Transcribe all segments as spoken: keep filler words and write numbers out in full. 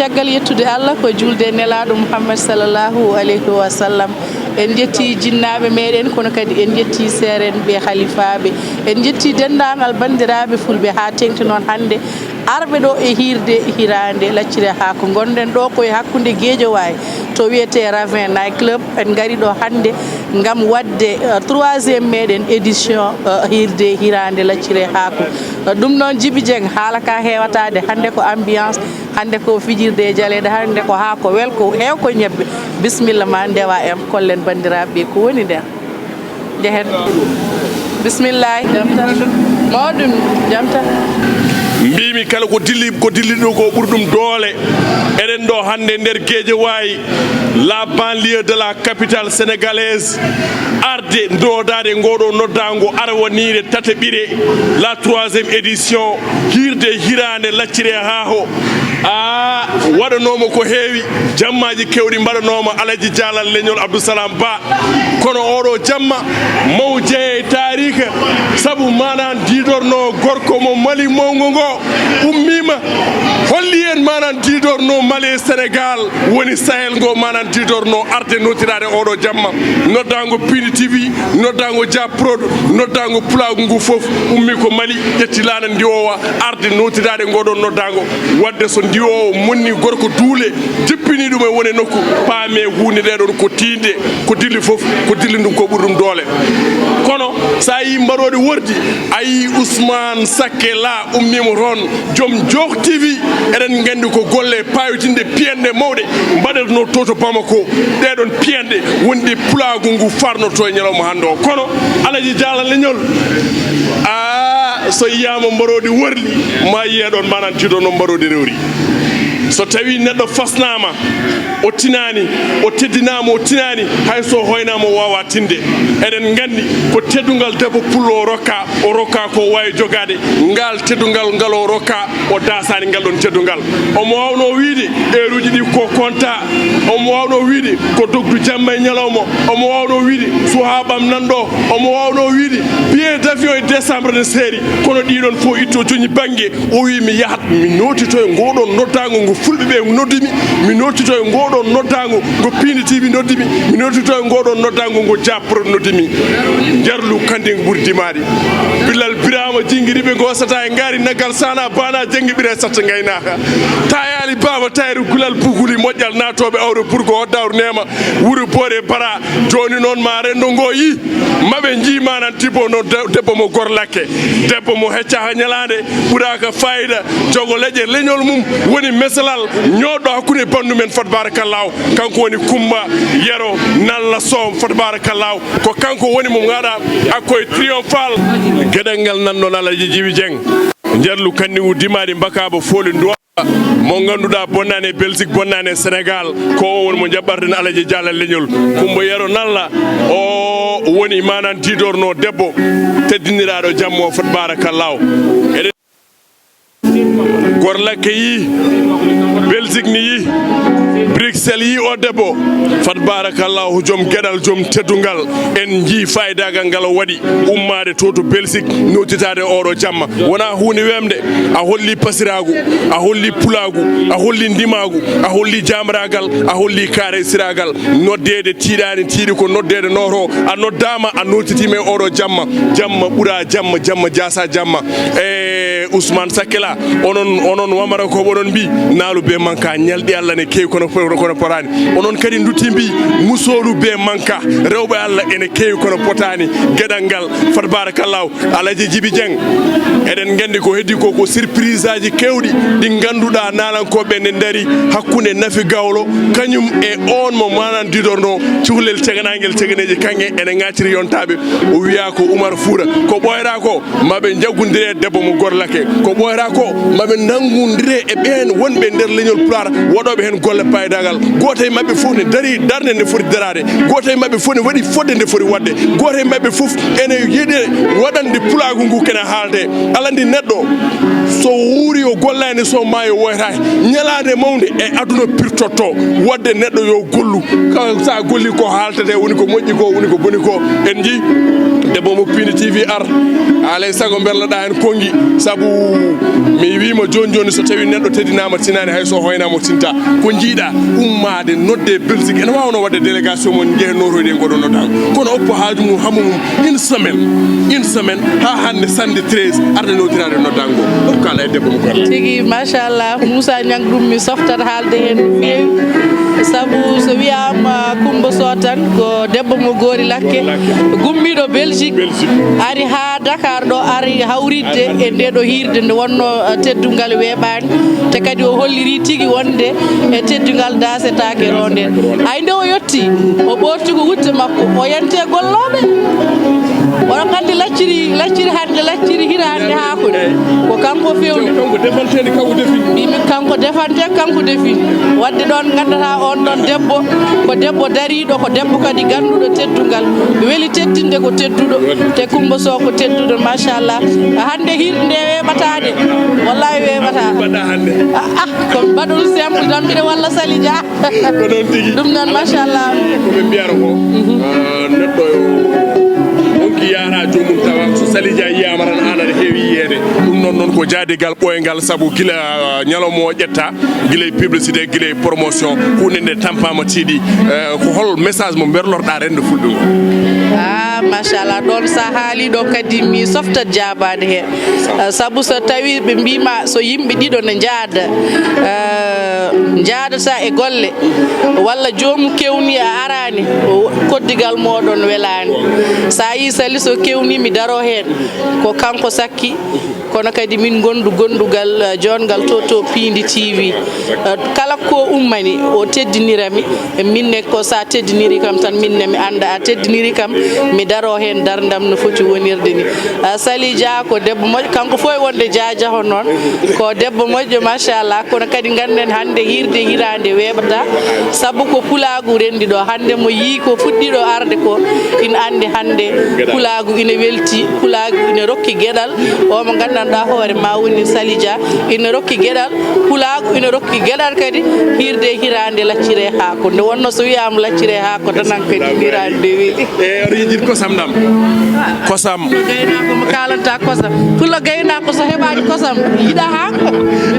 Caggal yettude Allah, ko juulde e Nelaaɗo Muhammad sallallahu alayhi wa sallam, en njetti jinnaaɓe meɗen, kono kadi en njetti seerenɓe, halifaaɓe, en njetti denndaangal banndiraaɓe fulɓe haa teeŋti noon hannde arɓe ɗo e hiirde hiraande laccire haa ko ngonɗen ɗo ko e hakkunde Geejawaay to wiyetee Ravin Night Club. En ngari ɗo hannde ngam waɗde, eh, troisième meɗen édition, eh, hiirde hiraande laccire haako. Eh, ɗum noon Jibi Dieng, haala ka heewataade, hannde ko ambiance, hannde ko fijirde e jaleeɗe, hannde ko haako welko, heew ko ñebbe. Bisimilla ma ndewa en, kollen banndiraaɓe ɓe ko woni nder. Njehen. Bisimilla, jam tan. Mawɗum, jam tan. Mbimi kala ko dilli, ko dilli ɗo ko ɓuri ɗum doole. Eɗen ɗo hannde nder Geejawaay, la banlieue de la capitale sénégalaise, arde ndodaade ngoɗo noddaango arwaniire tataɓire, la troisième édition, hiirde hiraande laccire haa ho. A waɗanooma ko heewi, jammaaji keewɗi mbaɗanooma Alaji Jaalal Leñol Abdou Salam Ba. Kono oɗo jamma maw jeeya e taariika, sabu manan diidorno gorko mo Mali mawngo ngo ummiima, holli en manan diidorno Mali e Sénégal woni Sahel ngo, manan diidorno arde notiraade oɗo jamma. Noddaango Pini T V, noddaango Dia Prod, noddaango pulaagu ngu fof ummi ko Mali, ƴetti laana ndiwoowa arde notiraade ngoɗon noddaango. Wadde so ndiwoowo monni gorko duule, jippini ɗum e wone nokku, paame huunde nde ɗon ko tiinde, ko dilli fof, ko dilli ɗum ko ɓuri ɗum doole. Kono so a yii mbaroodi wordi, a yii Ousmane Sakke La ummiima toon, joom Jooh T V, eɗen nganndi ko golle paawitinɗe piyanɗe mawɗe mbaɗatnoo to to Bamako. Ɗee ɗoon piyanɗe woni ɗe pulaagu ngu farnotoo e ñalawma hannde o. Kono Alaji Jaalal Leñol, a so yiyaama mbaroodi worli, ma yiyee ɗoon manan tiiɗo no mbaroodi rewri. So tawii neɗɗo fasnaama, o tinaani, o teddinaama, o tinaani, hay so hoynaama, o waawaa tinde. Eɗen nganndi ko teddungal debbo pullo o rokka, o rokka ko waawi jogaade. Ngal teddungal ngal o rokka, o daasaani ngal ɗoon teddungal. Omo waawnoo wiyde eeruuji ɗi ko konta, omo waawnoo wiyde ko dogdu jamma e ñalawma, omo waawnoo wiyde suhaaɓam nan ɗo, omo waawnoo wiyde billet d'avion e décembre ne seeri, kono ɗii ɗoon fof itto joñi bannge, o wii mi yahat, mi nootitoya ngoɗon noddaango ngo fulɓe ɓe noddi mi, mi nootitoya ngoɗon noddaango ngo Pini T V noddi mi, mi nootitoya ngoɗon noddaango ngo Dia Prod noddi mi. Njarlu kandi ɓuri dimaari. Bilal Birama jingiriɓe gosata e ngaari nagal sana bana jangi ɓira satta ngaynaaka. Tayaali Baba Tayru Gulal Buguli moƴƴal naatooɓe awre burgo hoddawru neema wuro boore bara. Jooni noon ma renndo ngo yi maɓe njii manan debbo no de-, debbo mo gorlakke, debbo mo hecca ha ñalaande ɓuraaka fayida, jogo leƴƴe leñol mum woni mesalal ñooɗo hakkunde bandu men fat barakallahu. Kanko woni Kumba Yero Nalla Sow fat barakallahu. Ko kanko woni mo ngaɗa akkoye triomphal. Geɗal ngal nan noon Alaji Jibi Dieng. Njarlu kanni u dimaari mbakaaba fooli nduwa. Mo ngannduɗaa bonnaani e Belgique, bonnaani e Sénégal, ko o woni mo jaɓɓarɗen Alaji Jaalal Leñol. Kumba Yero Nalla, o woni manan diidorno debbo, teddiniraaɗo jamma o, fat barakallahu. Eɗen Gorlakke yii, Belgique ni yii, Bruxelles yii o debbo, fat barakallahu, joom geɗal, joom teddungal. En njii faydagal ngal o waɗi. Ummaade to, to Belgique, nodditaade oɗo jamma. Wonaa huunde weemde, a holli pasiraagu, a holli pulaagu, a holli ndimaagu, a holli jaamraagal, a holli kaaresiraagal. Noddeede tiiɗaani, tiiɗi ko noddeede nooto. A noddaama, a nodditiima e oɗo jamma. Jamma ɓura jamma, jamma jaasa jamma. E Ousmane Sakkela, onon, onon Wamara ko oɗon mbi, naalu be manka, ñalɗi Allah ne keewi kono, kono potaani. Onon kadi ndutti mbi, musooru be manka, rewɓe Allah ene keewi kono potaani. Geɗal ngal, fat barakallahu. Alaji Jibi Dieng, eɗen nganndi ko heddi ko, ko surprise aji keewɗi ɗi ngannduɗaa naalankooɓe ne ndari hakkunde Nafi Gawlo, kañum e on mo manan didorno cukalel teganangel teganeeji kaŋŋe ene ŋacciri yontaaɓe. O wiya ko Umar Fuura. Ko ɓooyata ko, maɓe njaggondire e debbo mo gorlake. Ko ɓooyata ko, maɓe nanngondire e ɓeen wonɓe nder leñol Pulaar, waɗooɓe heen golle paydagal. Gooto e maɓɓe fof ne darii darnde nde foti daraade. Gooto e maɓɓe fof ne waɗi fodde nde foti waɗde. Gooto e maɓɓe fof ene yiɗi waɗande pulaagu ngu kene haalde. Alaa anndi neɗɗo so wuuri o gollaani, so maayi o woytaaki. Ñalaande mawnde e aduna pirtotto. Waɗde neɗɗo yo gollu. Ka-, so a golli ko haaltete woni ko moƴƴi ko, woni ko boni ko. En njii Debbo mo Piindi T V ar, alay sago mberloɗaa heen konngi, sabu mi wiima jooni jooni, so tawii neɗɗo teddinaama tinaani, hay so hoynaama o tinta. Ko njiiɗaa ummaade nodde Belgique, ene waawnoo waɗde délégation mon, njehen nootoyde e ngoɗo noddaango. Kono oppo haaju mum, hamu mum, une semaine, une semaine, haa hannde samedi treize, arde nootiraade noddaango. Ɗum kaala e debbo mo Karla. Tigi, machallah, Moussa Niang, ɗum mi softat haalde heen no feewi. Sabu so wiyaama Coumba Sow tan, ko debbo mo Goori Lakke, gummiiɗo Belgique, Belgique. Ari haa Dakar ɗo, ari hawritde e nde ɗo hiirde nde wonnoo, eh, teddungal weeɓaani, te kadi o holliri tigi wonde e teddungal daasetaake ronde. Hay nde o yetti, o ɓoorti ko wutte makko, o yanti e gollooɓe. Oɗon nganndi lacciri, lacciri hannde, lacciri hiraande haa ko ko kanko fewni. Kanko defanteede, kanko defi. Mbimi kanko defante, kanko defi. Wadde ɗon nganndataa on ɗon debbo, ko debbo dariiɗo, ko debbo kadi gannduɗo teddungal. Weli teddinde ko tedduɗo, te Coumba Sow ko tedduɗo, machallah. Hannde hiirde nde weeɓataade, wallahi weeɓata. Mbaɗɗa hannde. Ah, ah, ko mbaɗol simple tan mbiɗa walla Sali Dia. Ko noon tigi. Ɗum noon, machallah. Ko ɓe mbiyata ko, ah, neɗɗo o wonki yaara joomum tawa so Sali Dia yiyaama tan aan aɗa heewi yiyeede. Ɗum noon noon ko jaadigal ɓooyngal sabu gila, ah, ñalawma o ƴetta, gila e publicité, gila e promotion, huunde nde tampaama tiiɗi. Eh, ko hol message mo mberlorɗaa renndo fulɓe ngo? Ah, machallah, ɗoon so a haalii ɗo kadi mi softat jaabaade heen. Eh, sabu so tawii ɓe mbiima so yimɓe ɗiɗo ne njaada, eh, njaadata e golle, walla joomum kewni a araani, o, koddigal mooɗon welaani. So a yii Sali so kewni mi daro heen, ko kanko sakki, kono kadi min ngondu gondugal, eh, joɗngal to, to Piindi T V. Eh, kala ko ummani, o teddinira mi, min ne ko so a teddiniri kam tan, min ne mi annda a teddiniri kam, mi daro heen darndam no foti wonirde ni. Ah, Sali Dia ko debbo moƴƴo, kanko fof e wonde Dia Dia hono noon. Ko debbo moƴƴo, machallah. Kono kadi ngannden hannde hiirde hiraande weeɓata, sabu ko pulaagu renndi ɗo. Hannde mo yii ko fuɗɗi ɗo arde ko, ina anndi hannde pulaagu ina welti, pulaagu ina rokki geɗal. O mo nganndanɗaa hoore ma woni Sali Dia, ina rokki geɗal pulaagu, ina rokki geɗal kadi hiirde hiraande laccire haako. Nde wonno so wiyaama laccire haako tan, an kadi hiraande weli. E oto yejjit kosam ɗam. Kosam. Pullo gaynaako mo kaalanta kosam. Pullo gaynaako so heɓaani kosam, yiɗa haa.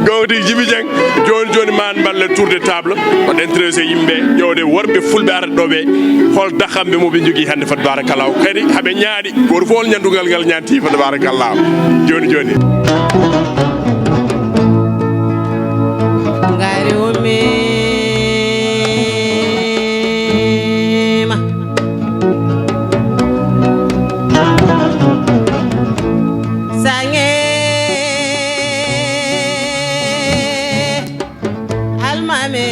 Gawdi Jibi Jeng, jooni jooni maan mballe tour de table. Waɗen intéressé yimɓe, ƴeewde worɓe fulɓe arata ɗo ɓe. Hol dakamɓe mo ɓe njogii hannde, fa tabarakallah. Kadi haɓe ñaaɗi. Gooto fof hol ñanndugal ngal ñaanti, fa tabarakallah. Jooni jooni. Ngari ummiima. Saŋe almaami.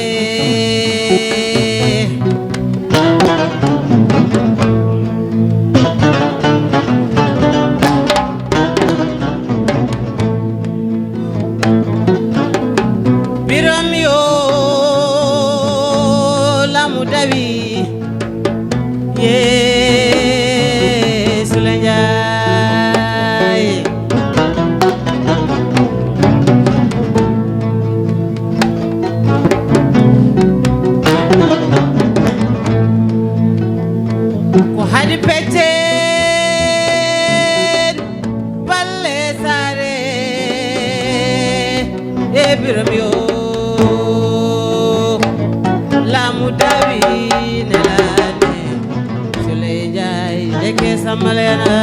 Biram yo lamu dawi, Yeesu le Njaay. Ko hadi peccen balle saare e Biram yo lamu dawi nelane. Suley Njaay deke sammalena.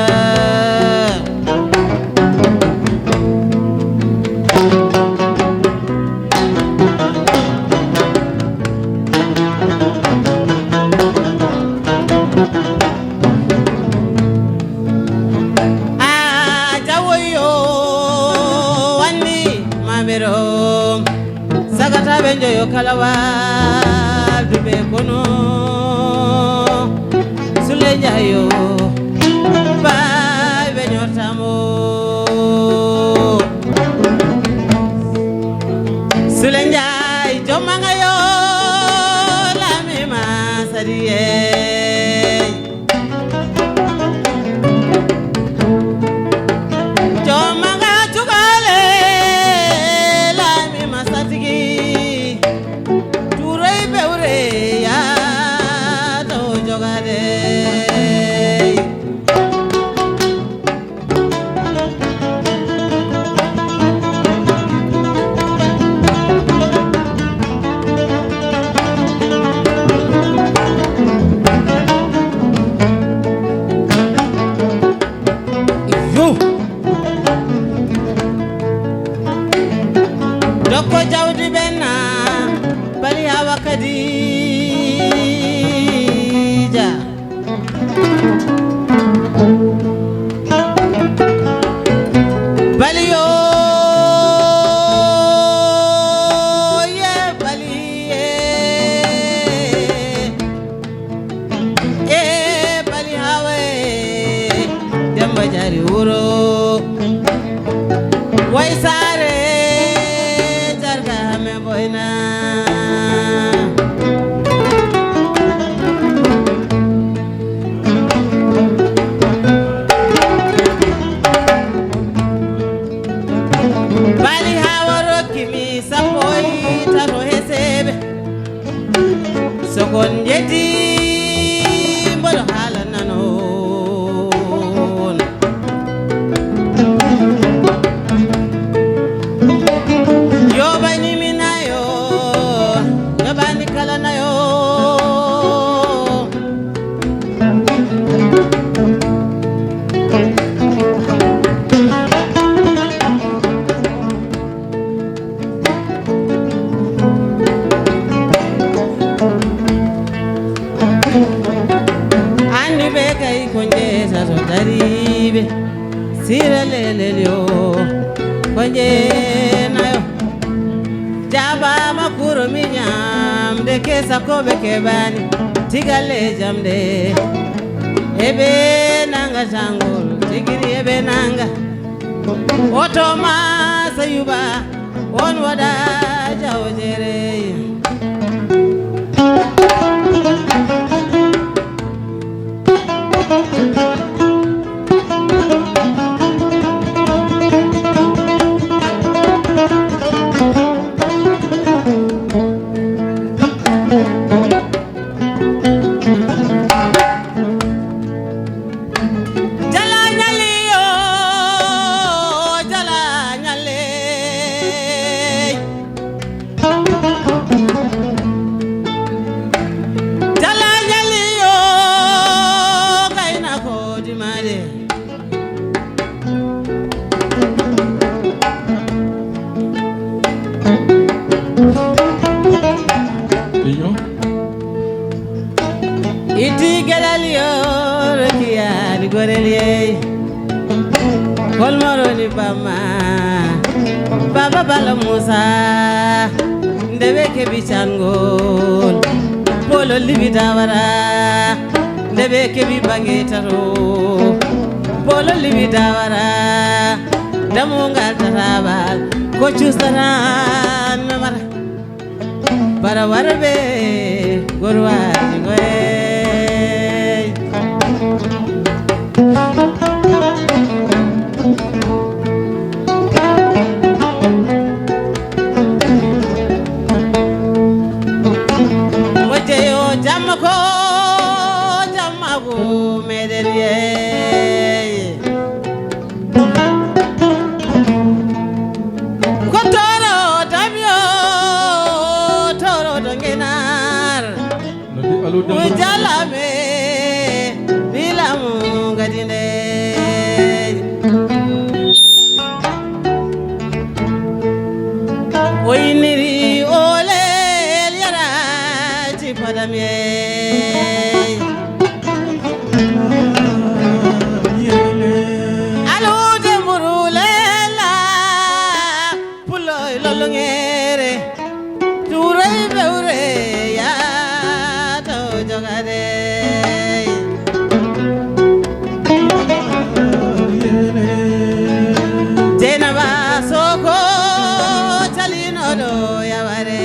A jawoyo wanni mamiro. Sagataɓe njoyo kala walduɓe kono. Sule Njayo baay ɓe ñortamo. Sule Njay jomma ngayo lami ma sariye. Jomma nga cukaale lami ma satigi. Tuuroy bewre yaata o jogaade. Awa Khadija. Baliyo, ye baliye. E bali hawe, Demba Jari wuro. Way sare, jarga me boyna. Bali hawa rokki mi sappo e tato he seeɓe. So kon njeddii, mboɗo haalana on. Yo ɓayni mi nayo, yo ɓayni kala nayo. Anndi ɓe kay ko njeesa so dariiɓe, sira lelel yo ko njeenayo. Jaabama kuro mi ñaamde kesa ko ɓe keɓani, tigalle jamde eɓe nanga tangol, tigiri eɓe nanga. Oto ma Sayuba, on waɗa jawjere. Jala ñali yo, jala ñale. Jala ñali yo, kayna ko dimade. Iyo. Itti geɗal yo, rokki yaali gorel yeey. Hol mo roni bamma? Baba Bala Musa, nde ɓe keɓi cangol, Polo Libi Dawara, nde ɓe keɓi bange tato, Polo Libi Dawara, dammugal tataɓal, ko custata memata. Bara warɓe gorwaaji ngoye. Mo jeyo jamma ko jamma ko meɗen yeeye. Ko toro tamyo, toro to ngenar. Noddi Aliou Demba. Ujalame, bilamu gadine. O inniri o leel yaraji padam yeey. Alude mburu leela, puloy lolongere, tuuray bewre, yaato jogade. Jeynaba Soko calinoɗo yaware.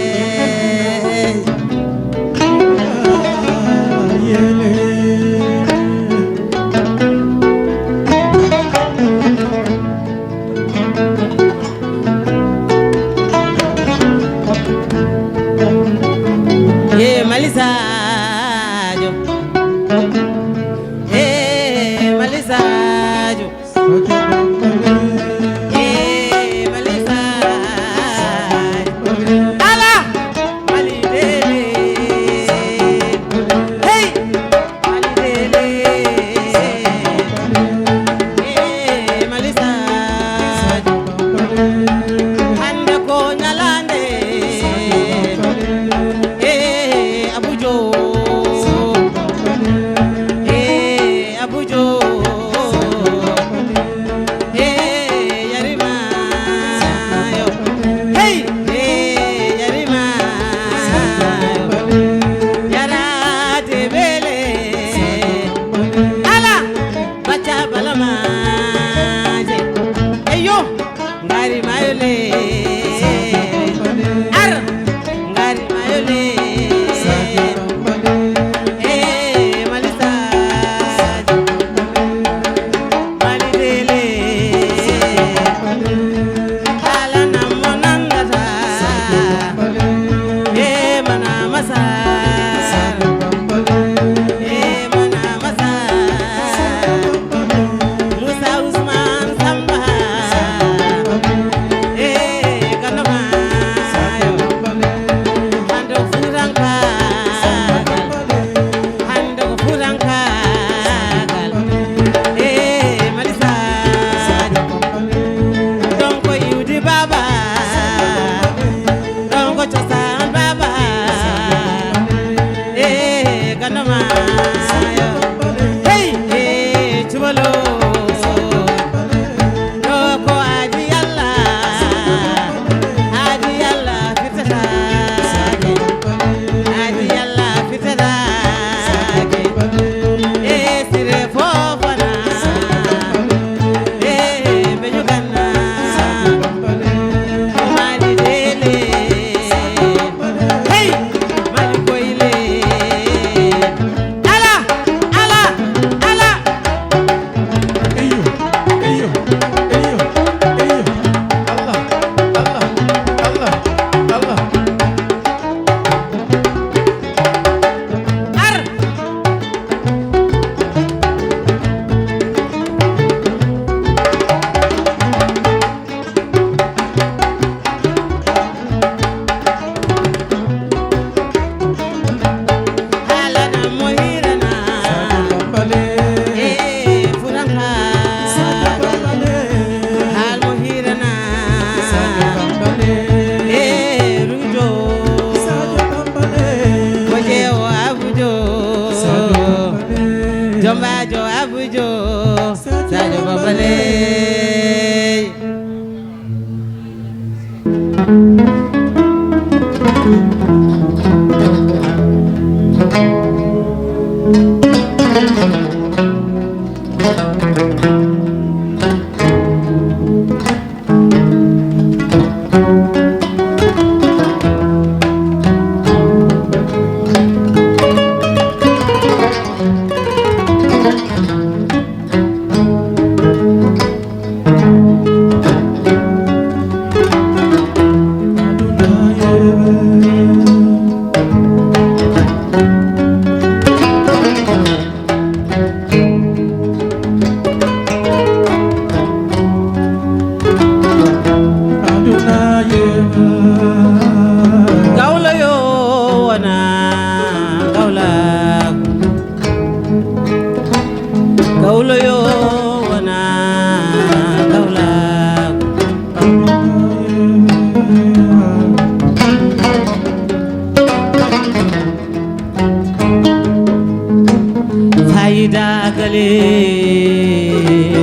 Dagale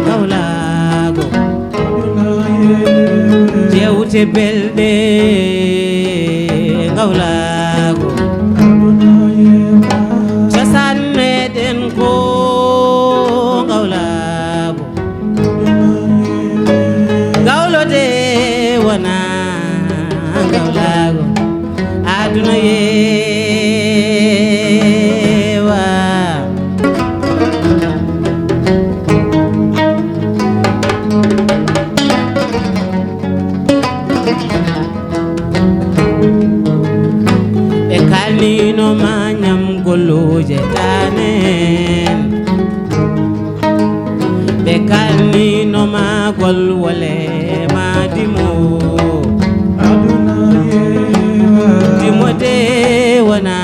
ngawlaago, jewte belɗe ngawlaago, cosaan meɗen ko ngawlaago. Gawlo de wona ngawlaago, aduna yeewa. Ɓe kalnino ma ñam golluuje tanen. Ɓe kalnino ma gol wole ma dimo. Aduna yeewa. Dimo de wona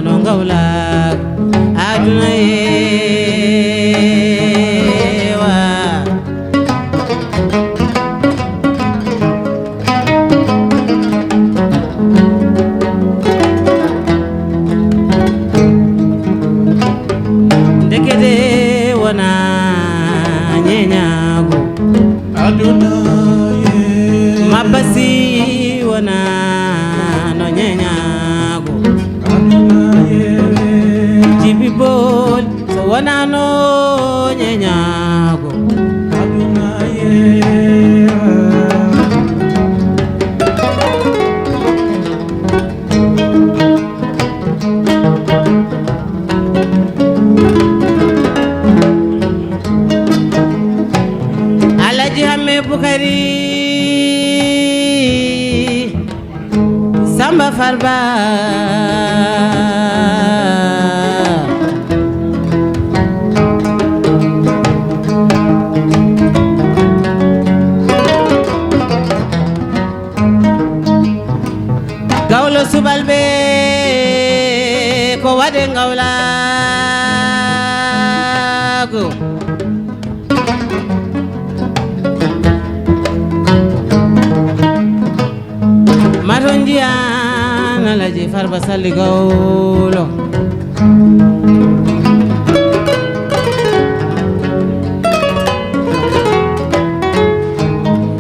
no ngawla. Aduna yeewa. Ndekete wona ñeñaago. Aduna ye. Mabasi wona no ñeñaago. Aduna ye. Jibi bol so wonano ñeñaago. Aduna yeewa. Alaji Hamme Bukari. Samba Farba. Gawlo Subalɓe, ko waɗe ngawlaago. Mato njiyan Alaji Farba Salli Gawlo.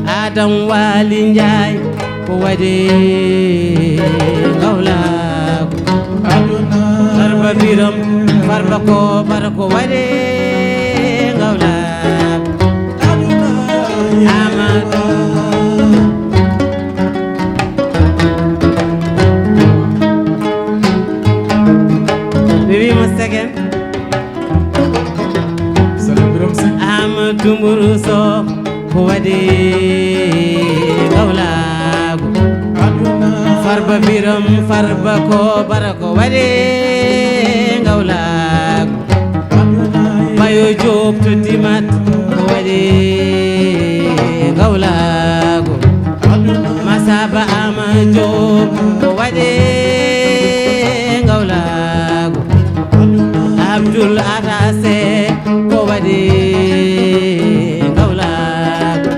Adam Wali Njaay ko waɗi ngawlaagu. Farba Biram, Farba Kobar ko waɗi ngawlaagu. Amadou. Ɓe wi mo segen. Salam Biram Sek. Amadou Mburu Soh ko waɗi ngawlaagu. Farba Biram, Farba Kobar ko waɗi ngawlaagu. Bayo Diop to Dimat ko waɗi ngawlaagu. Masaba Ama Diop ko waɗi ngawlaagu. Abdoul Atase ko waɗi ngawlaagu.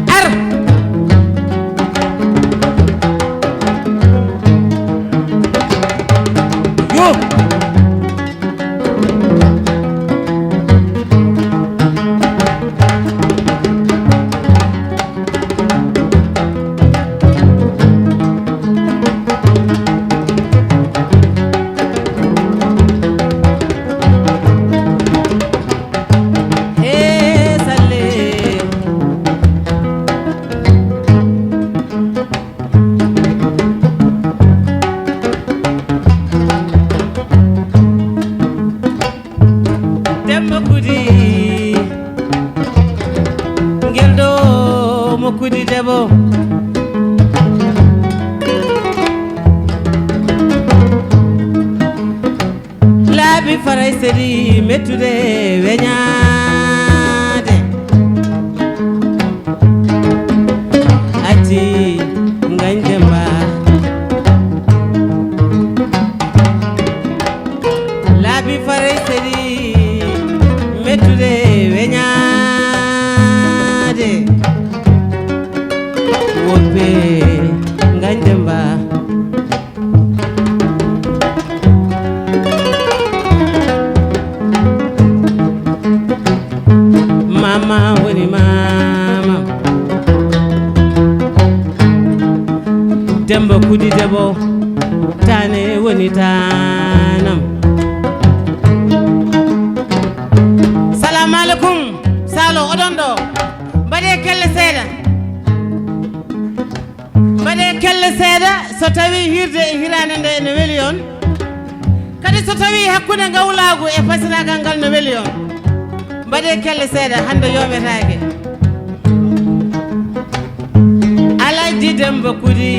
Ar! Yo! He Salle. Demba Kudi, ngel ɗo mo Kudi debbo. Laabi Farayse ɗi mettude weñaade. Acci Woni mama. Demba Kudi Debo, Tane woni tanam. Salamu alaikum. Salo, oɗon ɗo? Mbaɗe kelle seeɗa. Mbaɗe kelle seeɗa, so tawi hirde e hiraande nde ene weli on. Kadi so tawi hakkunde ngawlaagu e fasiraagal ngal no weli on, mbaɗe kelle seeɗa, hannde yowetaake. Alhaji Demba Kudi.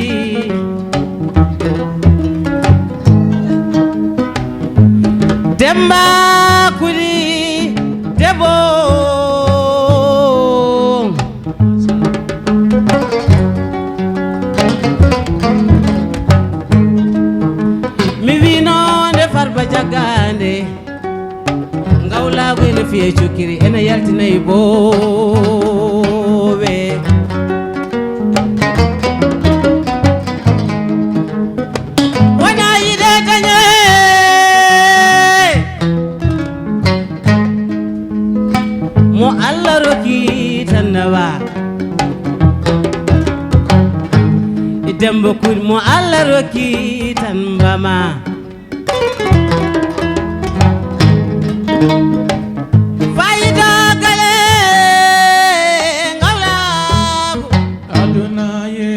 Demba Kudi Debo. Mi wino nde Farba Jaggande, ngawlaagu ene fiye cukkiri, ene yaltinay boowe. Wona yiɗe dañe. Mo Allah rokki tan nawa. Demba Kudi mo Allah rokki tan mbama. Fayda gale ngawlaagu. Aduna ye.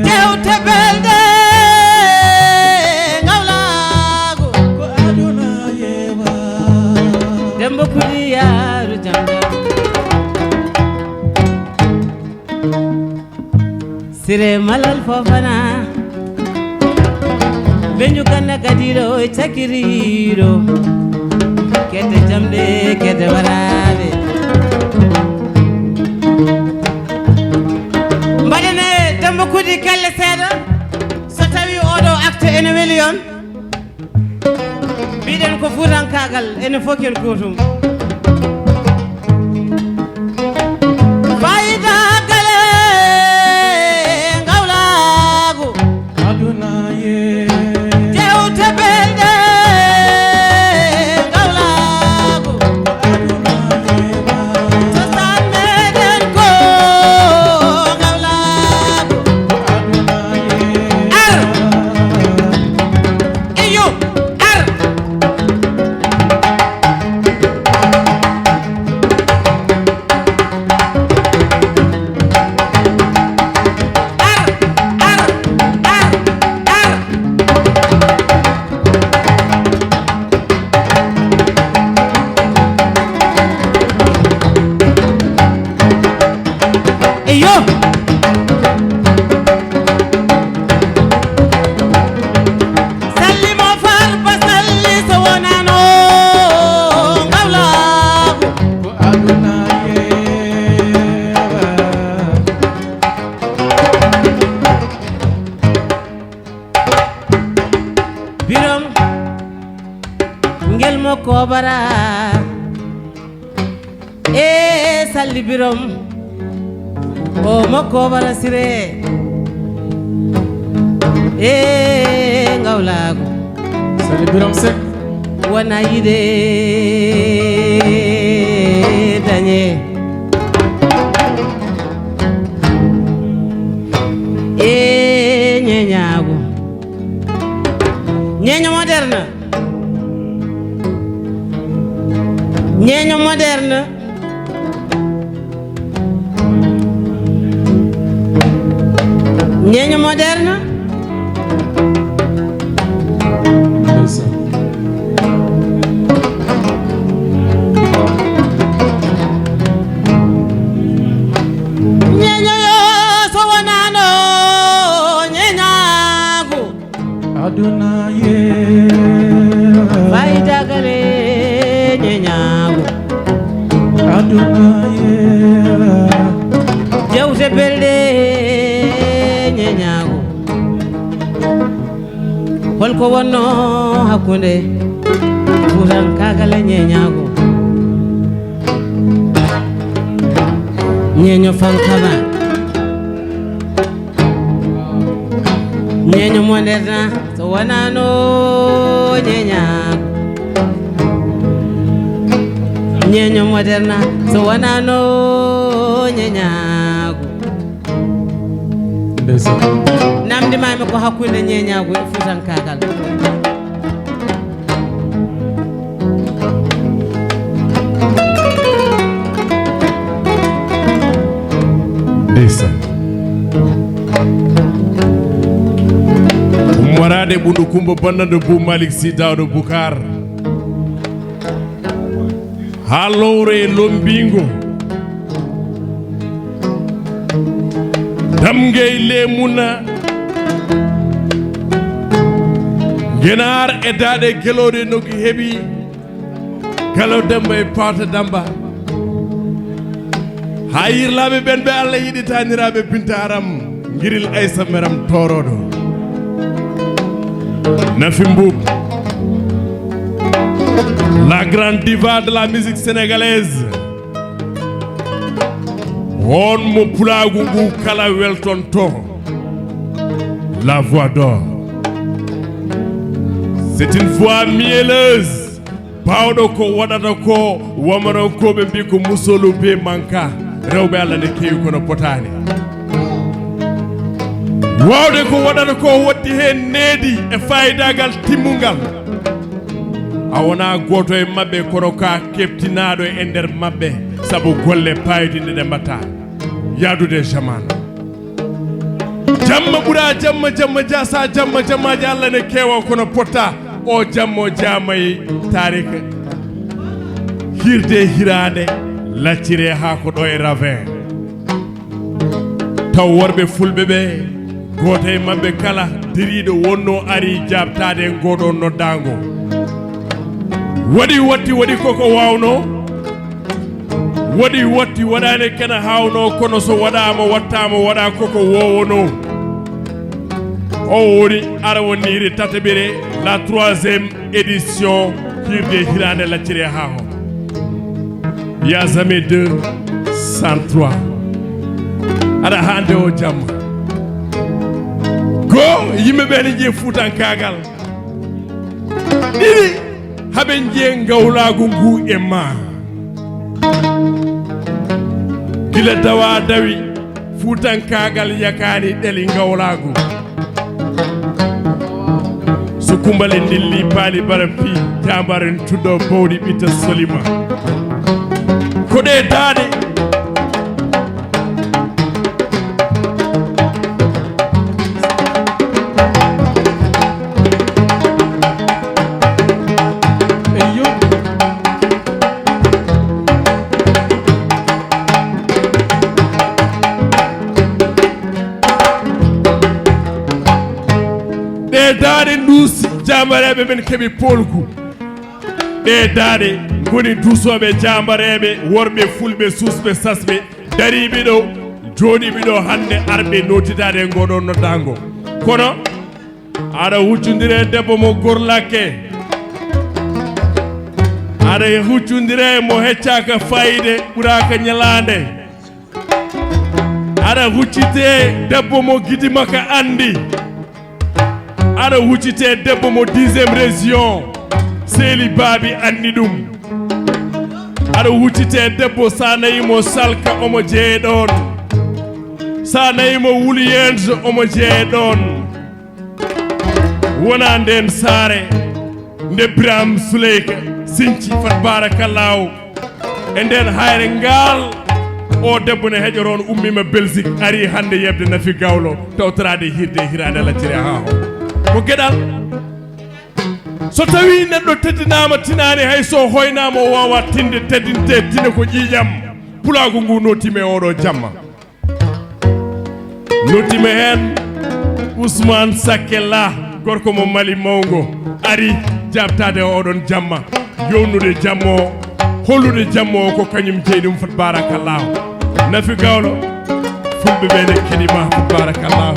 Jewte belɗe ngawlaagu. Ko aduna yewa. Demba Kudi yaaru jam jam. Sire Malal Fofana. Beñu Ganda Gadiɗo e Cakiriɗo. Kedde jamɗe, kedde waraɓe. Mbaɗene Demba Kudi kelle seeɗa. So tawi oɗo acte ene weli on, mbiɗen ko fuutankaagal, enen fof ken gootum. Fayda gale ngawlaagu. Aduna ye. Jewte belɗe ngawlaagu. Aduna ye. Cosaan meɗen ko ngawlaagu. Aduna ye. Ar. Eyo, ar. Ar, ar, ar, ar. Eyo. Salli mo Farba salli so wonano ngawlaagu. Ko aduna yewa. Birom ngel mo kobara. E Salli Birom o makko Bala Sire. E ngawlaagu. Salli Birom Seck. Wona yiɗe dañe. E ñeñaagu. Ñeño moderne. Ñeño moderne. Ñeño moderne. Ñeño yo so wonano ñeñaagu. Aduna ye. Fayda gale ñeñaagu. Aduna ye. Jewte belɗe ñeñaagu. Holko wonno hakkunde Fuutankaagal e ñeñaagu? Ñeño fankama. Ñeño mo nder na so wonano ñeña. Ñeeño moderna, so wonano ñeeñaagu. Ndeysaan. Namdi maami ko hakkunde ñeeñaagu e fuutankaagal. Ndeysaan. Ummoraade Ɓundu Kumba Bannda, Bou Malick Sy, Daouda Boucar. Haa lowre e lommbiingo. Damgey leemuna. Ngenaar e daaɗe gelooɗe no ki heɓi. Galo Demba e Paata Damba. Haa yirlaaɓe ɓen ɓe Allah yiɗi, taaniraaɓe Binta Aram, Ngiril Aysa Meram Toorooɗo. Nafi Mbuub, la grande diva de la musique sénégalaise. On mo pulaagu ngu kala weltonto. La voix d'or. C'est une voix mielleuse. Baawɗo ko waɗata ko, wamarankooɓe mbi ko musolu be manka. Rewɓe Allah ne keewi kono potaani. Waawde ko waɗata ko, watti heen needi e faayidaagal timmungal. A wonaa gooto e maɓɓe, kono ka keɓtinaaɗo e nder maɓɓe, sabu golle paayodinɗe ɗe mbaɗta. Yaadude jaman. Jamma ɓura jamma, jamma jasa jamma, jammaaji Allah ne keewa kono potta. O jamma o jaamay taarika. Hirde hiraande laccire haa ko ɗo e Ravin. Taw worɓe fulɓe ɓe, gooto e maɓɓe kala deriiɗo wonno ari jaabtaade e ngoɗo noddaango. Waɗi watti, waɗi koko waawnoo. Waɗi watti, waɗaani kene haawnoo, kono so waɗaama, wattaama, waɗa koko woowonoo. O woni arawoniire tataɓere, la troisième édition, hirde hiraande laccire haa ho. Il y a jamais deux sans trois. Aɗa hannde o jamma. Goo, yimɓe ɓe ne njiya fuutankaagal. Ɗiɗi, haɓe njiya ngawlaagu ngu e ma. Gila dawa dawi, fuutankaagal yakaani ɗeli ngawlaagu. So kumbali ndilli paali bara pi, jaambaren tuddo bowɗi ɓitta solima. Ko ɗe daaɗe. Ɗe daaɗe nduusi jaambareeɓe men keɓi poolgu. Ɗe daaɗe ngoni duusooɓe jaambareeɓe worɓe fulɓe suusɓe sasɓe dariiɓe ɗo, jooɗiiɓe ɗo hannde arɓe nootitaade e ngoɗo noddaango. Kono aɗa huccundire debbo mo gorlake, aɗa huccundire mo heccaaka fayde, ɓuraaka ñalaande. Aɗa huccite debbo mo gidi makka anndi. Aɗa huccite debbo mo dixième région, seeli baabi anndi ɗum. Aɗa huccite debbo sa nayi mo salka omo jeeye ɗoon. Sa nayi mo wuliyeenso omo jeeye ɗoon. Wona nden saare nde Birame Souleyka sinci fat barakallahu. E nden hayre ngal, o debbo ne heƴoto on, ummima Belgique, ari hannde yeɓde Nafi Gawlo, tawtoraade hirde e hiraande lacciri haa ho. Ko geɗal. So tawi neɗɗo teddinaama tinaani, hay so hoynaama o waawa tinde, teddinte tine ko ƴiiƴam. Pulaagu ngu notima e oɗo jamma. Noddiima heen Ousmane Sakke Lah, gorko mo Mali mawngo, ari jaabtaade oɗon jamma, yownude jamma o, hollude jamma o ko kañum jeyi ɗum. Fat barakallahu. Nafi Gawlo, fulɓe ɓe ne keɗima. Fat barakallahu.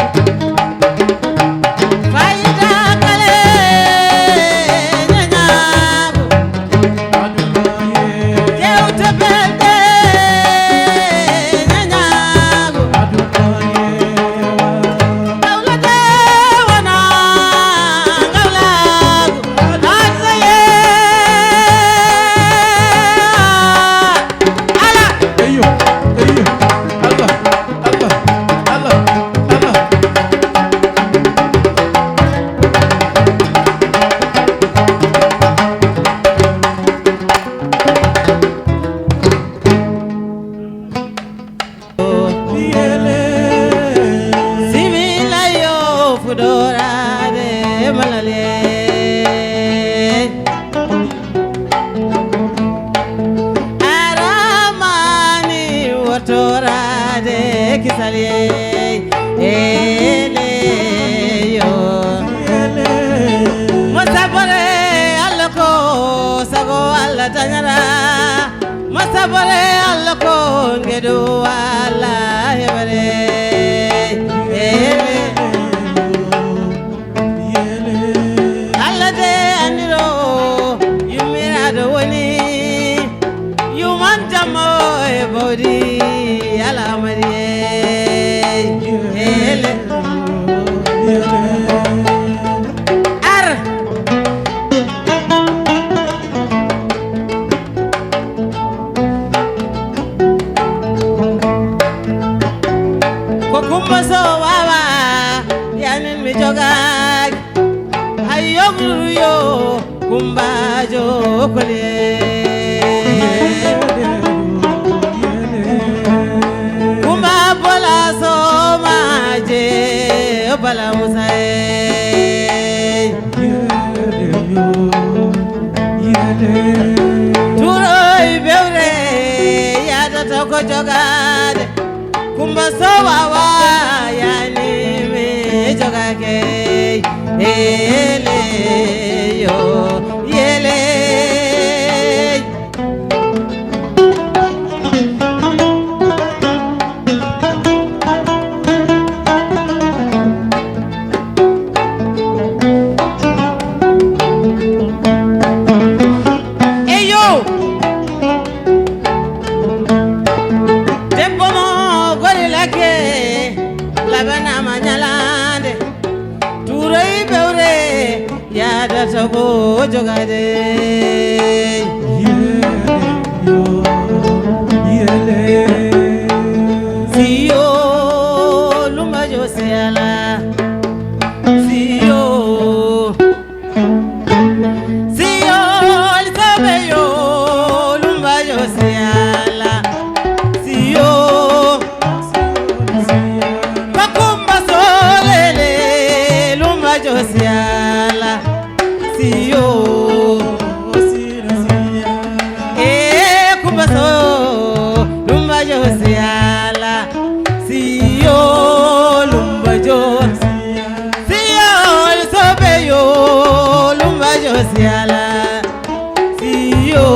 Oraade kisal yeey, eleyo. Mo sabore Allah ko sago Allah dañata. Mo sabore Allah ko ngeɗu Allah heɓere. Ele. Allah de anndiro yummiraaɗo woni yuman jammo e bawdi alamari e ele. Ar. Ko Kumba Sow wawa yanin mi jogaaki. Hay yogru yo Kumba Jokole. Kumba Bola Somaje Bala Musa e. Turoy bewre yadata ko jogaade. Kumba Sow wawa yani mi jogake. Ele yo, yele. Eyo. Debbo mo gorilake labanama ñalande. Turoy bewre yadata ko jogade. Siyo lumbajo siyala. Siyo. Siyo lisabe yo lumbajo siyala. Siyo. Ko Kumba Sow lele lumbajo siyala. Siyo. E Kumba Sow lumbajo siyala. Siyo lumbajo. Siyo lisabe yo lumbajo siyala. Siyo.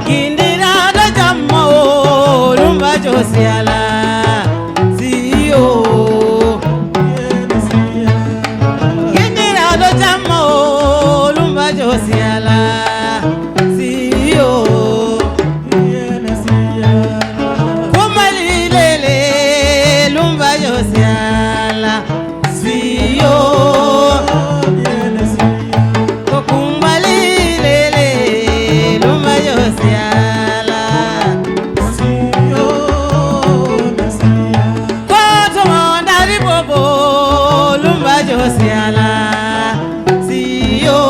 Gindiraɗo jamma o lumbajo siyala. Siyo. Gindiraɗo jamma o lumbajo siyala. Siyo. Kumbali lele lumbajo siyala. Siyo. Ko Kumbali lele lumbajo siyala. Siyo. Ko to mo ndari bobo lumbajo siyala. Siyo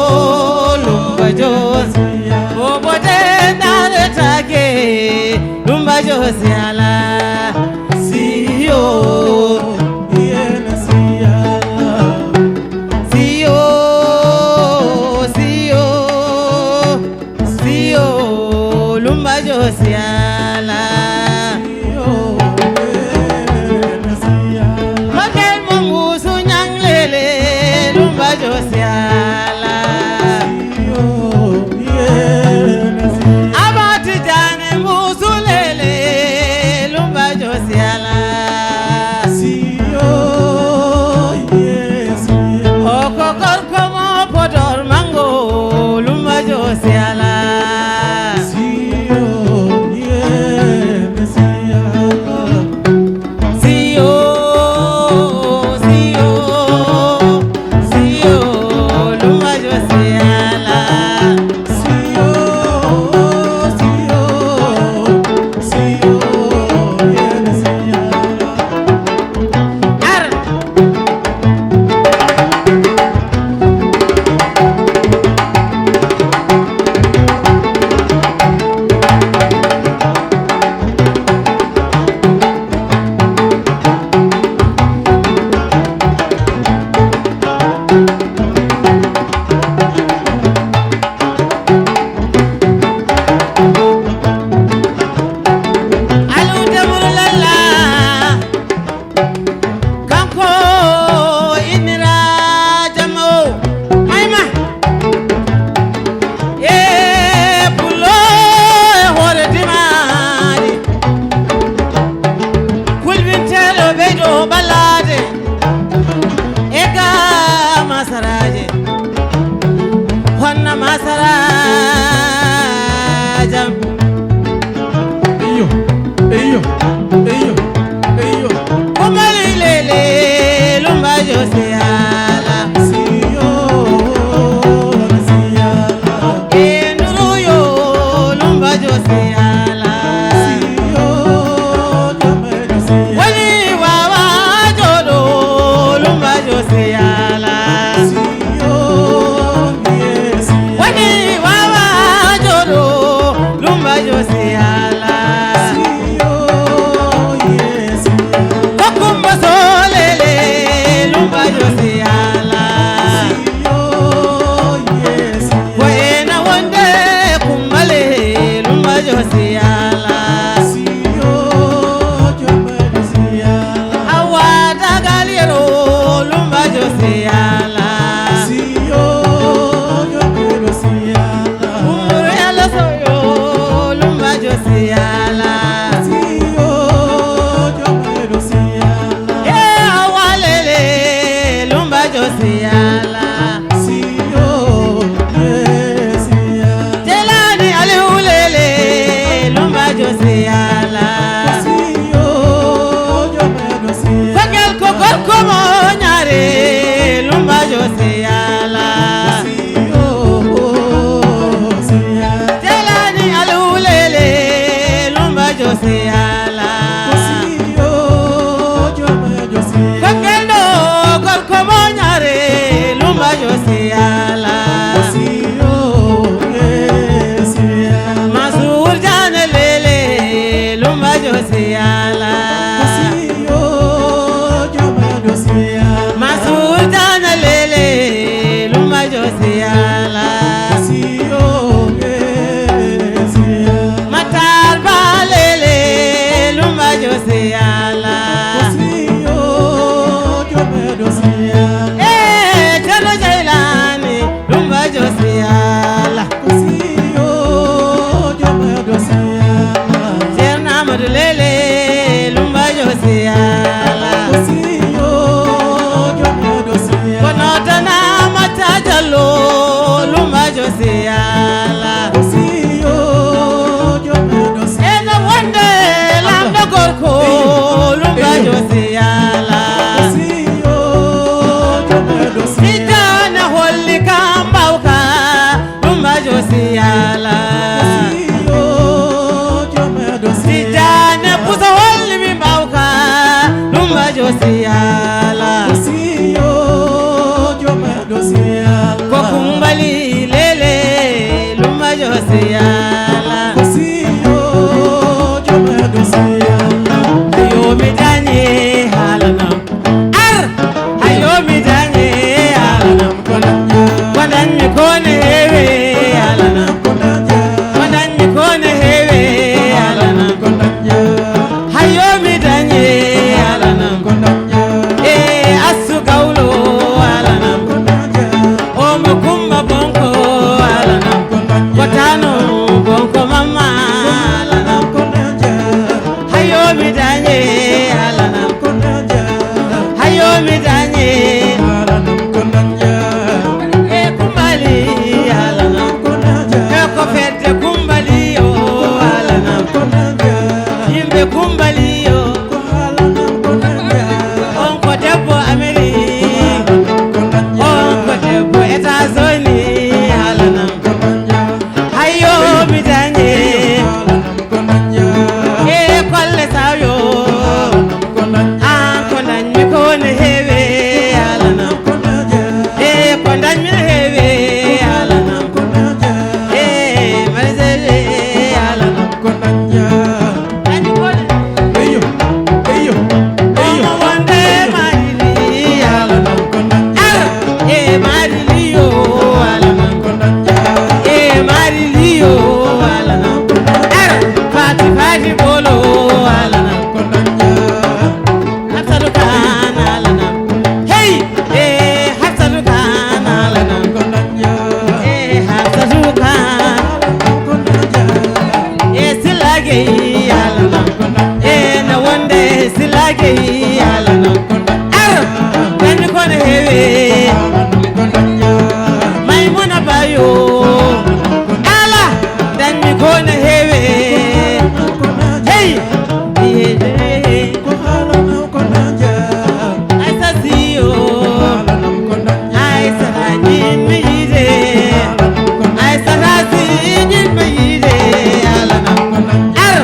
lumbajo. Bobo de ndare take lumbajo siyala. Siyo. Siyo, siyo, siyo, lumbajo siyala. Hotel mo musu ñanglele, lumbajo siyala. Abati jane musu lele, lumbajo siyala. Siyo, yes, yes. Oko gorko mo Podor mango, lumbajo siyala. Siyo, yes. Siyala. Siyo, jomedo siyala. Awa dagal yero, lumbajo siyala. Siyo, jomedo siyala. Umuru yalo soyo, lumbajo siyala. Siyo, jomedo siyala. E awalele, lumbajo siyala. Siyo, eh, siya. Jelani Aliou Lele, lumbajo siyala. Siyo, jomedo siya. Fakel ko gorko mo ñaare, lumbajo siyala. Siyo, siya. Jelani Aliou Lele, lumbajo siyala. Siyo, jomedo siya. Fakel ɗo gorko mo ñaare, lumbajo siyala. Siyo, eh, siya. Masur Jane Lele, lumbajo siyala. Siyo, jomedo siya. Masur Jane Lele, lumbajo siyala. Siyo, eh, siya. Matar Ba Lele, lumbajo siyala. Siyo, jomedo siya. Eh, Thierno Jaylani, lumbajo siyala. Siyo, jomedo siyala. Thierno Amadou Lele, lumbajo siyala. Siyo, jomedo siya. Kono tana Mata Jallo, lumbajo siyala. Siyo, jomedo siya. Eno wonde lamɗo gorko, lumbajo siyala. Siyo, jomedo siya. Tijjane holli kam mbawka, lumbajo siyala. Siyo, jomedo siya. Tijjane Buso holli mi mbawka, lumbajo siyala. Siyo, jomedo siya. Ko Kumbali Lele, lumbajo siyala. Siyo, jomedo siyala. Ayo mi dañi haalanam. Ar! Ayo mi dañi haalanam. Ko dañmi ko ne heewi haalanam. Ko dañmi ko ne heewi haalanam. Ayo mi dañi haalanam. E Assu Gawlo haalanam. O mo Kumba Bonko haalanam. Ko Tano Bonko Mamma haalanam. Hayo mi dañi haalanam. Hayo mi dañi. E Kumbali haalanam. E ko fedde Kumbali o haalanam. Yimɓe Kumbali o. On ko debbo Amérique, on ko debbo États-Unis, haalanam. Hayo mi dañi. E kolle sayo. An ko dañmi ko ne heewi, haalanam. E ko dañmi ne heewi, haalanam. E marisere, haalanam. Ko dañmi ko ne. Eyo, eyo, eyo. Omo wonde Marili, haalanam. Ar, e Marili yo, haalanam. E Marili yo, haalanam. Ar, Fati, Fati Bolo, haalanam. Hafsatu Kan, haalanam. Hey, e Hafsatu Kan, haalanam. E Hafsatu Kan. E Sila Gueye, haalanam. E na wonde Sila Gueye, haalanam. Ar, dañmi ko ne heewi. Maymuna Bayo. Ala, dañmi ko ne heewi. Hey, hey, hey, hey. Aysata Siyo. Aysata ñin mi yiide. Aysata Si ñin mi yiide. Haalanam. Ar.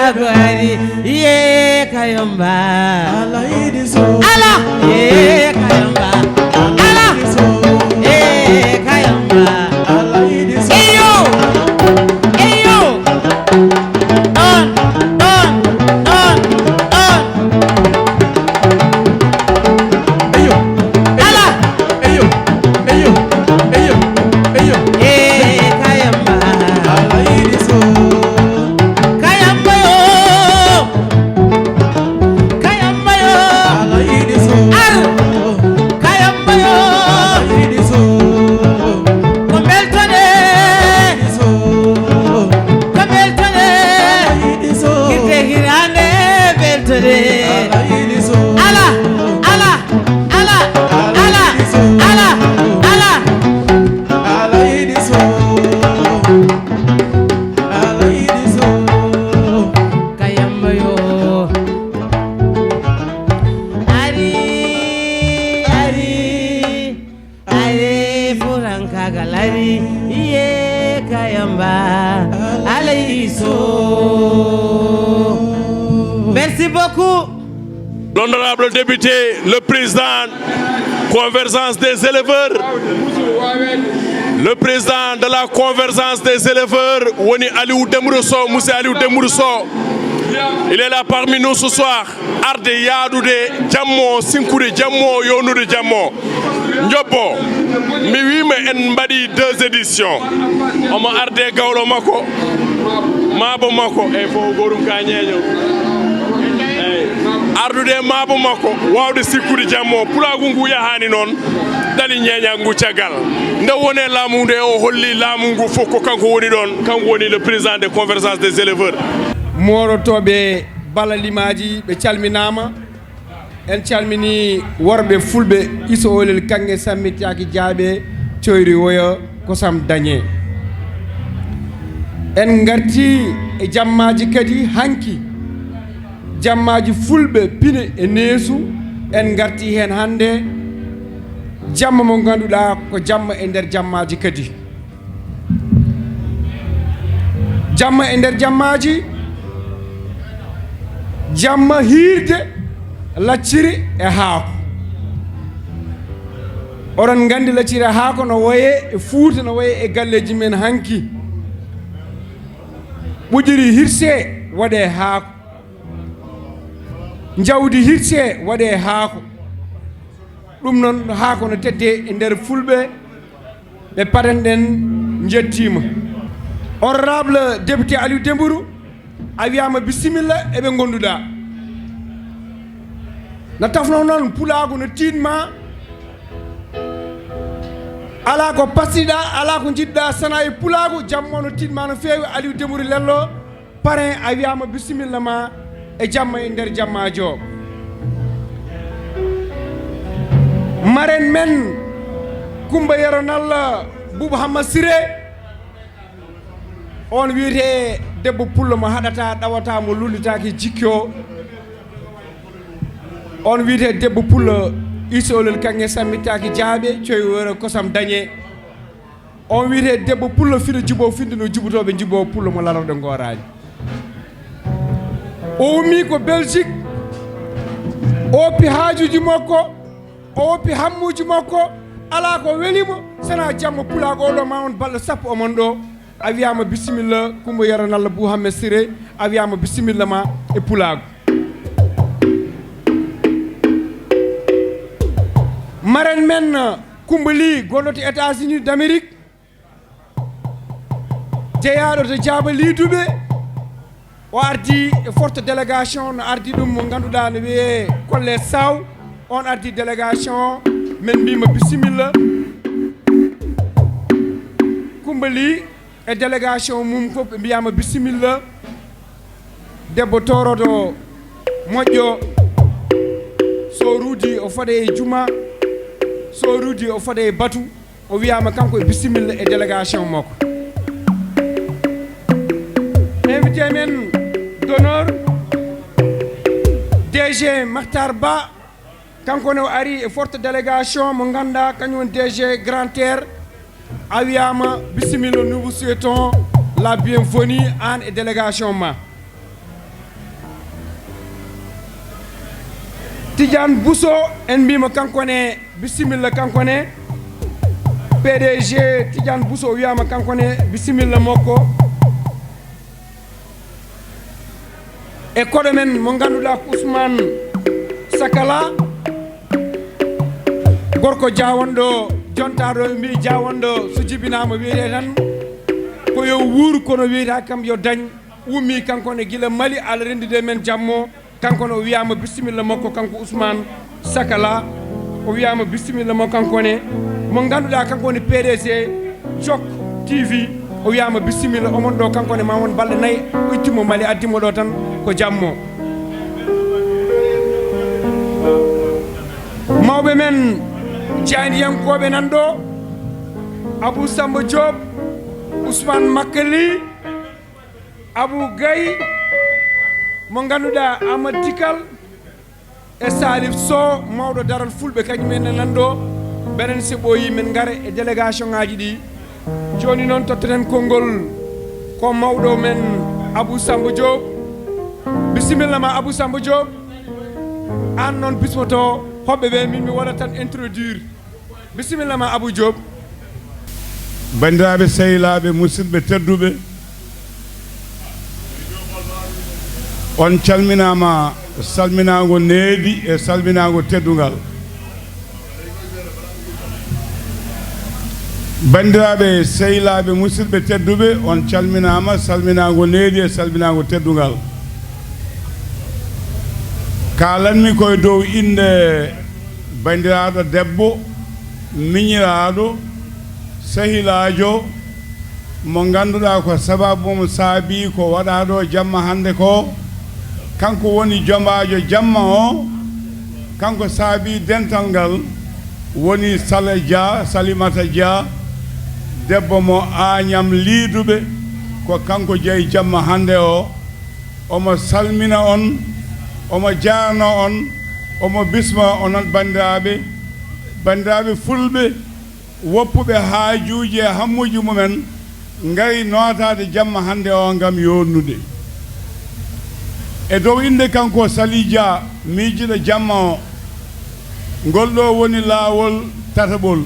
Ko ari, ye kayamba. Ala, ye kayamba. Ala, ye kayamba. Eyo, eyo. Ɗon, ɗon, ɗon, ɗon. Ala. Eyo, eyo, eyo, eyo. Eh, kayamba. Ala idi so. Kayamba yo. Kayamba yo. Ala idi so. Ar. Kayamba yo. Ala idi so. Ko beltone. Idi so. Ko beltone. Ala idi so. Kite hirande beltone. Ala idi so. Ala, ala. Ala, ala, ala, ala. Ala idi so. Ala idi so. Kayamba yo. Ari, ari, ari, furankagal ari. Iye kayamba. Ala idi so. Merci beaucoup. L'honorable député, le président convergence des éleveurs, le président de la convergence des éleveurs, woni Aliou Dembourou Sow, monsieur Aliou Dembourou Sow. Il est là parmi nous ce soir. Arde yaadude jammo, sinkude jammo, yownude jammo. Njobbo, mi wiima en mbaɗi deux éditions. Omo arde gawlo makko, maabo makko, e fof gorum ka ñeeño. Eyi. Ardude e maabo makko, waawde sikkude jammo. Pulaagu ngu yahaani noon, dali ñeeña ngu caggal. Nde wone laamu nde, o holli laamu ngu fof ko kanko woni ɗoon, kanko woni le président de convergence des éleveurs. Moorotooɓe bala limaaji, ɓe calminaama. En calminii worɓe fulɓe, iso olel kaŋŋe sammittaaki jaaɓe, coyri woyo, kosam dañee. En ngartii e jammaaji kadi hanki, jammaaji fulɓe pine e neesu, en ngartii heen hannde, jamma mo ngannduɗaa ko jamma e nder jammaaji kadi. Jamma e nder jammaaji, jamma hiirde lacciri e haako. Oɗon nganndi lacciri e haako no woye e Fuuta, no woye e galleeji men hanki. Ɓuƴiri hirse waɗe haako. Njawdi hirse waɗe haako. Ɗum noon, haako no tedde e nder fulɓe. Ɓe paten ɗen njettiima. Honorable député Aliou Dembourou, a wiyaama bisimilla e ɓe ngonnduɗaa. No tafnoo noon, pulaagu no tiiɗma, alaa ko pastiɗaa, alaa ko njiɗɗaa, sana e pulaagu, jamma no tiiɗma no feewi, Aliou Dembourou Lello. Parrain, a wiyaama bisimilla ma e jamma e nder jammaajo. Marraine men Kumba Yero Nalla Buubu Hamma Siré, on wiyetee debbo pullo mo haɗata, ɗawata, mo lullitaaki jikki o. On wiyetee debbo pullo isolel kaŋŋe sammittaaki jaaɓe, coy woro kosam dañe. On wiyetee debbo pullo fino juboo, finde no jubotooɓe njuboo, pullo mo larorɗe ngooraani. O ummii ko Belgique, o woppi haajuuji makko, o woppi hammuuji makko, alaa ko weli mo, sana jamma pulaagu o ɗo ma on balɗe sappo omon ɗo. A wiyaama bisimilla, Kumba Yero Nalla Buu Hammet Siré, a wiyaama bisimilla ma e pulaagu. Marraine men, Kumba Ly, gonɗo to États-Unis d'Amérique, jeyaaɗo to Jaaba Liidube, o ardi e forte délégation, no ardi ɗum mo ngannduɗaa no wiyee Kolle Saw, on ardi délégation, men mbiima bisimilla. Kumba Ly e délégation mum fof ɓe mbiyaama bisimilla. Debbo toorodo moƴƴo, so ruudi o fada e juma, so ruudi o fada e batu, o wiyaama kanko e bisimilla e délégation makko. Invité men d'honneur, D G Makhtar Ba, kanko ne o ari e forte délégation mo ngannduɗaa kañum woni D G Grand Air. A wiyaama bisimilla, nous vous souhaitons la bienvenue, aan e délégation ma. Tidiane Bousso, en mbiima kanko ne bisimilla, kanko ne P D G Tidiane Bousso, o wiyaama kanko ne bisimilla makko. E koɗo men mo ngannduɗaa ko Ousmane Sakala, gorko jaawanɗo, jontaaɗo, ɓe mbiyi jaawanɗo so jibinaama wiyetee tan ko yo wuur, kono wiyata kam yo dañ. Ummi kanko ne gila Mali, Alla renndide men jammo. Kanko ne o wiyaama bisimilla makko, kanko Ousmane Sakala. O wiyaama bisimilla makko, kanko ne mo ngannduɗaa, kanko woni P D G Jok T V. O wiyaama bisimilla, omon ɗo, kanko ne ma won balɗe nayi, o ittimo Mali, addimo ɗo tan ko jammo. Mawɓe men jaayndiyankooɓe nan ɗo, Abou Samba Diop, Ousmane Makali, Abou Gaye, mo ngannduɗaa Amadou Tikal e Salif Sow, mawɗo daral Fulɓe, kañum en nan ɗo. Benen so ɓooyi, men ngara e délégation ŋaaji ɗi. Jooni noon, tottoten konngol ko mawɗo men Abou Samba Diop. Bisimilla ma, Abou Samba Diop. Aan noon bismoto hoɓɓe ɓe, min mi waɗa tan introduire. Bisimilla ma, Abou Diop. Banndiraaɓe, sehilaaɓe, musidɓe tedduɓe, on calminaama salminaango needi e salminaango teddungal. Banndiraaɓe, sehilaaɓe, musidɓe tedduɓe, on calminaama salminaango needi e salminaango teddungal. Kaalanmi ko e dow innde banndiraaɗo debbo, miñiraaɗo, sehilaajo, mo ngannduɗaa ko sababu mum saabii ko waɗaa ɗo jamma hannde ko. Kanko woni jomaajo jamma o, kanko saabii dental ngal, woni Sala Dia, Salimata Dia, debbo mo Aañam Liiduɓe, ko kanko jeyi jamma hannde o. Omo salmina on, omo jaarno on, omo bisma onon banndiraaɓe, banndiraaɓe Fulɓe, woppuɓe haajuuji e hammuuji mumen, ngari nootaade jamma hannde o ngam yoornude. E dow innde kanko Sali Dia, miijiɗo jamma o, ngol ɗo woni laawol tataɓol.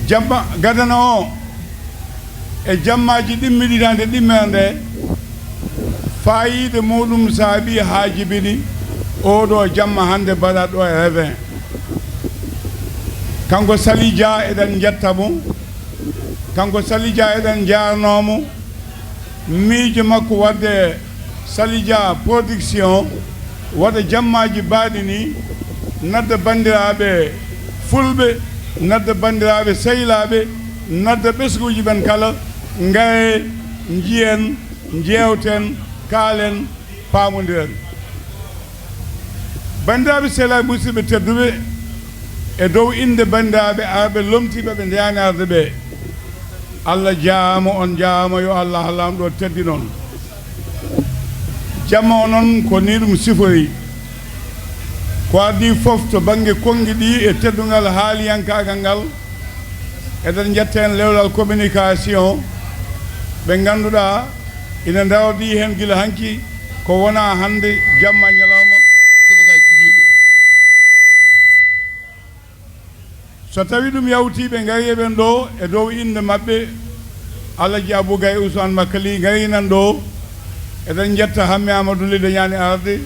Jamma gadano o e jammaaji ɗimmiɗi hannde ɗimmere nde, faayiida muɗum saabii haa jibini oo ɗo jamma hannde mbaɗa ɗo e Revin. Kanko Sali Dia eɗen njetta mo, kanko Sali Dia eɗen njaarnoo mo. Miijo makko waɗde Sali Dia Production, waɗa jammaaji baaɗi ni, nadda banndiraaɓe Fulɓe, nadda banndiraaɓe sehilaaɓe, nadda ɓesnguuji ɓen kala, ngare, njiyen, njeewten, kaalen, paamondiren. Banndiraaɓe sehilaaɓe, musidɓe tedduɓe, e dow innde banndiraaɓe arɓe lomtiiɓe ɓe ndeyaani arde ɓe, Allah jaaraama, on njaaraama, yo Allah Laamɗo teddin on. Jamma o noon ko nii ɗum siforii. Ko adii fof to bannge konngi ɗi e teddungal haaliyankaagal ngal, eɗen njetta heen lewlal communication ɓe ngannduɗaa ina ndarodii heen gila hanki, ko wonaa hannde jamma ñalawma subaka e kikiiɗe. So tawii ɗum yawtii, ɓe ngarii e ɓeen ɗo e dow innde maɓɓe, Alhaji Abou Gaye Ousmane Makali ngarii nan ɗo. Eɗen njetta Hammi Amadou Ly dañaani arde,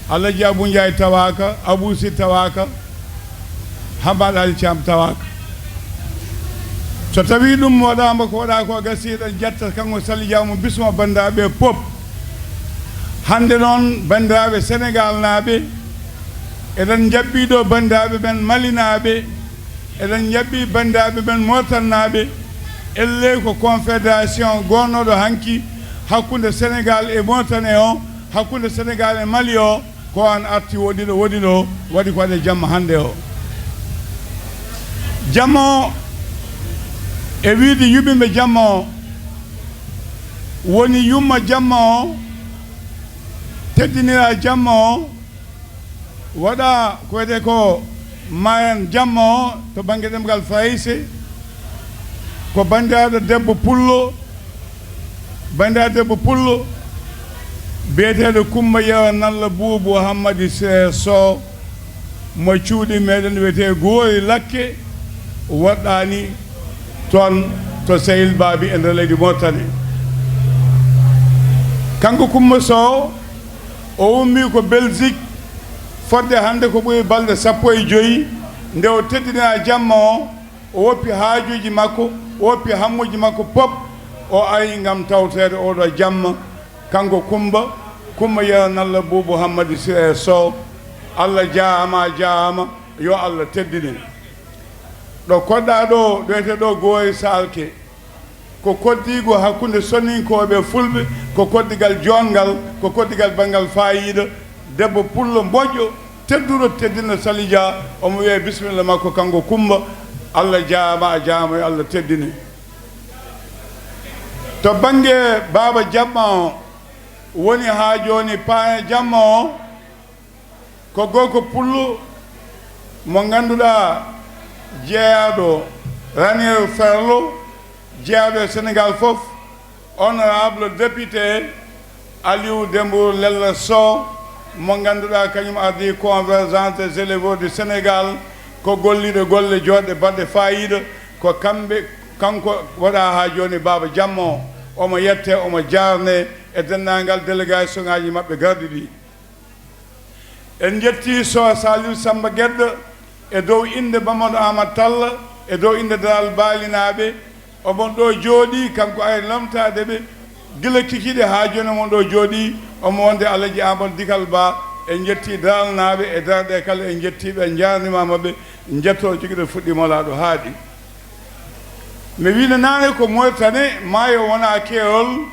Alhaji Abou Ndiaye tawaaka, Abou Sy tawaaka, Hamad Ali Thiam tawaaka. So tawii ɗum waɗaama, ko waɗaa ko gasii, eɗen njetta kanko Sali Dia mo bisma banndiraaɓe pop. Hannde noon, banndiraaɓe Senegaalnaaɓe, eɗen njaɓɓii ɗo banndiraaɓe men Malinaaɓe, eɗen njaɓɓii banndiraaɓe men Moritannaaɓe. Ellee ko confédération gonnooɗo hanki hakkunde Senegaal e Moritani o, hakkunde Senegaal e Mali o, ko aan arti woɗɗi ɗo, woɗɗi ɗo, waɗi ko waɗee jamma hannde o. Jamma o, e wiyde yuɓɓinɓe jamma o, woni yumma jamma o, teddinira jamma o, waɗa ko wiyetee ko maayan jamma o to bannge ɗemngal Farayse, ko banndiraaɗo debbo pullo, banndiraaɗo debbo pullo, Biyeteeɗo Kummba Yero Nalla Buubu Hammadi Siree Sow, mo cuuɗi meɗen wiyetee Goori Lakke, woɗɗaani toon to Sehil Baabi e nder leydi Mauritanie. Kanko Kummba Sow, o ummii ko Belgique, fodde hannde ko ɓuri balɗe sappo e joy, nde o teddinaa jamma o, o woppi haajuuji makko, o woppi hammuuji makko pop, o ari ngam tawtoreede oo ɗoo jamma. Kanko Kummba, Kummba Yero Nalla Buubu Hammadi Siree Sow, Allah jaaraama, a jaaraama, yo Allah teddine. Ɗo koɗɗaa ɗoo, ɗo wiyetee ɗoo Goori Salke, ko koddiigu hakkunde Soninkooɓe e Fulɓe, ko koddigal joɗngal, ko koddigal banngal faayiida. Debbo pullo moƴƴo, tedduɗo, teddinɗo Sali Jah, omo wiyee bisimilla makko, kanko Kummba, Allah jaaraama, a jaaraama, yo Allah teddine. To bannge baaba jamma o, woni haa jooni paaño jamma o, ko gorko pullo mo ngannduɗaa jeyaaɗo Raniero Ferlo, jeyaaɗo e Senegaal fof, honorable député Aliou Dembourou Lella Sow, mo ngannduɗaa kañum ardii Convergence des éleveurs du Sénégal, ko golliiɗo golle joɗɗe baɗɗe faayiida, ko kamɓe, kanko waɗaa haa jooni baaba jamma o, omo yettee, omo jaarnee e denndaangal délégation ŋaaji maɓɓe garɗi ɗi. En njettii Soh Saliou Samba Gedda e dow innde Mamadou Amadou Tall, e dow innde Daral Baalinaaɓe, omon ɗo jooɗii, kanko ari lomtaade ɓe, gila kikiiɗe haa jooni omon ɗo jooɗii, omo wonde Alaji Amadou Dikal Ba. En njettii Daralnaaɓe e Darɗe kala, en njettii ɓe, en njaarnimaama ɓe, njettoo jogiiɗo fuɗɗii molaaɗo haaɗi. Mi wiino naane ko Mauritanie, maayo wonaa keerol,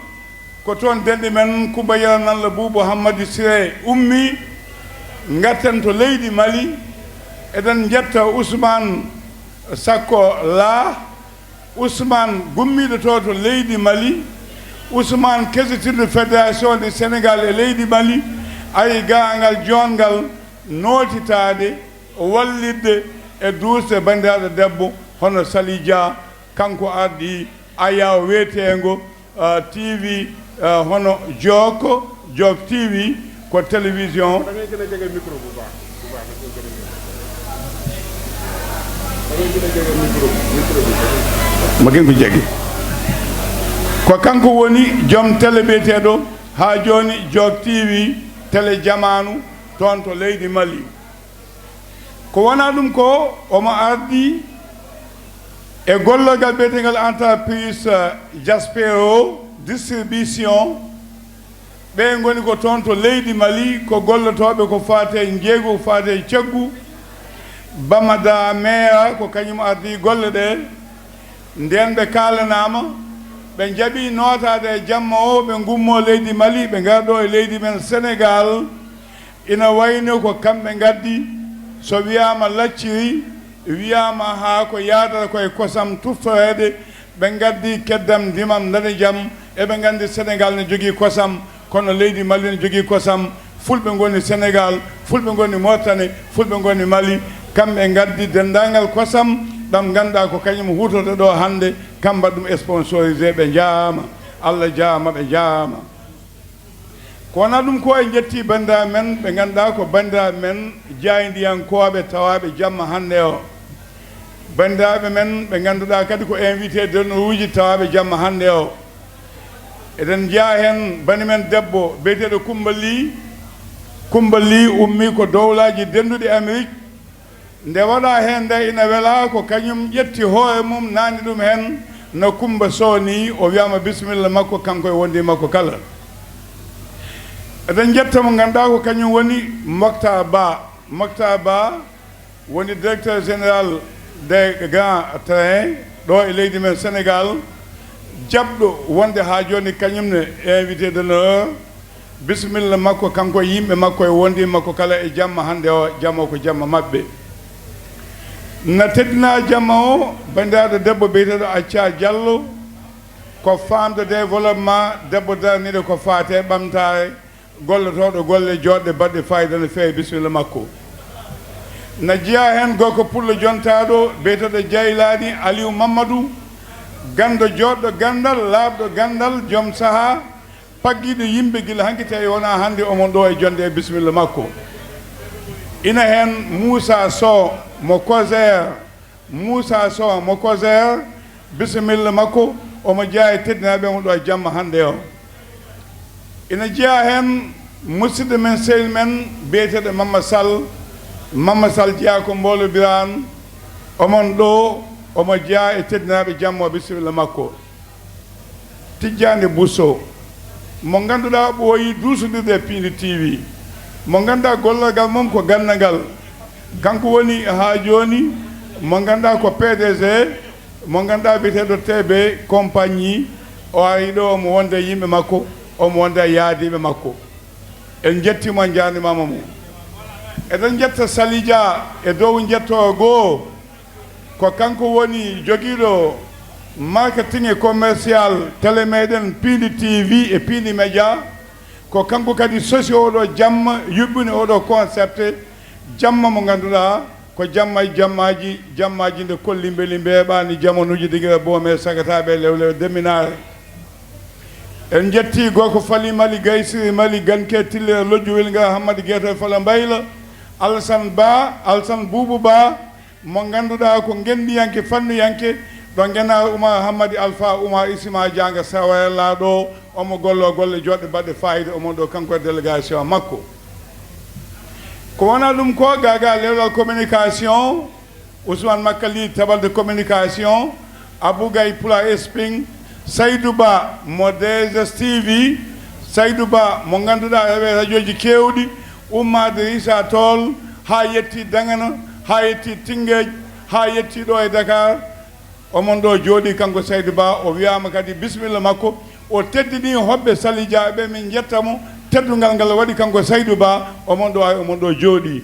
ko toon denɗi men Kummba Yero Nalla Buubu Hammadi Siree ummii, ngarten to leydi Mali, eɗen njetta Ousmane Sakko Lah, Ousmane gummiiɗo to, to leydi Mali, Ousmane kesitirɗo Fédération du Sénégal e leydi Mali, ari gaangal joɗngal nootitaade, wallitde e duusde banndiraaɗo debbo hono Sali Jah, kanko ardii Ayaw wiyeteengo, ah, T V, ah, hono Jook, Jook T V, ko télévision. Da ngay gën a jege micro bu baax, bu baax, da ngay gën a jege. Da ngay gën a jege micro, micro bi. Ma gën ko jege. Ko kanko woni joom télé biyeteeɗo haa jooni Jook T V, télé jamaanu toon to leydi Mali. Ko wonaa ɗum ko, omo ardii e gollorgal biyeteegal entreprise, eh, Jaspero Distribution. Ɓe ngoni ko toon to leydi Mali, ko gollotooɓe ko faati e njeeygu, ko faati e caggu. Bamada Meera ko kañum ardii golle ɗe. Ndeen ɓe kaalanaama, ɓe njaɓii nootaade e jamma o, ɓe ngummoo leydi Mali, ɓe ngara ɗo e leydi men Senegaal. Ina wayno ko kamɓe ngaddi, so wiyaama lacciri, wiyaama haa ko yaadata ko e kosam tuftoreede, ɓe ngaddi keddam ndimam ndanijam, eɓe nganndi Senegaal ne jogii kosam, kono leydi Mali ne jogii kosam, Fulɓe ngoni Senegaal, Fulɓe ngoni Moritani, Fulɓe ngoni Mali, kamɓe ngaddi denndaangal kosam ɗam ngannduɗaa ko kañum huutorta ɗo hannde, kam mbaɗ ɗum sponsorisé, ɓe njaama, Allah jaama, ɓe njaama. Ko wonaa ɗum ko, en njettii banndiraaɓe men ɓe ngannduɗaa ko banndiraaɓe men jaayndiyankooɓe tawaaɓe jamma hannde o. Banndiraaɓe men ɓe ngannduɗaa kadi ko invité d'honneur uji tawaaɓe jamma hannde o. Eɗen njiya heen bani men debbo biyeteeɗo Kummba Lih. Kummba Lih ummii ko dowlaaji dennduɗi Amerik. Nde waɗaa heen nde ina welaa, ko kañum ƴetti hoore mum, naatni ɗum heen no Kummba Sow nii, o wiyaama bisimilla makko, kanko e wondiiɓe makko kala. Eɗen njetta mo ngannduɗaa ko kañum woni Moctar Ba. Moctar Ba woni directeur général des grands trains ɗo e leydi men Senegaal, jaɓɗo wonde haa jooni kañum ne invité d'honneur. Bisimilla makko, kanko e yimɓe makko e wondiiɓe makko kala e jamma hannde o, jamma o ko jamma maɓɓe. Na teddinaa jamma o banndiraaɗo debbo biyeteeɗo Acca Diallo, ko femme de développement, debbo daraniiɗo ko faati e ɓamtaare, gollotooɗo golle joɗɗe baɗɗe faayiida no feewi, bisimilla makko. Na jeyaa heen gorko pullo jontaaɗo biyeteeɗo Jaylaani Aliw Mammadu, ganndo joɗɗo ganndal, laaɓɗo ganndal, joom sahaa, Paggiiɗo yimɓe gila hanki tawi wonaa hannde omon ɗo e jonnde e bisimilla makko. Ina heen Muusa Sow mo Koseer, Muusa Sow mo Koseer, bisimilla makko, omo jeyaa e teddinaaɓe mo ɗo e jamma hannde o. Ina jeyaa heen musidɗo men, sehil men biyeteeɗo Mamma Sall, Mamma Sall jeyaa ko Mboolo Biraan, omon ɗo, omo jeyaa e teddinaaɓe jamma o, bisimilla makko. Tijjaani Buso, mo ngannduɗaa ɓooyi duusondirde e Piindi T V, mo ngannduɗaa gollal ngal mum ko gannangal, kanko woni haa jooni mo ngannduɗaa ko P D G, mo ngannduɗaa biyeteeɗo T B compagnie, o ari ɗo omo wonda e yimɓe makko, omo wonda e yaadiiɓe makko. En njettiima, en njaarnimaama mo. Eɗen njetta Sali Dia e dow njettoo goo. Ko kanko woni jogiiɗo marketing e commercial télé meɗen Piindi T V e Piindi Média. Ko kanko kadi sosi oɗo jamma, yuɓɓini oɗo concept, jamma mo ngannduɗaa ko jamma e jammaaji, jammaaji nde kolli mbeli mbeeɓaani, jamanuuji digira boome, sagataaɓe lewlew deminaare. En njettii gorko Fali Mali, Gaysiri Mali, Ganke Tille, Lojju Welnga, Hammadi Geeto e Fala Mbayla, Alsan Ba, Alsan Buubu Ba, mo ngannduɗaa ko ngenndiyanke, fannuyanke, ɗo Ngenaar Umar Hammadi Alfa Umar Isima Jaanga Sawayalla ɗo, omo gollo golle jooɗɗe baɗɗe faayiida, omo ɗo kanko e délégation makko. Ko wonaa ɗum ko, gaagaa lewlal communication, Ousmane Makka Ly, tabalde communication, Abou Gaye Pulaar Esping, Saydou Ba mo D S T V, Saydou Ba mo ngannduɗaa rewe radiooji keewɗi, ummaade Risa Tool haa yetti Dagana, haa yetti Tinngeej, haa yetti ɗo e Dakar. Omon ɗo jooɗii kanko Saydou Ba, o wiyaama kadi bisimilla makko, o teddinii hoɓɓe Sali Dia ɓe, min njetta mo, teddungal ngal waɗi kanko Saydou Ba, omon ɗo ari, omon ɗo jooɗii.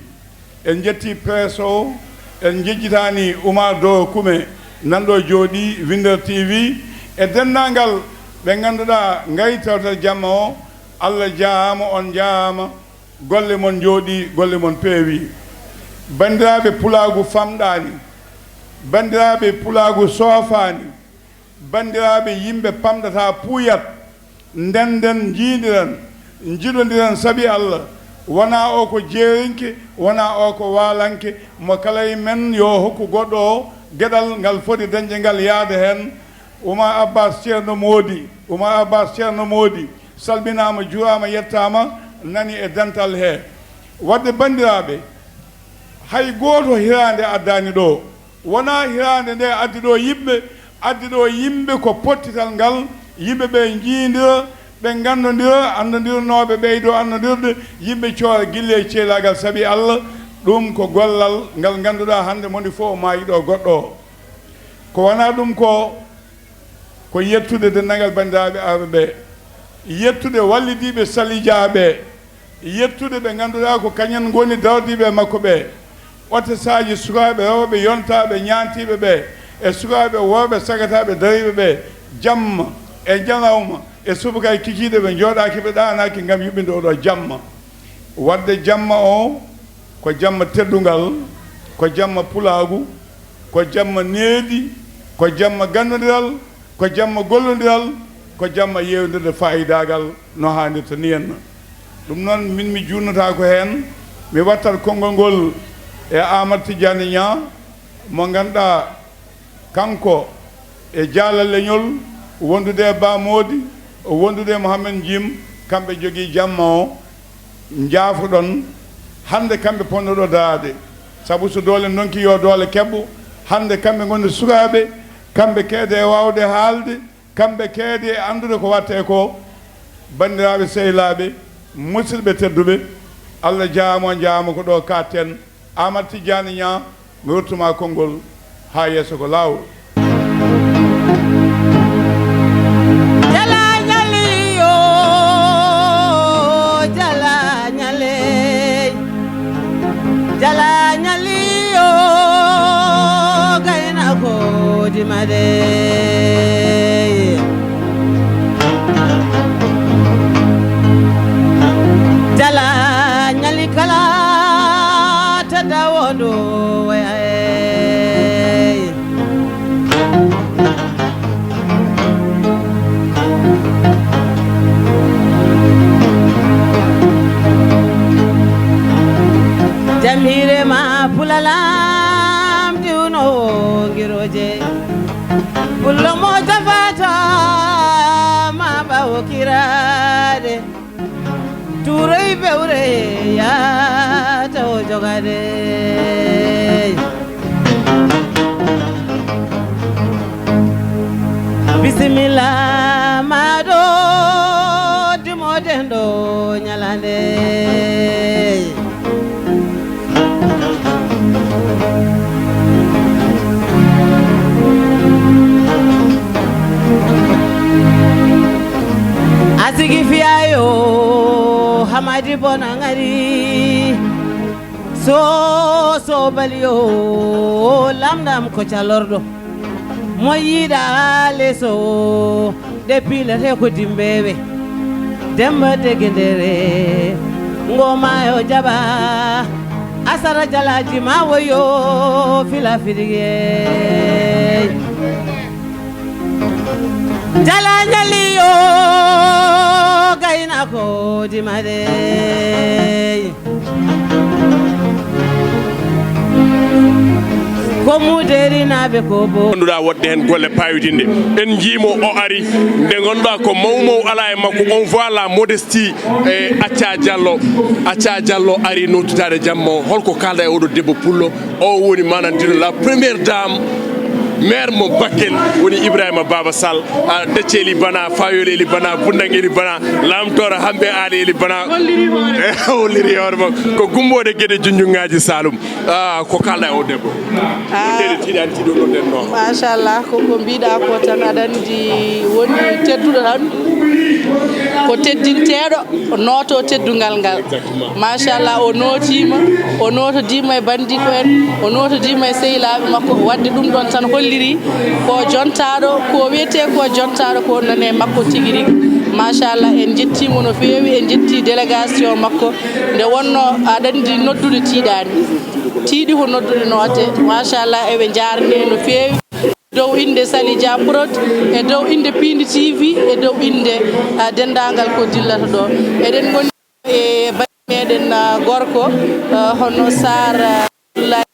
En njettii presse o, en njejjitaani Oumar Doro Kume, nan ɗo jooɗii, Winder T V, e denndaangal ɓe ngannduɗaa ngari tawtal jamma o. Allah jaaraama, on njaaraama, golle mon njooɗii, golle mon peewii. Banndiraaɓe, pulaagu famɗaani, banndiraaɓe, pulaagu soofaani, banndiraaɓe, yimɓe pamɗataa puuyat. Ndennden, njiindiren, njiɗondiren sabi Allah. Wonaa o ko jeerinke, wonaa o ko waalanke. Mo kala e men yo hokku goɗɗo o geɗal ngal foti dañde ngal, yahda heen. Oumar Abbas Ceerno Moodi, Oumar Abbas Ceerno Moodi, salminaama, juuraama, yettaama, nani e dental he. Waɗde, banndiraaɓe, hay gooto hiraande addaani ɗo. Wonaa hiraande nde addi ɗo yimɓe, addi ɗo yimɓe ko pottital ngal, yimɓe ɓe njiindira, ɓe nganndondira, annondirnooɓe ɓeydo annondirde, yimɓe coora gille e ceelaagal sabi Allah. Ɗum ko gollal ngal ngannduɗaa hannde moni fof maayi ɗo goɗɗo o. Ko wonaa ɗum ko, ko yettude denndaangal banndiraaɓe arɓe ɓe, yettude wallidiiɓe Sali Dia ɓe, yettude ɓe ngannduɗaa ko kañum ngoni dardiiɓe e makko ɓe, otesaaji sukaaɓe rewɓe yontaaɓe ñaantiiɓe ɓe, e sukaaɓe worɓe sagataaɓe dariiɓe ɓe, jamma e ñalawma, e subaka e kikiiɗe ɓe njooɗaaki, ɓe ɗaanaaki ngam yuɓɓinde oɗo jamma. Waɗde jamma o ko jamma teddungal, ko jamma pulaagu, ko jamma needi, ko jamma ganndondiral, ko jamma gollondiral, ko jamma yeewndirde faayidaagal no haanirta ni henna. Ɗum noon, min mi juutnotaako heen, mi wattat konngol ngol e Aamadu Tijjaani Ñaa, mo ngannduɗaa kanko e Jaala Leñol, wondude e Ba Moodi, wondude e Mohamed Jim, kamɓe njogii jamma o. Njaafoɗon, hannde kamɓe ponnoɗo daraade, sabu so doole ndonki yo doole keɓɓo, hannde kamɓe ngoni sukaaɓe, kamɓe keede e waawde haalde, kamɓe keede e anndude ko waɗtee ko. Banndiraaɓe sehilaaɓe, musidɓe tedduɓe, Allah jaaraama, on njaaraama ko ɗo kaaɗten. Aamadu Tijjaani Ñaa, mi ruttu ma konngol haa yeeso ko laawol. Jala ñali yo, jala ñale, jala ñali yo, gayna ko dimade. Jala ñali kala tedda wondu wayay. Jam hiire ma pulalam diwno ngiroje. Pullo mo jafata ma ɓawo kirade. Turoy bewre yata o jogade. Bisimilla ma ɗo dimoden ɗo ñalande. Asigi fiyayo hamadi bona ngari. So sobali o lamɗam ko calorɗo. Mo yiɗa leso ɗe pilate ko dimbewe. Demba degedere ngo mayo jaɓa. Asara jalaji ma woyo fila fidige. Jala ñali yo gayna ko dimade. Ko muderinaɓe ko bo. Annduɗa wonde hen golle pawidinɗe. En jiimo o ari, nde ngannduɗa ko mawmaw ala e makko, on voit la modestie. E Acca Diallo, Acca Diallo ari nodditaade jamma o. Holko kalda e oɗo debbo pullo? O woni manantino la première dame, maire mo Bakel, woni Ibrahima Baba Sall. A, Decce Eli Bana, Fayol Eli Bana, Bundang Eli Bana, Lamtoora Hambe Ali Eli Bana. Holliri hoore. Holliri hoore makko. Ko gummode geɗe junjungaaji Saalum. Ah, ko kalɗa e o debbo? Ah. Ndede tiiɗani tiiɗo no nden no. Machallah, ko ko mbiɗa ko tan, aɗa anndi woni tedduɗo tan, ko teddinteeɗo, o nooto teddungal ngal. Exactement. Machallah, o nootiima, o nootodiima e banndiiko en, o nootodiima e sehilaaɓe makko. Waɗde ɗum ɗon tan holliri ko jontaaɗo, ko wiyetee ko jontaaɗo, ko nane makko tigi rigi. Machallah, en njettiimo no feewi, en njetti délégation makko. Nde wonno aɗa anndi noddude tiiɗaani. Tiiɗi ko noddude note. Machallah, eɓe njaarnee no feewi. Dow innde Sali Dia Prod, e dow innde Piindi T V, e dow innde, ah, denndaangal ko dillata ɗo. Eɗen ngoni e bani meɗen, ah, gorko, ah, hono Sarr, ah, Abdoulaye,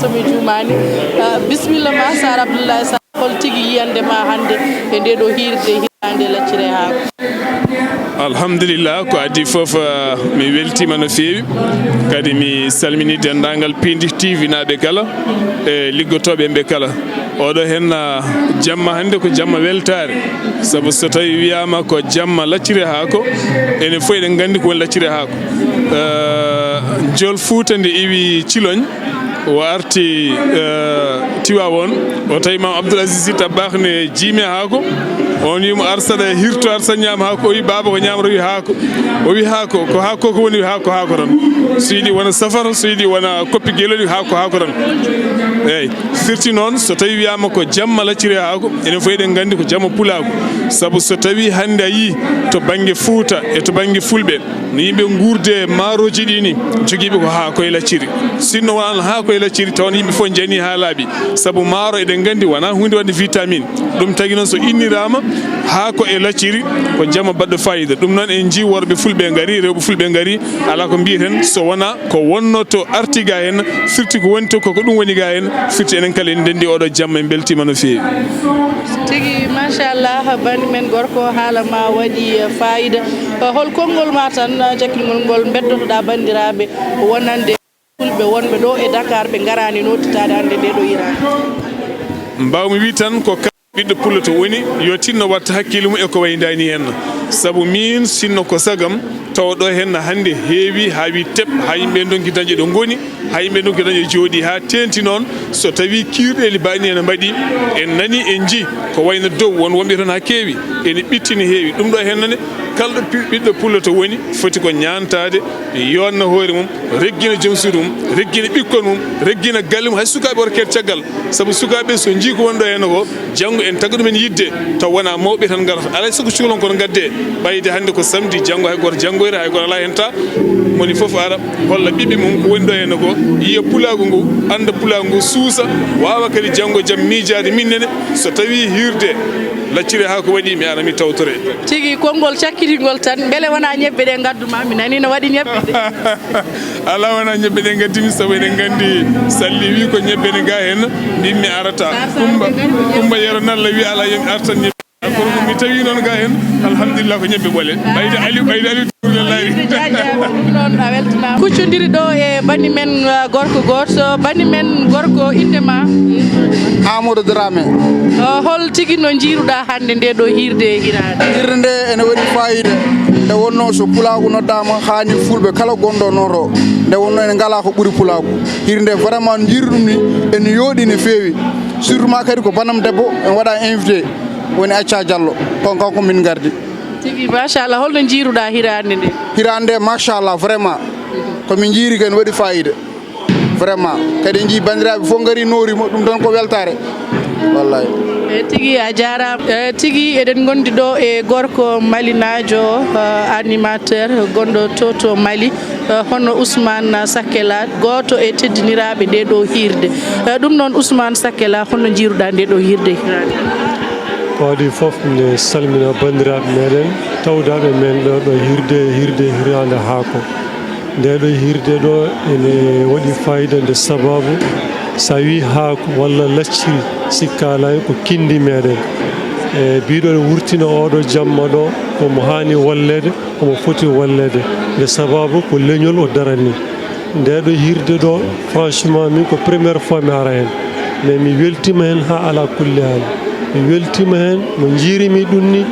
so mi juumaani. Ah, bisimilla ma, Sarr Abdoulaye Sarr, hol tigi yiyannde ma hannde e nde ɗo hiirde hitaande laccire haako? Alhamdulillah, ko adii fof, ah, mi weltiima no feewi. Kadi mi salmini denndaangal Piindi T V naaɓe kala, e liggotooɓe ɓe kala. Oɗo hen, ah, jamma hannde ko jamma weltaare. Sabu so tawi wiyaama ko jamma laccire haako, enen fof eɗen nganndi ko woni laccire haako. Ah, Jol Fuuta nde iwi Ciloñ, o arti, eh, Tiwaawoon, o tawi Maam Abdoul Aziz Sy Dabakh ne jiimi haako. On wiimo, "Ar saɗa hirto, ar saɗa ñaama haako." O wi, "Baaba, ko ñaamata?" O wi, "Haako." O wi, "Haako, ko haako ko woni?" Haako, haako tan. So yiɗi wona safara, so yiɗi wona koppi gelori, haako, haako tan. Eeyi, firti noon, so tawi wiyaama ko jamma laccire haako, enen fof eɗen nganndi ko jamma pulaagu. Sabu so tawi hannde a yii to bannge Fuuta e to bannge Fulɓe, no yimɓe nguurde e maarooji ɗi ni, jogiiɓe ko haako e lacciri. Sinno wonano haako e lacciri, tawa yimɓe fof njani haa laaɓi. Sabu maaro, eɗen nganndi, wona huunde waɗde vitamine. Ɗum tagi noon, so inniraama haako e lacciri, ko jamma baɗɗo faayiida. Ɗum noon, en njii worɓe Fulɓe ngari, rewɓe Fulɓe ngari, alaa ko mbiyeten, so wona ko wonno to arti ga heen, firti ko woni to, koko ɗum woni ga heen, firti enen kala en ndenndi oɗo jamma, en mbeltiima no feewi. Tigi, machallah, banndi men gorko, haala ma waɗi faayiida. Hol konngol ma tan, cakkitgol ngol, mbeddotoɗaa banndiraaɓe wonande Fulɓe wonɓe ɗo e Dakar, ɓe ngaraani nodditaade hannde nde ɗo yiraande? Mbaawmi wii tan ko kala ɓiɗɗo pullo to woni, yo tinno watta hakkille mum e ko wayi ndaani heen. Sabu miin, sinno ko sagam, tawa ɗo heen hannde heewi, haa wii tep, haa yimɓe ndonki dañde ɗo ngoni, haa yimɓe ndonki dañde jooɗi, haa teenti noon, so tawii kiirɗeeli mbaɗi ene mbaɗi, en nani, en njii, ko wayno dow, won wonɓe toon haa keewi, ene ɓitti, ne heewi. Ɗum ɗo heen nane, kala ɗo pi-, ɓiɗɗo pullo to woni, foti ko ñaantaade, yonna hoore mum, reggina joom suudu mum, reggina ɓikkon mum, reggina galle mum, hay sukaaɓe wota keed caggal. Sabu sukaaɓe so njii ko woni ɗo heen ko, janngo en taga ɗumen yiɗde, taw wonaa mawɓe tan ngarata. Alaa e sago cukalon kono ngaddee, Ɓayde hannde ko samedi, janngo hay gooto janngoyre, hay gooto alaa heen ta. Moni fof ara holla ɓiɓɓe mum ko woni ɗo heen ko, yiya pulaagu ngu, annda pulaagu ngu, suusa, waawa kadi janngo jam miijaade min nene. So tawii hiirde lacciri haa ko waɗi, mi ara mi tawtore. Tigi, konngol cakkitingol tan, mbele wonaa ñebbe ɗe ngaddu ma? Mi nanii no waɗi ñebbe ɗe. Alaa, wonaa ñebbe ɗe ngaddimi, sabu eɗen nganndi Salli wi ko ñebbe ne gaa heen, mbimmi arata. Kumba, Kumba Yero Nalla wi alaa, yo mi artan ñebbe. Kono mi tawi noon gaa heen, alhamdulillah, ko ñebbe ɓole. Ɓayde Aliou, ɓayde Aliou Touré laari. Ɗum noon a weltanaama. Kuccondiri ɗo e banndi men, uh, gorko gooto. Banndi men gorko, innde ma? Amadou Dramé. Uh, hol tigi no njiiruɗaa hannde nde ɗo hiirde hiraande? Hiirde nde ene waɗi faayiida. Nde wonnoo so pulaagu noddaama, haani fulɓe kala gonɗo nooto. Nde wonnoo ene ngalaa ko ɓuri pulaagu. Hiirde nde vraiment njiiru ɗum ni, ene yooɗi, ene feewi. Surtout ma kadi ko banam debbo, en waɗa invité. Woni Acca Diallo, kon kanko min ngardi. Tigi, machallah, holno njiiruɗaa hiraande nde? Hiraande nde, machallah, vraiment. Ko min njiiri ken waɗi faayiida. Vraiment. Kadi en njii banndiraaɓe fof ngari noori mo, ɗum tan ko weltaare. Wallahi. E tigi, a jaaraama. E tigi, eɗen ngondi ɗo e gorko malinaajo, eh, animateur gonɗo to, to Mali. Eh, hono Ousmane Sakkela, gooto e teddiniraaɓe nde ɗo hiirde. Eh, ɗum noon, Ousmane Sakkela, hono njiiruɗaa nde ɗo hiirde hiraande? Ko adii fof, mi salmina banndiraaɓe meɗen, tawdaaɓe men ɗo, ɗo hiirde, hiirde hiraande haako. Nde ɗo hiirde ɗo ene waɗi faayiida nde sababu, so a wii haako walla lacciri, sikka alaa ko kinndi meɗen. E biɗo wurtina oɗo jamma ɗo, ko mo haani walleede, omo foti walleede, nde sababu ko leñol o darani. Nde ɗo hiirde ɗo, franchement, min ko première fois mi ara heen, mais mi weltima heen haa alaa kulli haal. Mi weltima heen, no njiirimi ɗum ni,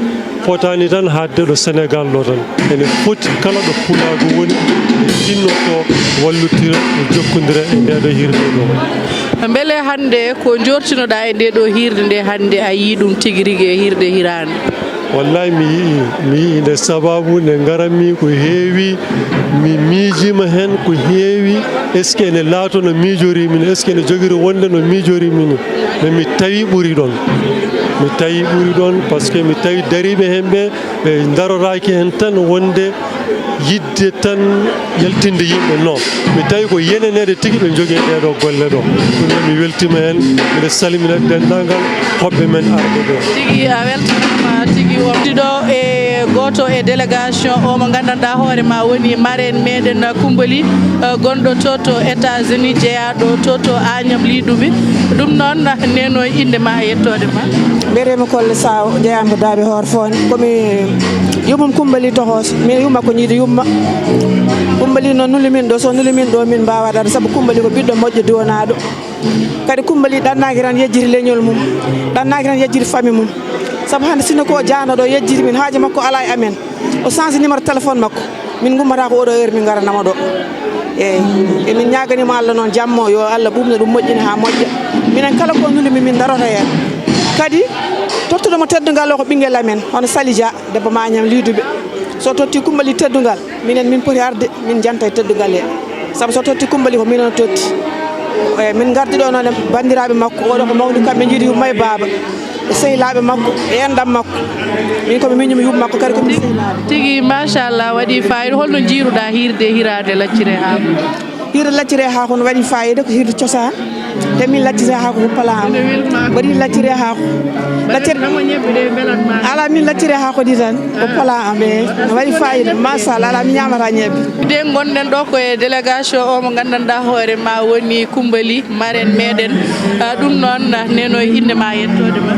fotaani tan haaɗde ɗo Sénégal ɗo tan. Ene foti kala ɗo pulaagu woni, ɓe tinnoto wallitira, ɓe jokkondira e nde ɗo hiirde ɗo. Mbele hannde ko njortinoɗaa e nde ɗo hiirde nde hannde, a yii ɗum tigi rigi e hiirde hiraande? Wallahi, mi yi'i, mi yi'i nde sababu nde ngaranmi ko heewi, mi miijiima heen ko heewi. Est-ce que ene laato no miijoriimi ni? Est-ce que ene jogiri wonde no miijoriimi ni? Mais mi tawi ɓuri ɗoon. Mi tawi ɓuri ɗoon, parce que mi tawi dariiɓe heen ɓe, ɓe ndaroraaki heen tan wonde yiɗde tan yaltinde yimɓe. Non, mi tawi ko yeneneede tigi ɓe njogii ɗee ɗoo golle ɗoo. Ɗum noon, mi weltiima heen, mbiɗa salmina denndaangal hoɓɓe men arɓe ɗoo. Tigi, a weltanaama tigi. O ɗiɗo e gooto e délégation o mo nganndanɗaa hoore ma woni marraine meɗen Kumbali, eh, gonɗo to, to États-Unis, jeyaaɗo to, to Agnam Liiɗuɓe. Ɗum noon, nenoy innde ma e yettoode ma. Mbiyetee-mi Kolle Saw, jeyaama ko Daabe Hoore Fooyre. Ko mi yummum Kumbali toxoos, min yumma ko ñiiɗi yumma. Kumbali noon nuli min ɗo, so nuli min ɗo, min mbaawaa dara, sabu Kumbali ko ɓiɗɗo moƴƴo duwanaaɗo. Kadi Kumbali ɗannaaki tan yejjiti leñol mum, ɗannaaki tan yejjiti famille mum. Sabu hannde, sinno ko o jaano ɗo yejjiti min, haaju makko alaa e amen. O change numéro téléphone makko. Min ngummata ko oɗo heure min ngaranama ɗo. Eeyi. Emin ñaaganiima Allah noon jammo, yo Allah ɓuuɓnu ɗum, moƴƴina haa moƴƴa. Minen kala ko nuli min, min darota heen. Kadi tottuɗo mo teddungal o ko ɓinngel amen, hono Sali Dia, debbo ma Agnam Liiduɓe. So totti Kumbali teddungal, minen min poti arde, min janta e teddungal he. Sabu so totti Kumbali ko minen o totti. Eeyi, min ngardi ɗo noon e banndiraaɓe makko, oɗo ko mawni kam, ɓe njiidi yumma e baaba. E sehilaaɓe makko, e enɗam makko. Min ko mi miñum yumma makko, kadi ko min sehilaaɓe. Tigi, machallah, waɗi faayiida. Holno njiiruɗaa hiirde hiraande lacciri e haako? Hiirde lacciri e haako no waɗi faayiida, ko hiirde cosaan. Te min lacciri e haako ko plan am. Mbaɗi lacciri e haako. Lacciri. Alaa, min lacciri e haako ɗi tan. Ko plan am, e no waɗi faayiida. Machallah, alaa, mi ñaamata ñebbe. Nde ngonɗen ɗo ko e délégation o mo nganndanɗaa hoore ma woni Kumbali, marraine meɗen. Ah, ɗum noon, ah, nenoy innde ma e yettoode ma.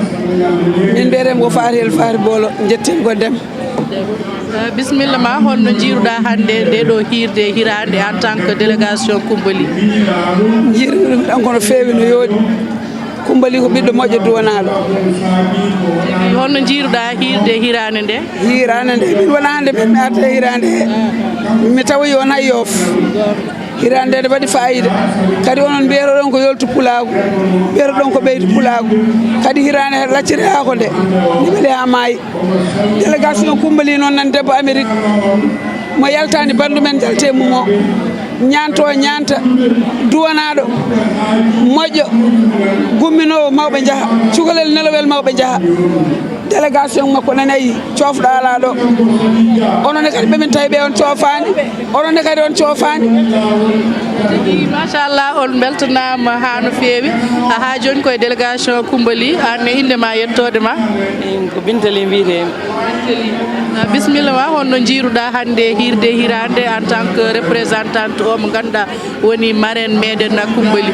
Min mbiyetee-mi ko Fatel Fari Bolo, Jettingol Dem. Ah, bisimilla ma, holno njiiruɗaa hannde nde ɗo hiirde hiraande en tant que délégation Kumbali? Njiirmi ɗum tan ko no feewi, no yooɗi. Kumbali ko ɓiɗɗo moƴƴo duwanaaɗo. Holno njiiruɗaa hiirde hiraande nde? Hiraande nde, min wonaa hannde min mi arta e hiraande he. Mi tawoyi on hay yoof. Hiraande nde waɗi faayiida. Kadi onon mbiyeteɗon ko yoltu pulaagu, mbiyeteɗon ko ɓeydu pulaagu. Kadi hiraande he lacciri haako nde, ni weli haa maayi. Délégation Kumbali noon nan debbo Amérique, mo yaltaani banndum en njalti e mum o. Ñaanto ñaanta, duwanaaɗo, moƴƴo, gumminoowo mawɓe njaha, cukalel nelawel mawɓe njaha. Délégation makko nanayi, coofɗo alaa ɗo. Onon ne kadi ɓe min tawi ɓe on coofaani. Onon ne kadi on coofaani. Machallah, on beltanaama haa no feewi. Haa jooni koye délégation Kumbali, aan ne innde ma, yettoode ma? Min ko Bintali mbiyetee. Ah, bisimilla ma, honno njiiruɗaa hannde hiirde hiraande en tant que représentante o mo ngannduɗaa woni marraine meɗen na Kumbali?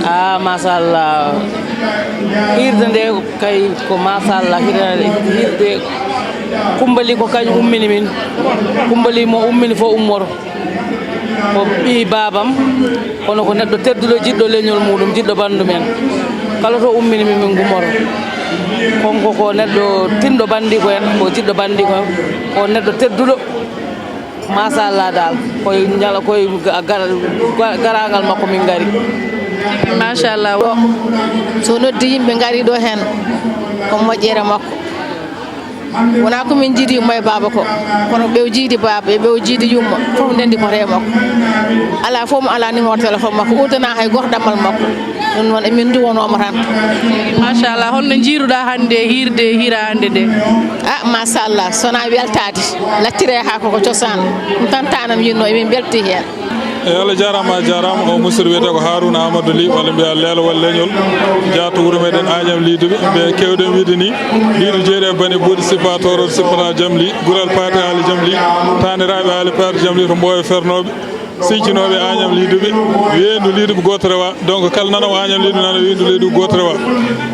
Ah, machallah. Hiirde nde kay ko machallah. Hiirde, hiirde Kumbali ko kañum ummini min. Kumbali mo ummini fof ummoto. Ko ɓii baabam, kono ko neɗɗo tedduɗo, jiɗɗo leñol muɗum, jiɗɗo banndum en. Kala to ummini min, min ngummoto. Kanko ko neɗɗo tinɗo banndiko en, ko jiɗɗo banndiko en, ko neɗɗo tedduɗo. Machallah dal, koye ñala, koye ga-, ga-, ga-, garaangal makko min ngari. Machallah. So noddi yimɓe ngari ɗo heen, ko moƴƴere makko. Wonaa ko min njiidi yumma e baaba ko, kono ɓew jiidi baaba e ɓew jiidi yumma, fof ndenndi koto e makko. Alaa fof mo alaa numéro téléphone makko, uddana hay gooto ɗammal makko. Ɗum noon, emin nduwanooma tan. Machallah, holno njiiruɗaa hannde hiirde hiraande nde? Ah, machallah, so wonaa weltaade, lacciri e haako ko cosaan, ɗum tan tanam yinnoo, emin mbeltii heen. Eyi, Allah jaaraama, a jaaraama. O musidɗo wiyetee ko Harouna Amadou Ly, walla mbiyaa Leelowal Leñol, jaato wuro meɗen Agnam Ly Duɓe. Mbe keewɗen wiide ni, Ly Duɓe jeeri e bane buuɗi, sippa tooroto, sippata Jam Ly, gural paate Aali Jam Ly, taaniraaɓe Aali paate Jam Ly to Mboyo Fernooɓe, sijjinooɓe Agnam Ly Duɓe, weendu Ly Duɓe gooto rewa. Donc, kala nanoowo Agnam Ly Duɓe nana weendu Ly Duɓe gooto rewa.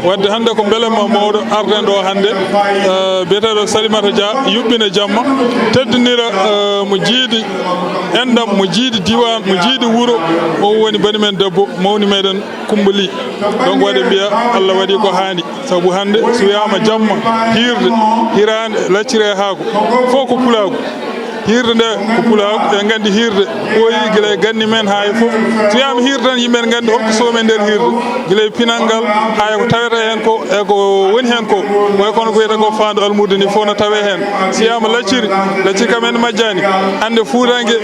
Wadde hannde ko mbelamma mawɗo arden ɗo hannde, eh, biyeteeɗo Salimata Dia, yuɓɓina jamma, teddinira, eh, mo jiidi enɗam, mo jiidi diwan, mo jiidi wuro. O woni bani men debbo, mawni meɗen Kumbali. Donc, waɗe mbiya Allah waɗi ko haani. Sabu hannde so wiyaama jamma, hiirde, hiraande, lacciri e haako, fof ko pulaagu. Hiirde nde ko pulaagu, eɗen nganndi hiirde ɓooyi gila e ganni men haa e fof. So wiyaama hiirde tan, yimɓe ene nganndi holko somi e nder hiirde, gila e pinal ngal haa e ko tawete heen ko, e ko woni heen ko. Way kono ko wiyetee ko faandu almuudo ni, fof no tawee heen. So wiyaama lacciri, lacciri kam en majjaani. Hannde fuutanke,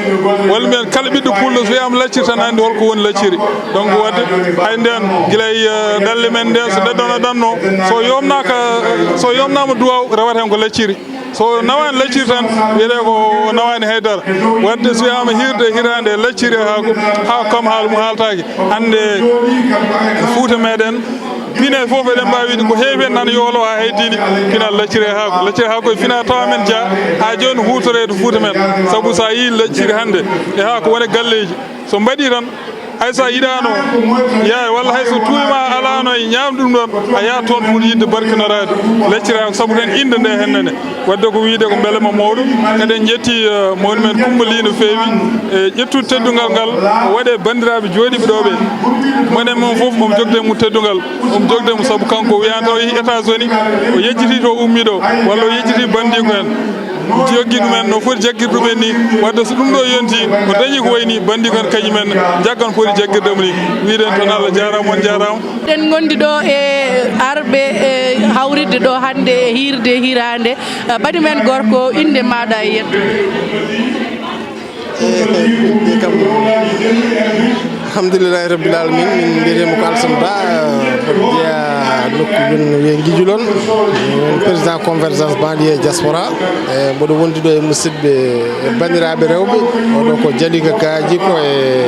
walla mbiyen kala ɓiɗɗo pullo, so wiyaama lacciri tan, anndi holko woni lacciri. Donc, wadde hay ndeen, gila e, eh, ɗalle men nde, so ɗe ɗon ɗanno, so yomnaaka, so yomnaama duwaaw, rewata heen ko lacciri. So nawaani lacciri tan, wiyetee ko nawaani haydara. Wadde so wiyaama hiirde hiraande lacciri e haako, haa kam haala mum haaltaake. Hannde Fuuta meɗen, pine fof eɗen mbaawi wiide ko heewi heen nana yoolo haa heddini pinal lacciri e haako. Lacciri e haako e fina tawa men jeyaa haa jooni huutoreede Fuuta men. Sabu so a yii lacciri hannde e haako woni e galleeji, so mbaɗii tan, hay so a yiɗaano yaay, walla hay so tuuyma alaano e ñaam ɗum ɗoon, a yahat toon pour yiɗde barkinoraade lacciri e haako, sabu tan innde nde heen nane. Wadde ko wiyde ko mbelamma mawɗo. Eɗen njetti, eh, mawni men Kumbali no feewi e ƴettude teddungal ngal, waɗe banndiraaɓe jooɗiiɓe ɗo ɓe. Mone mum fof omo jogde mum teddungal, omo jogde mum sabu kanko o wiyaani taw o yehi États-Unis, o yejjiti to ummi ɗo, walla o yejjiti banndiiko en. Joggi ɗumen no foti jaggirde ɗumen ni, wadde so ɗum ɗo yonti, o dañi ko wayi ni, banndiiko en kañum en jaggan foti jaggirde mum ni. Wiɗen tan Allah jaaraama, on jaaraama. Eɗen ngondi ɗo e arɓe e hawritde ɗo hannde e hiirde hiraande. Ah, bani men gorko, innde maaɗa e yetto? Eyi, kam, alhamdulillahi rabbil alamin, min mbiyetee mo ko Alassane Ba, mboɗo jeyaa nokku men wiyee Ngijulon, woni président convergence banlieue diaspora. E, mboɗo wondi ɗo e musidɓe e banndiraaɓe rewɓe, oɗo ko Jaliga Kaaji, ko e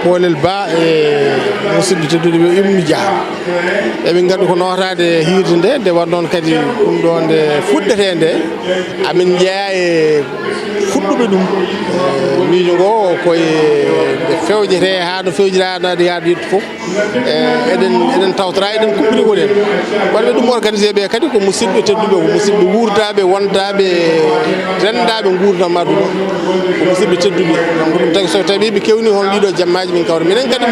Poolel Ba, e musidɓe tedduɓe ɓe Ibnu Dia. Emin nganndi ko nootaade hiirde nde, nde waɗ noon kadi ɗum ɗo nde fuɗɗetee nde, amin njeyaa e fuɗɗuɓe ɗum. E, miijo ngo ko e nde fewjetee haa no fewjiraade yaade yetto fof. E, eɗen, eɗen tawtora, eɗen kuɓɓiɗi ko ɗen. Waɗɓe ɗum organisé ɓe kadi ko musidɓe tedduɓe, ko musidɓe wuurdaaɓe, wondaaɓe, renndaaɓe nguurndam aduna. Ko musidɓe tedduɓe. Donc, ɗum tagi so tawi ɓe kewni hono ɗiɗo jammaaji min kawra. Minen kadi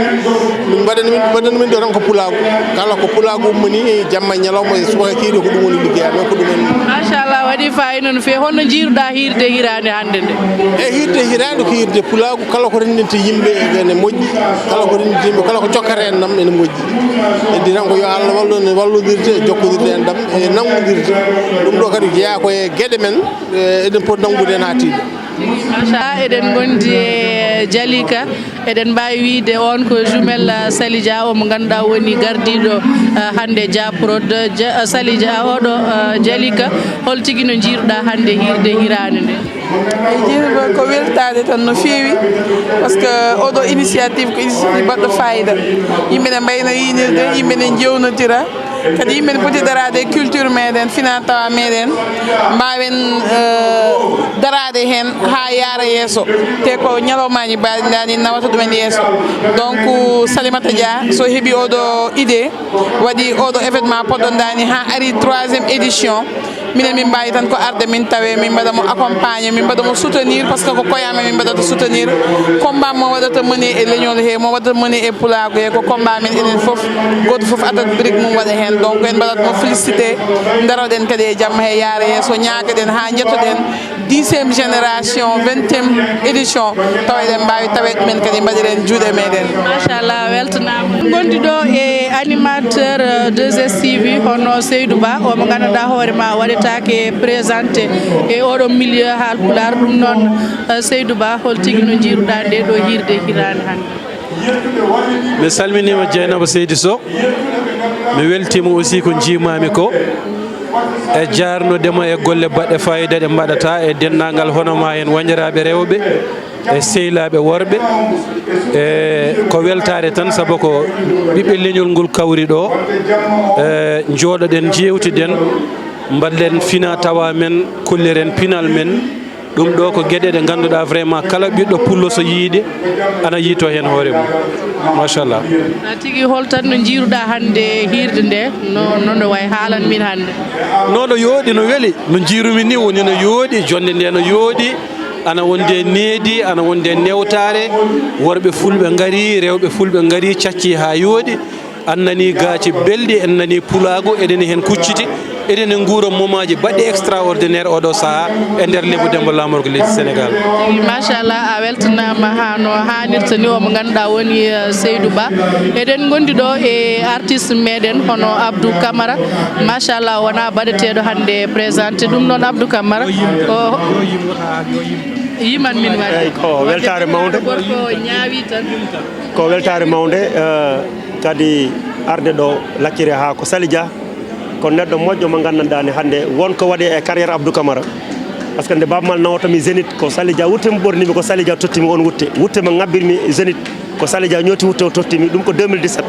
min mbaɗani min, mbaɗani min ɗo tan ko pulaagu. Kala ko pulaagu ummani jamma e ñalawma e subaka kiiɗo ko ɗum woni liggey amen, ko ɗum en. Machallah, waɗi fayida no feewi. Holno njiiruɗaa hiirde hiraande hannde nde? E hiirde hiraande ko hiirde pulaagu, kala ko renndinta yimɓe ene moƴƴi, kala ko renndinta yimɓe, kala ko jokkata en ɗam ene moƴƴi. Heddi tan ko yo Allah wallu en e wallodirde, e jokkodirde en ɗam, e nanngodirde. Ɗum ɗo kadi jeyaa ko e geɗe men, e eɗen poti nanngude heen haa tiiɗa. Machallah, eɗen ngondi e Jalika, eɗen mbaawi wiyde on ko jumelle, uh, Sali Dia, o mo ngannduɗaa woni gardiiɗo, uh, hannde Dia Prod. Dia, uh, Sali Dia, oɗo, uh, Jalika, hol tigi no njiiruɗaa hannde hiirde hiraande nde? Eyi, jiiruɗo ko weltaade tan no feewi, par ce que oɗo initiative ko initiative baɗɗo fayida. Yimɓe ne mbayno yiinirde, yimɓe ne njewnodira. Kadi yimɓe ne poti daraade e culture meɗen, fina tawa meɗen, mbaawen, eh, daraade heen haa yaara yeeso. Te ko ñalawmaaji mbaɗi ndaani nawata ɗumen yeeso. Donc, Salimata Dia, so heɓi oɗo idée, waɗi oɗo événement poɗɗo ndaani haa ari troisième édition. Minen min mbaawi tan ko arde min tawe, min mbaɗa mo accompagné, min mbaɗa mo soutenir, par ce que ko koye amen min mbaɗata soutenir. Combat mo waɗata mené e leñol he, mo waɗata mené e pulaagu he, ko combat men enen fof. Gooto fof addat brique mum waɗa heen. Donc en mbaɗat mo félicité, ndaroɗen kadi e jamma he yaara yeeso, ñaagoɗen haa njettoɗen dixième génération, vingtième édition, tawa eɗen mbaawi taweede men kadi mbaɗiren juuɗe meɗen. Machallah, weltanaama. Ngonndi ɗo e animateur, euh, deux S T V, hono Seydou Ba, o mo ngannduɗaa hoore ma waɗetaake présenté e oɗo milieu Haalpulaar. Ɗum noon, euh, Seydou Ba, hol tigi no njiiruɗaa nde ɗo hiirde hiraande hannde? Mi salminiima Dieynaba Seydi Sow. Mi weltiima aussi ko njiimaami ko. E jaarnude mo e golle baɗɗe faayiida ɗe mbaɗata e denndaangal hono ma en wanndiraaɓe rewɓe e sehilaaɓe worɓe. E ko weltaare tan, sabu ko ɓiɓɓe leñol ngol kawri ɗo. E njooɗoɗen, njeewtiden, mbaɗden fina tawa men, kolliren pinal men. Ɗum ɗo ko geɗe ɗe ngannduɗaa vraiment kala ɓiɗɗo pullo so yiiɗe ana yiito heen hoore mum. Machallah. A tigi, hol tan no njiiruɗaa hannde hiirde nde? No, no nde wayi, haalan min hannde. No, no yooɗi, no weli. No njiirumi ni woni no yooɗi, jonnde nde no yooɗi. Ana wonde needi, ana wonde newtaare. Worɓe fulɓe ngari, rewɓe fulɓe ngari, cacci haa yooɗi. An nani gaaci belɗi, en nani pulaagu, eɗen heen kucciti, eɗen e nguura momaaji baɗɗi extraordinaire oɗo sahaa e nder Lebu Demba laamorgo leydi Sénégal. Machallah, a weltanaama haa no haanirta ni, o mo ngannduɗaa woni, eh, Seydou Ba. Eɗen ngondi ɗo e artiste meɗen hono Abdou Camara. Machallah, wona baɗeteeɗo hannde présenté. Ɗum noon Abdou Camara, o yiman min waɗi. Eyi, ko weltaare mawnde. Gorko ñaawi tan. Ko weltaare mawnde, eh, kadi arde ɗo lakkiri haa ko Sali Dia. Ko neɗɗo moƴƴo mo nganndanɗaa ne hannde won ko waɗi e carrière Abdou Camara. Par ce que nde Baaba Maal nawata mi Zénith, ko Sali Dia wutte mo ɓorni mi, ko Sali Dia totti mi on wutte. Wutte mo ŋabbir mi Zénith, ko Sali Dia ñooti wutte o totti mi, ɗum ko deux mille dix-sept.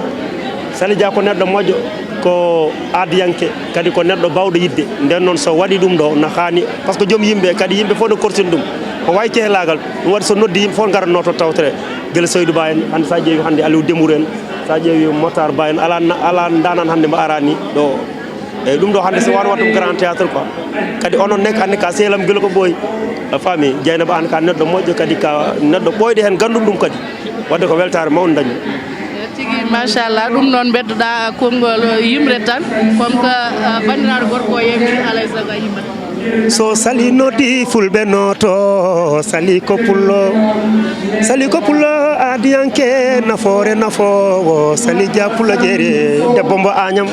Sali Dia ko neɗɗo moƴƴo, ko aadiyanke, kadi ko neɗɗo baawɗo yiɗde. Nden noon so waɗi ɗum ɗo, na haani, par ce que joom yimɓe, kadi yimɓe fof no korsin ɗum. Ko wayi cehlaagal, ɗum waɗi so noddi yimɓe fof ngaratnoo to tawtere. Gila Seydou Ba en, hannde so a ƴeewi hannde Aliou Dembourou en, so a ƴeewi Matar Ba en, alaa na-, alaa ndaanaan hannde mbo araani ɗo. Eyi, ɗum ɗo hannde so wano waɗ ɗum grand théâtre quoi. Kadi onon ne, anndi ka sehlam gila ko ɓooyi. A faami, Dieynaba an ka neɗɗo moƴƴo, kadi ka neɗɗo ɓooyɗo heen ganndum ɗum kadi. Waɗde ko weltaare mawnde dañmi. Tigi, machallah, ɗum noon mbeddoɗaa konngol yimre tan, comme que, ah, banndiraaɗo gorko o yewti, alay sago a yimat. So Sali noddi fulɓe nooto, Sali ko pullo. Sali ko pullo aadiyanke, nafoore nafoowo, Sali Dia pullo jeeri, debbo mbo Añam.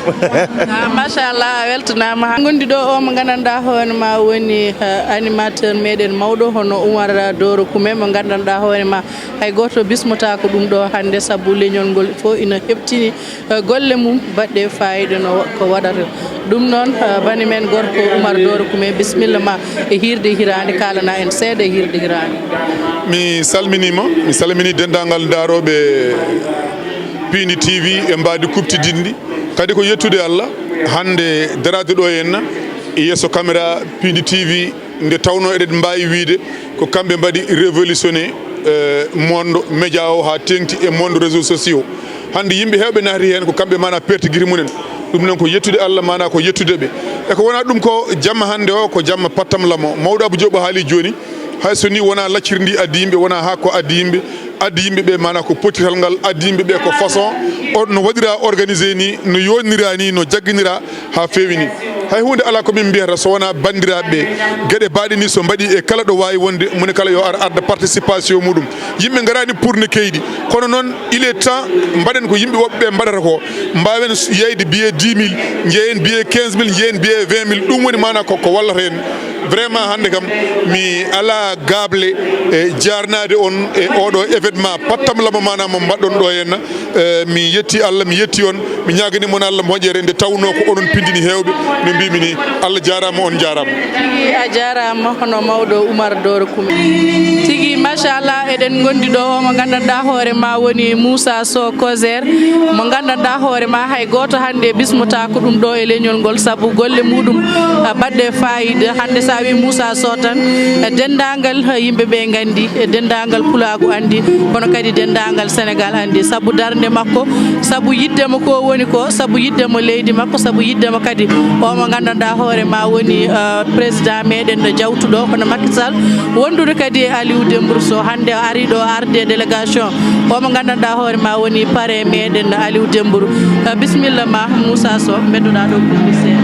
Ah, machallah, a weltanaama. Haa ngondi ɗo o mo nganndanɗaa hoore ma woni, ah, animateur meɗen mawɗo hono Oumar Doro Koumé, mo nganndanɗaa hoore ma hay gooto bismotaako ɗum ɗo hannde, sabu leñol ngol fof ina heɓtini, eh, golle mum baɗɗe faayiida no wa-, ko waɗata. Ɗum noon, eh, bani men gorko Oumar Doro Koumé, bisimilla ma e hiirde hiraande, kaalana en seeɗa e hiirde hiraande. Mi salminiima, mi salmini denndaangal ndaarooɓe Piindi T V e mbaadi kuɓtidinɗi. Kadi ko yettude Allah, hannde daraade ɗo henna e yeeso caméra Piindi T V, nde tawnoo eɗen mbaawi wiyde ko kamɓe mbaɗi révolutionné, eh, monde média o haa teeŋti e monde réseaux sociaux. Hannde yimɓe heewɓe naati heen, ko kamɓe maanaa perti gite mumen. Ɗum noon ko yettude Allah, maanaa ko yettude ɓe. E ko wonaa ɗum ko jamma hannde o, ko jamma pattamlamo. Mawɗo Abou Diop haali jooni, hay so nii wonaa lacciri ndi addi yimɓe, wonaa haako ko addi yimɓe, addi yimɓe ɓe maanaa ko pottital ngal, addi yimɓe ɓe ko façon o no waɗiraa organisé ni, no yooɗniraa ni, no jaggindiraa haa feewi ni. Hay huunde alaa ko min mbiyata so wonaa banndiraaɓe ɓe. Geɗe baaɗe ni so mbaɗi e kala ɗo waawi wonde, moni kala yo ar adda participation muɗum. Yimɓe ngaraani pour ne keyɗi, kono noon il est temps mbaɗen ko yimɓe woɓɓe ɓe mbaɗata ko, mbaawen yeyde billet dix mille, njeyen billet quinze mille, njeyen billet vingt mille, ɗum woni maanaa ko, ko wallata en. Vraiment, hannde kam mi alaa gaable e jaarnaade on e oɗo événement pattam lamo maanaam mo mbaɗɗon ɗo henna. Eh, mi yetti Allah, mi yetti on, mi ñaagani mon Allah moƴƴere nde tawnoo ko onon pindini heewɓe no mbimi ni. Allah jaaraama, on jaaraama. Tigi a jaaraama, hono mawɗo Umar Dooro Kumi. Tigi machallah, eɗen ngondi ɗo o mo nganndanɗaa hoore ma woni Moussa Sow Kozer, mo nganndanɗaa hoore ma hay gooto hannde bismotaako ɗum ɗo e leñol ngol sabu golle muɗum, ah, baɗɗe fayida. Hannde so a wi Moussa Sow tan, eh, denndaangal, eh, yimɓe ɓe nganndi, eh, denndaangal pulaagu anndi, kono kadi denndaangal Sénégal anndi sabu darnde makko, sabu yiɗde mo ko woni ko, sabu yiɗde mo leydi makko, sabu yiɗde mo kadi o mo nganndanɗaa hoore ma woni, eh, président meɗen ɗo jawtuɗo hono Macky Sall, wondude kadi e Aliou Dembourou Sow. Hannde o ari ɗo arde délégation o mo nganndanɗaa hoore ma woni pare meɗen Aliou Dembourou. Eh, bisimilla ma Moussa Sow, mbeddoɗaa ɗo publicité.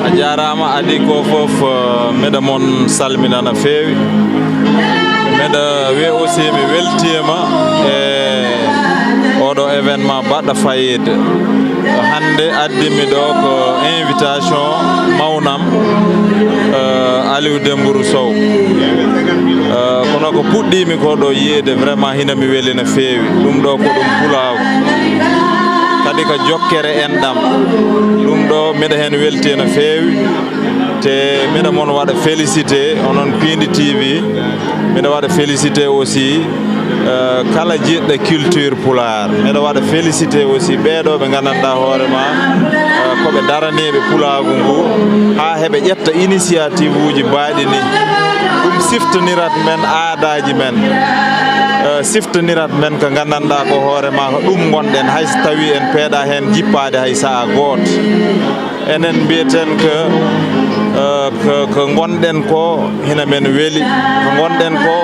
A jaaraama, adii ko fof, eh, mbeɗa mon salmina no feewi. Mbeɗa wiya aussi mi weltiima e oɗo événement baɗɗo fayida. Hannde addimi ɗo ko invitation mawnam, eh, Aliou Dembourou Sow. Eh, kono ko puɗɗimi ko ɗo yiyeede, vraiment hina mi weli no feewi. Ɗum ɗo ko ɗum pulaagu. Kadi ko jokkere enɗam. Ɗum ɗo mbeɗa heen welti no feewi. Te mbeɗa mon waɗa félicité, onon Piindi T V. Mbeɗa waɗa félicité aussi, eh, kala jiɗɗo culture pulaar. Mbeɗa waɗa félicité aussi ɓeeɗo ɓe nganndanɗaa hoore ma, eh, ko ɓe daraniiɓe pulaagu ngu, haa heɓe ƴetta initiative uji mbaɗi ni. Ɗum siftinirat men aadaaji men. Eh, siftinirat men ko nganndanɗaa ko hoore ma, ko ɗum ngonɗen, hay so tawii en peeɗa heen jippaade hay sa'a gooto. Enen mbiyeten ko, eh, ko, ko ngonɗen ko hina men weli, ko ngonɗen ko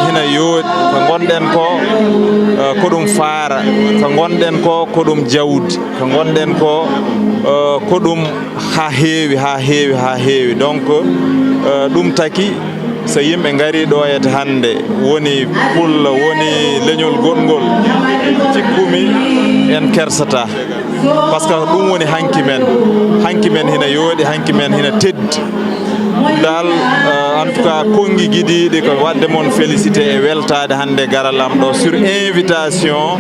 hina yooɗi, ko ngonɗen ko, eh, ko ɗum faara, ko ngonɗen ko, ko ɗum jawdi, ko ngonɗen ko, eh, ko ɗum haa heewi, haa heewi, haa heewi. Donc, eh, ɗum taki so yimɓe ngarii ɗo hannde, woni pullo, woni leñol goɗngol, cikkumi en kersataa. Par ce que ɗum woni hanki men. Hanki men hina yooɗi, hanki men hina teddi. Dal, eh, en tout cas, konngi gidiiɗi ko waɗde mon félicité e weltaade hannde garal am ɗo sur invitation,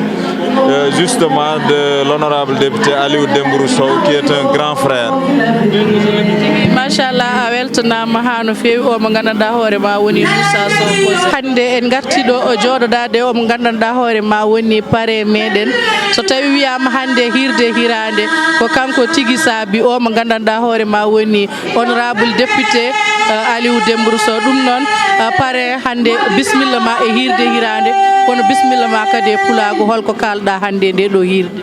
eh, justement de l'honorable député Aliou Dembourou Sow, qui est un grand frère. Machallah, a weltanaama haa no feewi. O mo nganndanɗaa hoore ma woni Moussa Sow. Hannde en ngarti ɗo o jooɗodaade o mo nganndanɗaa hoore ma woni pare meɗen. So tawi wiyaama hannde hirde hiraande, ko kanko tigi saabi o mo nganndanɗaa hoore ma woni honorable député, eh, Aliou Dembourou Sow. Ɗum noon, eh, pare hannde, bisimilla ma e hirde hiraande, kono bisimilla ma kadi e pulaagu, holko kaalɗaa hannde nde ɗo hirde?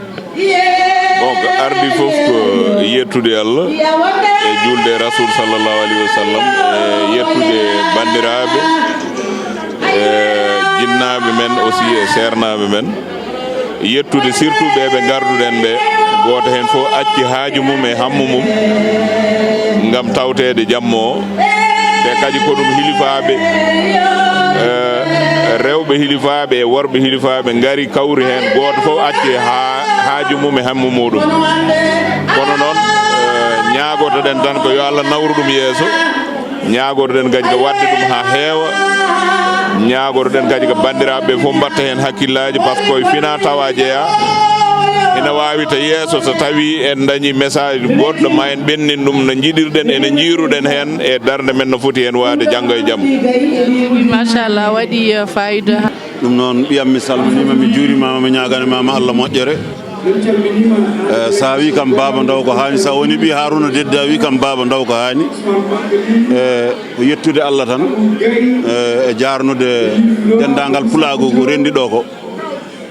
Bon, ko ardi fof ko yettude Allah e juulde e Rasul sallallahu alayhi wa sallam, e yettude banndiraaɓe, e jinnaaɓe men aussi e seernaaɓe men. Yettude surtout ɓe ɓe ngarduɗen ɓe, gooto heen fof acci haaju mum e hammu mum ngam tawteede jammo o. Te kadi ko ɗum hilifaaɓe, eh, rewɓe hilifaaɓe e worɓe hilifaaɓe ngari kawri heen, gooto fof acci haa haaju mum e hammu muɗum. Kono noon, eh, ñaagotoɗen tan ko yo Allah nawru ɗum yeeso. Ñaagotoɗen kadi ko waɗde ɗum haa heewa. Ñaagotoɗen kadi ko banndiraaɓe ɓe fof mbaɗta heen hakkillaaji, par ce que koye fina tawa jeyaa. Ina waawi to yeeso so tawii en ndañii message goɗɗo, ma en ɓennin ɗum no njiɗirɗen e no njiiruɗen heen e darnde men no foti heen waade janngo e jam. Machallah, waɗi, eh, fayida. Ɗum noon, ɓiyam, mi salminiima, mi juurimaama, mi ñaaganimaama Allah moƴƴere. Eh, so a wii kam Baaba Ndaw ko haani, so a woni ɓii Haaruna Deddi, a wii kam Baaba Ndaw ko haani. Eh, ko yettude Allah tan, eh, e jaarnude denndaangal pulaagu ko renndi ɗo ko.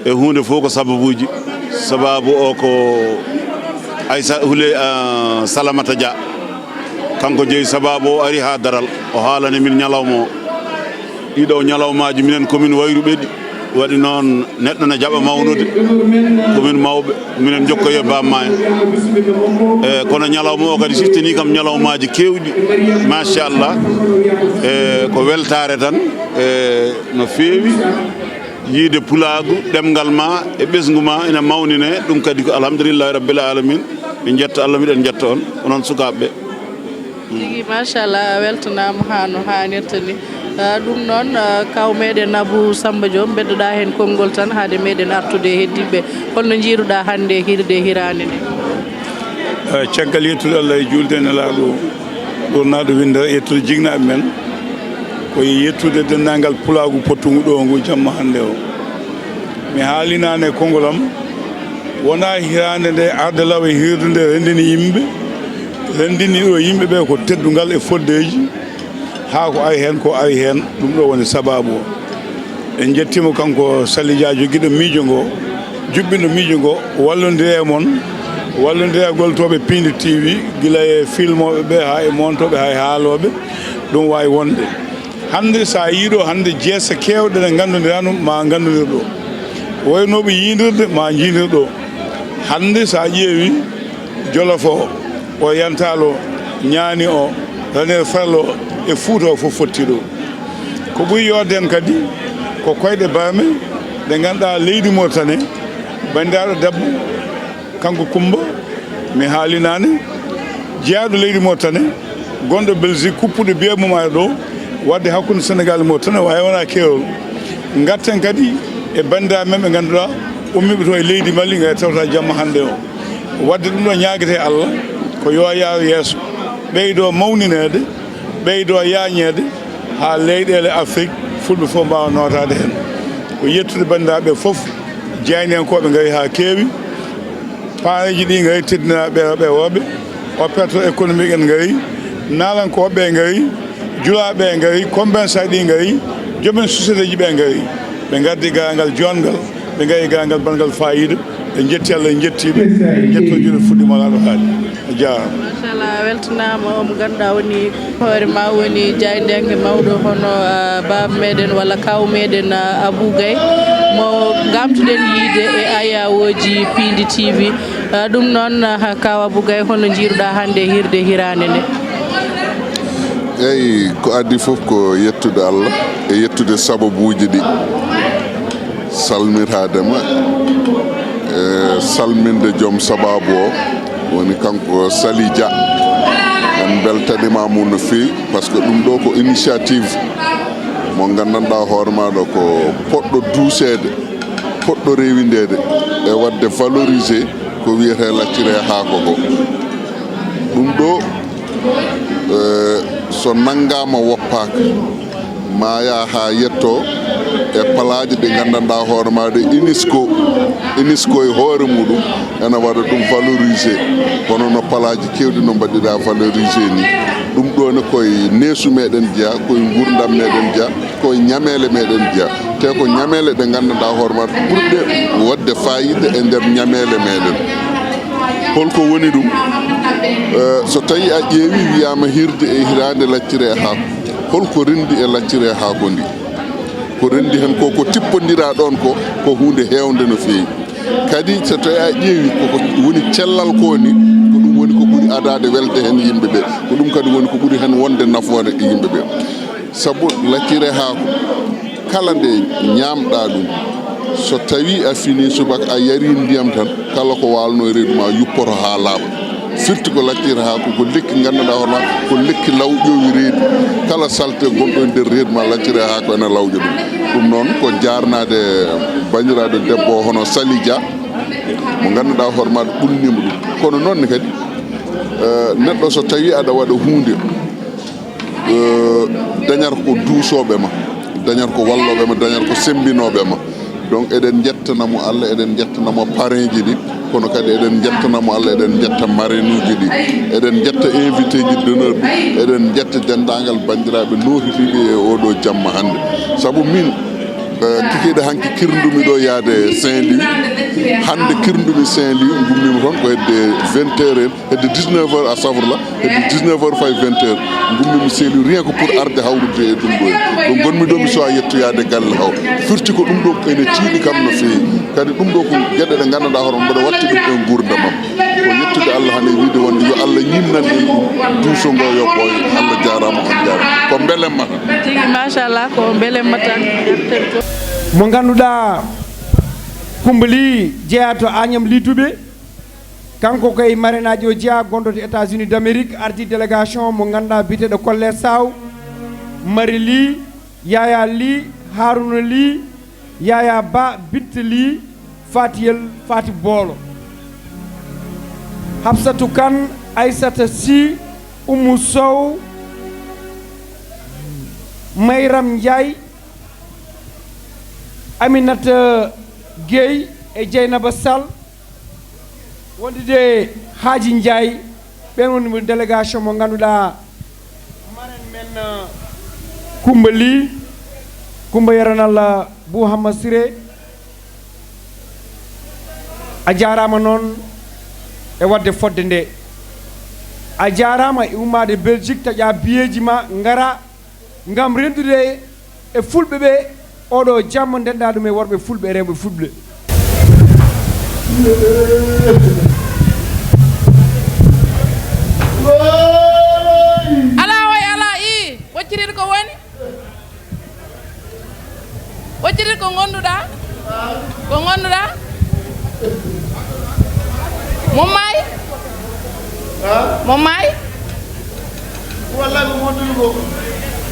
E huunde fof ko sababuuji. Sababu o ko Aysa Hule, ah, Salamata Dia. Kanko jeyi sababu o, ari haa daral, o haalani min ñalawma o. Ɗiɗo ñalawmaaji minen ko min wayruɓe ɗi. Waɗi noon, neɗɗo ne jaɓa mawnude. Ko min mawɓe, minen njokkoyi e Baaba Maal. E, kono ñalawma o kadi siftinii kam ñalawmaaji keewɗi. Machallah. E, ko weltaare tan, e, no feewi. Yiyde pulaagu, ɗemngal ma e ɓesngu ma ina mawnine, ɗum kadi ko alhamdulillahi rabbil alamin. Min njetta Allah, miɗen njetta on, onon sukaaɓe ɓe. Tigi, machallah, a weltanaama haa no haanirta ni. Ah, ɗum noon, ah, kaw meɗen Abou Samba Diom, mbeddoɗaa heen konngol tan, haade meɗen artude e heddiiɓe. Holno njiiruɗaa hannde e hirde hiraande nde? Eh, caggal yettude Allah e juulde e Nelaaɗo, ɓurnaaɗo winndere, yettude jiknaaɓe men, ko e yettude denndaangal pulaagu pottungu ɗo ngu jamma hannde o. Mi haalinaani e konngol am, wonaa hiraande nde arde law e hirde nde renndini yimɓe, renndini ɗo yimɓe ɓe ko teddungal e foddeeji, haa ko ari heen, ko ari heen, ɗum ɗo woni sabaabu o. En njettiima kanko Sali Dia, jogiiɗo miijo ngo, juɓɓinɗo miijo ngo, wallondiri e mon, wallondiri e gollotooɓe Piindi T V, gila e filmooɓe ɓe, haa e moontooɓe, haa e haalooɓe, ɗum waawi wonde. Hannde, so a yii ɗo, hannde jeese keewɗe ɗe nganndondirano, ma nganndodir ɗo. Waynooɓe yiindirde, ma njiindir ɗo. Hannde, so a ƴeewi, Jolof o, o Yantaal o, Ñaani o, Raneer Farlo o, e Fuuta o fof fotti ɗo. Ko ɓuri yoodde en kadi, ko koyɗe barme ɗe ngannduɗaa leydi Mauritanie, banndiraaɗo debbo, kanko Kummba, mi haalinaani, jeyaaɗo leydi Mauritanie, gonɗo Belgique, kuppuɗo biyee mum ara ɗo, waɗde hakkunde Senegaal e Mauritanie, waawi wonaa keerol. Ngarten kadi e banndiraaɓe men ɓe ngannduɗaa, ummiiɓe to e leydi Mali, ngaye tawta jamma hannde o. Waɗde ɗum ɗo ñaagete Allah, ko yo yaaru yeeso, ɓeydo mawnineede, ɓeydo yaañeede, haa leyɗeele Afrik, fulɓe fof mbaawa nootaade heen. Ko yettude banndiraaɓe fof, jeyaniyankooɓe ngari haa keewi, paareeji ɗi ngari, teddinaaɓe rewɓe e worɓe, opérateur économique en ngari, naalankooɓe ɓe ngari, julaaɓe ɓe ngari, commerçant ɗi ngari, joomen société ji ɓe ngari. Ɓe ngardi gaaral joonngal, ɓe ngari gaaral banngal faayiida. En njetti Allah, en njetti ɓe, en njetto juuɗe fuɗɗiima laaɗo haali. A jaaraama. Machallah, a weltanaama. O mo ngannduɗaa woni hoore ma, woni jaayndiyanke mawɗo hono, ah, baaba meɗen walla kaaw meɗen, ah, Abou Gaye, mo ngamtuɗen yiide e ayawooji Piindi T V. Ah, ɗum noon, ah, kaaw Abou Gaye, holno njiiruɗaa hannde e hirde hiraande nde? Eyi, ko adii fof ko yettude Allah e yettude sababuuji ɗi. Salmitaade ma, e salminde joom sabaabu o, woni kanko Sali Dia. En mbeltaniima mo no feewi, par ce que ɗum ɗo ko initiative mo nganndanɗaa hoore maaɗo ko poɗɗo duuseede, poɗɗo rewindeede e waɗde valoriser ko wiyetee lacciri e haako ko. Ɗum ɗo, eh, so nanngaama woppaaka, ma yaha haa yetto e palaaji ɗi nganndanɗaa hoore maaɗa, UNESCO, UNESCO e hoore muɗum ena waɗa ɗum valorisé, kono no palaaji keewɗi no mbaɗiraa valorisé ni. Ɗum ɗo ne koye neesu meɗen jeya, koye nguurndam meɗen jeya, koye ñameele meɗen jeya. Te ko ñameele ɗe nganndanɗaa hoore maaɗa ɓurɗe waɗde faayiida e nder ñameele meɗen. Holko woni ɗum? Eh, so tawii a ƴeewi, wiyaama hirde e hiraande lacciri e haako. Holko renndi e lacciri e haako ndi? Ko renndi heen ko, ko tippondiraa ɗoon ko, ko huunde heewnde no feewi. Kadi so tawii a ƴeewi koko woni cellal ko ni, ko ɗum woni ko ɓuri adaade welde heen yimɓe ɓe. Ko ɗum kadi woni ko ɓuri heen wonde nafoore e yimɓe ɓe. Sabu lacciri e haako, kala nde ñaamɗaa ɗum, so tawii a finii subaka a yarii ndiyam tan, kala ko waalnoo e reedu ma yuppoto haa laaɓa. Firti ko lacciri e haako, ko lekki nganndanɗaa hoore ma, ko lekki lawƴoowi reedu. Kala salte gonɗo e nder reedu ma, lacciri e haako ene lawƴa ɗum. Ɗum noon ko jaarnaade banndiraaɗo debbo o hono Sali Dia, mo ngannduɗaa hoore ma ɓulniima ɗum. Kono noon ne kadi, eh, neɗɗo so tawii aɗa waɗa huunde, eh, dañata ko duusooɓe ma, dañata ko wallooɓe ma, dañata ko semmbinooɓe ma. Donc eɗen njettana mo Allah, eɗen njettana mo parrain ji ɗi, kono kadi eɗen njettana mo Allah, eɗen njetta marraine uji ɗi, eɗen njetta invité ji d'honneur ɗi, eɗen njetta denndaangal banndiraaɓe nootitiiɓe e oɗo jamma hannde. Sabu min, eh, kikiiɗe hanki kirndumi ɗo yaade Saint-Louis, hannde kirndumi Saint-Louis, ngummiima toon ko hedde vingt heures en, hedde dix-neuf heures, astafurlah, hedde dix-neuf heures fayi vingt heures, ngummiimi Saint-Louis rien que pour arde hawrude e ɗum ɗo. Ɗo ngonmi ɗo, mi suwaa yettoyaade galle haw. Firti ko ɗum ɗo ene tiiɗi kam no feewi. Kadi ɗum ɗo ko geɗe ɗe nganndanɗaa hoore mbaɗa watti ɗum e nguurndam am. Ko yettude Allah tan e wiide wonde yo Allah ñinnan en ɗum, duuso ngo yo ɓooy. Allah jaaraama, on jaaraama. Ko mbelemma tan. Tigi, machallah, ko mbelemma tan. Mo ngannduɗaa Kumbali jeyaa to Agnam Lidduɓe, Kanko ko e marraine aji o jeyaa, gonɗo to États-Unis d'Amérique, ardii délégation mo ngannduɗaa biyeteeɗo Kolle Saw, Mari Ly, Yaya Ly, Haruna Ly, Yaya Ba, Bitte Ly, Fatiyel, Fati Boolo, Hafsatu Kan, Aysata Sy, Ummu Sow, Mayram Ndiaye, Aminata Gueye e Dieynaba Sall, wondude Haaji Ndiaye. Ɓeen woni délégation mo ngannduɗaa, marraine men, uh, Kumba Ly, Kumba Yero Nalla Bou Hamma Siré. A jaaraama noon e waɗde fodde nde. A jaaraama e ummaade Belgique, taƴaa biyeeji ma, ngara ngam renndude e Fulɓe ɓe oɗo jamma, ndenndaa ɗum e worɓe Fulɓe e rewɓe Fulɓe. Alaa oy, alaa ii, ɓocciriiɗo ko woni? Ɓocciriiɗo ko ngonduɗaa? Ko ngonduɗaa? Mo maayi? Ha? Mo maayi? Wallahi ko ngonduɗo ko.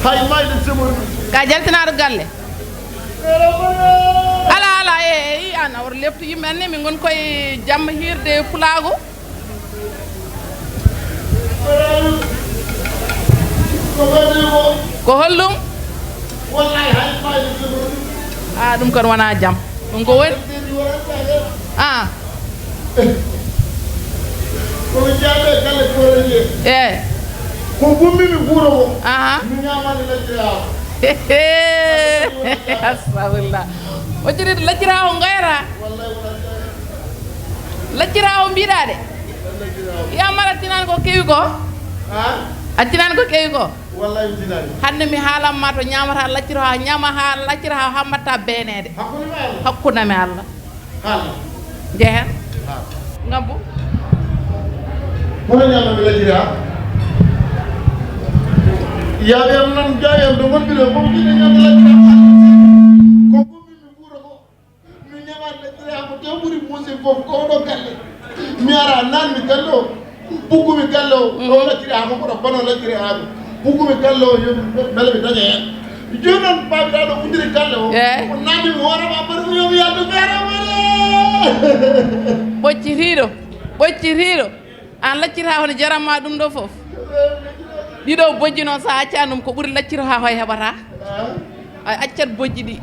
Hay mayde semori. Ka jaltinaaɗo galle? Ala, ala, e, e, i an a wor leptu yimɓe anne, min ngon koye jamma hirde pulaagu. Ko holɗum? A, ɗum kon wona jam. Ɗum ko woni? A. Ko mi jaabe galle ko woni. E. Ko gummi mi guuro ko. Aha. Mi ñamani lajjira. Astagfirullah. O jiri lajjira o ngayra. Laccira o mbiɗa de. Ya mara tinan ko kewi ko. Ha? A tinan ko kewi ko. Wallahi mi tinani. Hande mi haalan ma to ñamata laccira ha ñama ha laccira ha hammata benede. Hakkunde mi Allah. Hakkunde mi Allah. Hala. Jehen. Ha. Ngabbu. Kono ñama mi laccira. Ya be am nan jaayam do mon bi do ko mi ñama laccira. Ko ko mi mi guro ko. Mi ñaman laccira ko tew ɓuri musi fof ko oɗo galle. Mi ara nan mi galle o. Buggumi galle o. Ɗo laccira ko koɗo kono laccira ko. Buggumi galle o yo mbele mi daña hen. Joni noon babiraɗo udiri galle o. Ko nami mi hoorema bari mi yomi yaldu beramare. Ɓoccitiiɗo. Ɓoccitiiɗo. An laccita hono jaram ma ɗum ɗo fof. Ɗiɗo bojji noon sa acca ɗum ko ɓuri laccita ha hoy heɓata. A accat bojji ɗi.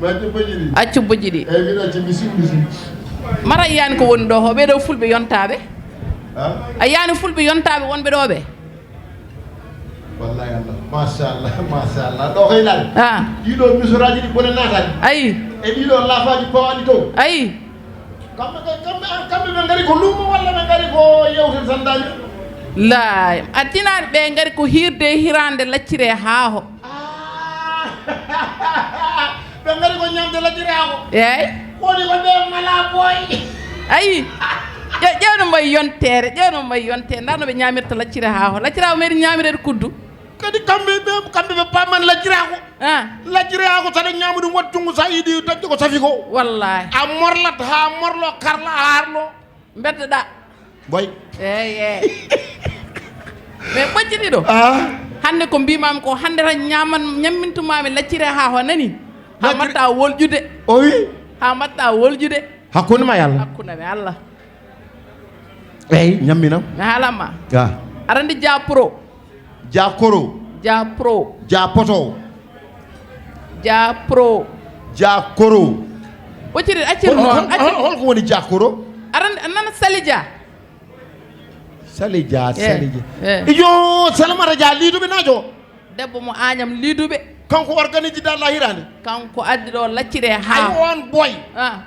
Accu bojji ɗi. Accu bojji ɗi. Eyyi miɗo acci mi siw mi siw. Mara yiyani ko woni ɗo ho ɓeɗo fulɓe yontaɓe. A yiyani fulɓe yontaɓe wonɓe ɗo ɓe. Wallahi Allah machallah machallah ɗo koy dal. Ɗiɗo misoraji ɗi bone natani. Ayi. E ɗiɗo lafaji pawaɗi to. Ayi. Kamɓe kay kamɓe an kamɓe ɓe ngari ko lumo walla ɓe ngari ko yewten sandani. Lay a tinani ɓe ngari ko hirde e hirande laccire haaho. Ɓe ngari ko ñamde laccire haaho. Eyyi. Woni ko ɓe mala boy. Ayi. Ƴewno mbayi yontere ƴewno mbayi yontere nda no ɓe ñamirta laccire haaho laccire haaho meɗi ñamirede kuddu. Kadi kamɓe ɓe kamɓe ɓe paman laccire haaho. Laccire haaho saɗa ñama ɗum wattungu sa yiɗi dañde ko safi ko. Wallahi a morlat ha morlo karla harlo. Beddoɗa. Boy. Eyyi eyyi. Mais ɓoccitiiɗo. Hande ko mbimami ko hande tan ñaman ñammintumami laccire haaho nani. Ha mbatta wolƴude. O wi. Ha mbatta wolƴude. Hakkunde ma e Allah. Hakkunde ma e Allah. Eyyi ñamminam. Mi haalanma. Aɗa andi Dia Pro. Dia Koro. Dia Pro. Dia Poto. Dia Pro. Dia Koro. Ɓocciri accir noon. Holko woni Dia Koro? Aɗa andi a nana Sali Dia. Sali Dia Sali Dia. Iyo Salamata Dia liiduɓe najo. Debbo mo Añam liiduɓe. Kanko organiji dalla hirande. Kanko addi ɗo laccire ha. Ay on boy.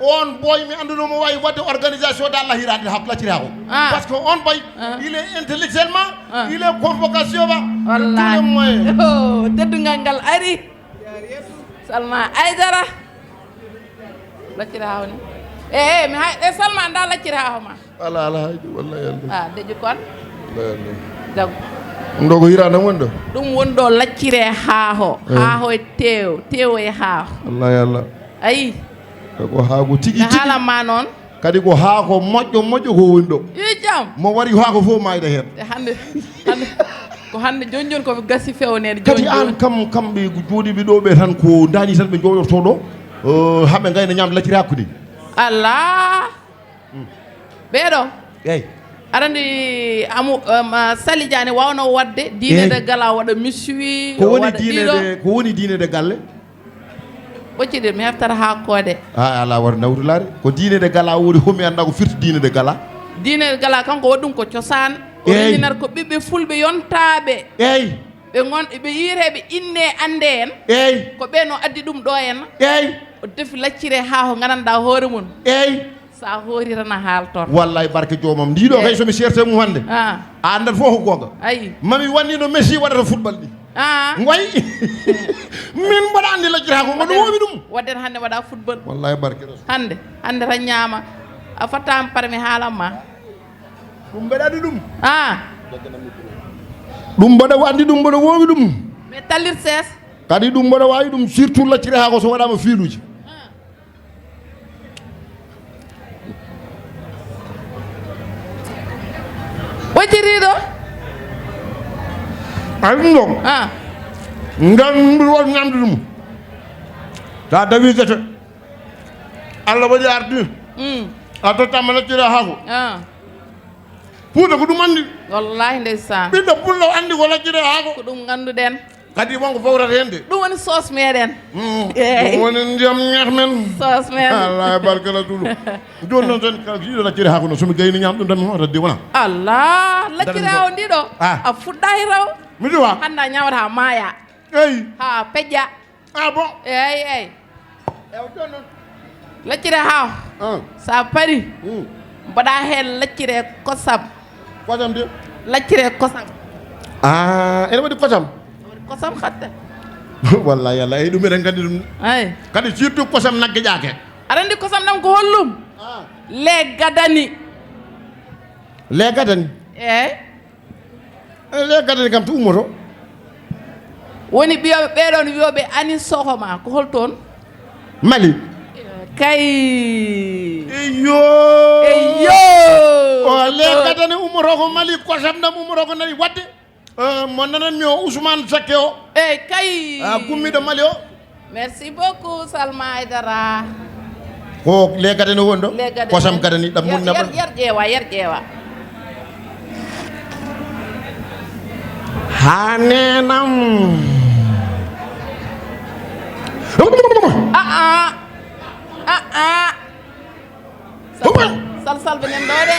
On boy mi anduno mo wawi wadde organisation dalla hirande hak laccire ha ko. Parce que on boy il est intellectuellement il est convocation ba. Wallahi. Teddungal ngal ari. Salma Aydara. Laccire ha woni. E e mi hay e Salma nda laccire ha homa. Ala ala haydi wallahi Allah. A deƴi kon. Wallahi Allah. Jago. Ɗum ɗo ko hirande woni ɗo. Ɗum woni ɗo laccire haaho. Haaho e tew tew e haaho. Wallahi Allah. Ayi. Ko haago tigi tigi. Haalan ma noon. Kadi ko haako moƴƴo moƴƴo ko woni ɗo. Yo jam. Mo wari haako fof maayda heen. E hannde, hannde, ko hannde jooni jooni ko gasi fewnede jooni jooni. Kadi aan kam, kamɓe jooɗiiɓe ɗo ɓe tan ko ndaani tan ɓe jooɗortoo ɗo. Eh, haɓe ngayna ñaamde lacciri hakkunde. Alaa. Ɓeeɗo. Eey. Aɗa anndi amu, um, ah, Sali Diané waawno waɗde diine de gala waɗa miswi. Ko woni diine de, ko woni diine de galle? Ɓocciɗi mi heftata haa koode. A ala war nawtulaare. Ko diine de gala woni homi annda ko firti diine de gala. Diine de gala kanko waɗi ɗum ko cosaan. O renndinata ko ɓiɓɓe fulɓe yontaaɓe. Eey. Ɓe ngon, ɓe yiyeteeɓe inne annde en. Eey. Ko ɓe no addi ɗum ɗo en. Eey. O defi laccire haa ko nganndanɗaa hoore mum. Eey. Sa hoori tan a haaltor. Wallay barke joomam. Ndiɗo kay so mi seerte mum hannde. Ah. A anndat fof ko goonga. Ayi. Mami wannino Messi waɗata football ni. Ah. Ngoy. Min mboɗa anndi laccirta ko mboɗo woowi ɗum. Wadden hannde waɗa football. Wallay barke Rasul. Hannde, hannde tan ñaama. A fattaama par mi haalan ma. Ɗum mbeɗa anndi ɗum. Ah. Ɗum mboɗo anndi ɗum mboɗo woowi ɗum. Mais tallir ses. Kadi ɗum mboɗo waawi ɗum surtout laccirta ko so waɗaama fiiluuji. Ɓoccitiiɗo. Ay ɗum ɗo. Ah. Ngam mbiɗo waɗi ñamde ɗum. Ta dawi gete. Allah waɗi ardi. Mm. A tottama laccire haako. Ah. Puuta ko ɗum anndi. Wallahi ndeysaan. Ɓiɗɗo pullo anndi ko laccire haako. Ko ɗum ngannduɗen. Kadi wonko fawrata heen de. Ɗum woni soos meɗen. Mm. Eey. Ɗum woni ndiyam ñeex men. Soos men. Allah e barke Rasulu. Jooni noon tan ka jiiɗo lacciri haa kono so mi gayni ñaam ɗum tan mi hoota de wona. Allah, lacciri haa o ndiɗo. Ah. A fuɗɗaaki raw. Mi diwa. Hannde a ñaawata haa maaya. Eey. Haa pejja. Ah bon? Eey, eey. Ewa jooni noon. Laccire haa. Ah. Sa pari. Hmm. Mbaɗa heen laccire kosam. Kosam de? Laccire kosam. Ah, ene waɗi kosam? Waɗi kosam hatta. Wallahi Allah, eyi ɗum eɗen nganndi ɗum. Ay. Kadi surtout kosam nagge ƴaake. Aɗa anndi kosam ɗam ko hollum? Ah. Le gadani. Le gadani? Eey. Eh, le gadani kam to ummoto. Woni ɓiyooɓe ɓee ɗoon wiyooɓe Anis Sohoma, ko hol toon? Mali. Kay. Eyo. Eyo. O le gadani ummoto ko Mali, kosam ɗam ummoto ko nari waɗde. Eh, mo nananmi o Ousmane Sakke o. Eey, kay. Ah, gummiiɗo Mali o. Merci beaucoup, Salma Aidara. Ko le gadani woni ɗo? Le gadani. Kosam gadani ɗam mun naɓa. Yer ƴeewa, yer ƴeewa. Ha nenam. Ah, ah. Ah, ah. Sal, sal, sal, ɓe nan ɗo de.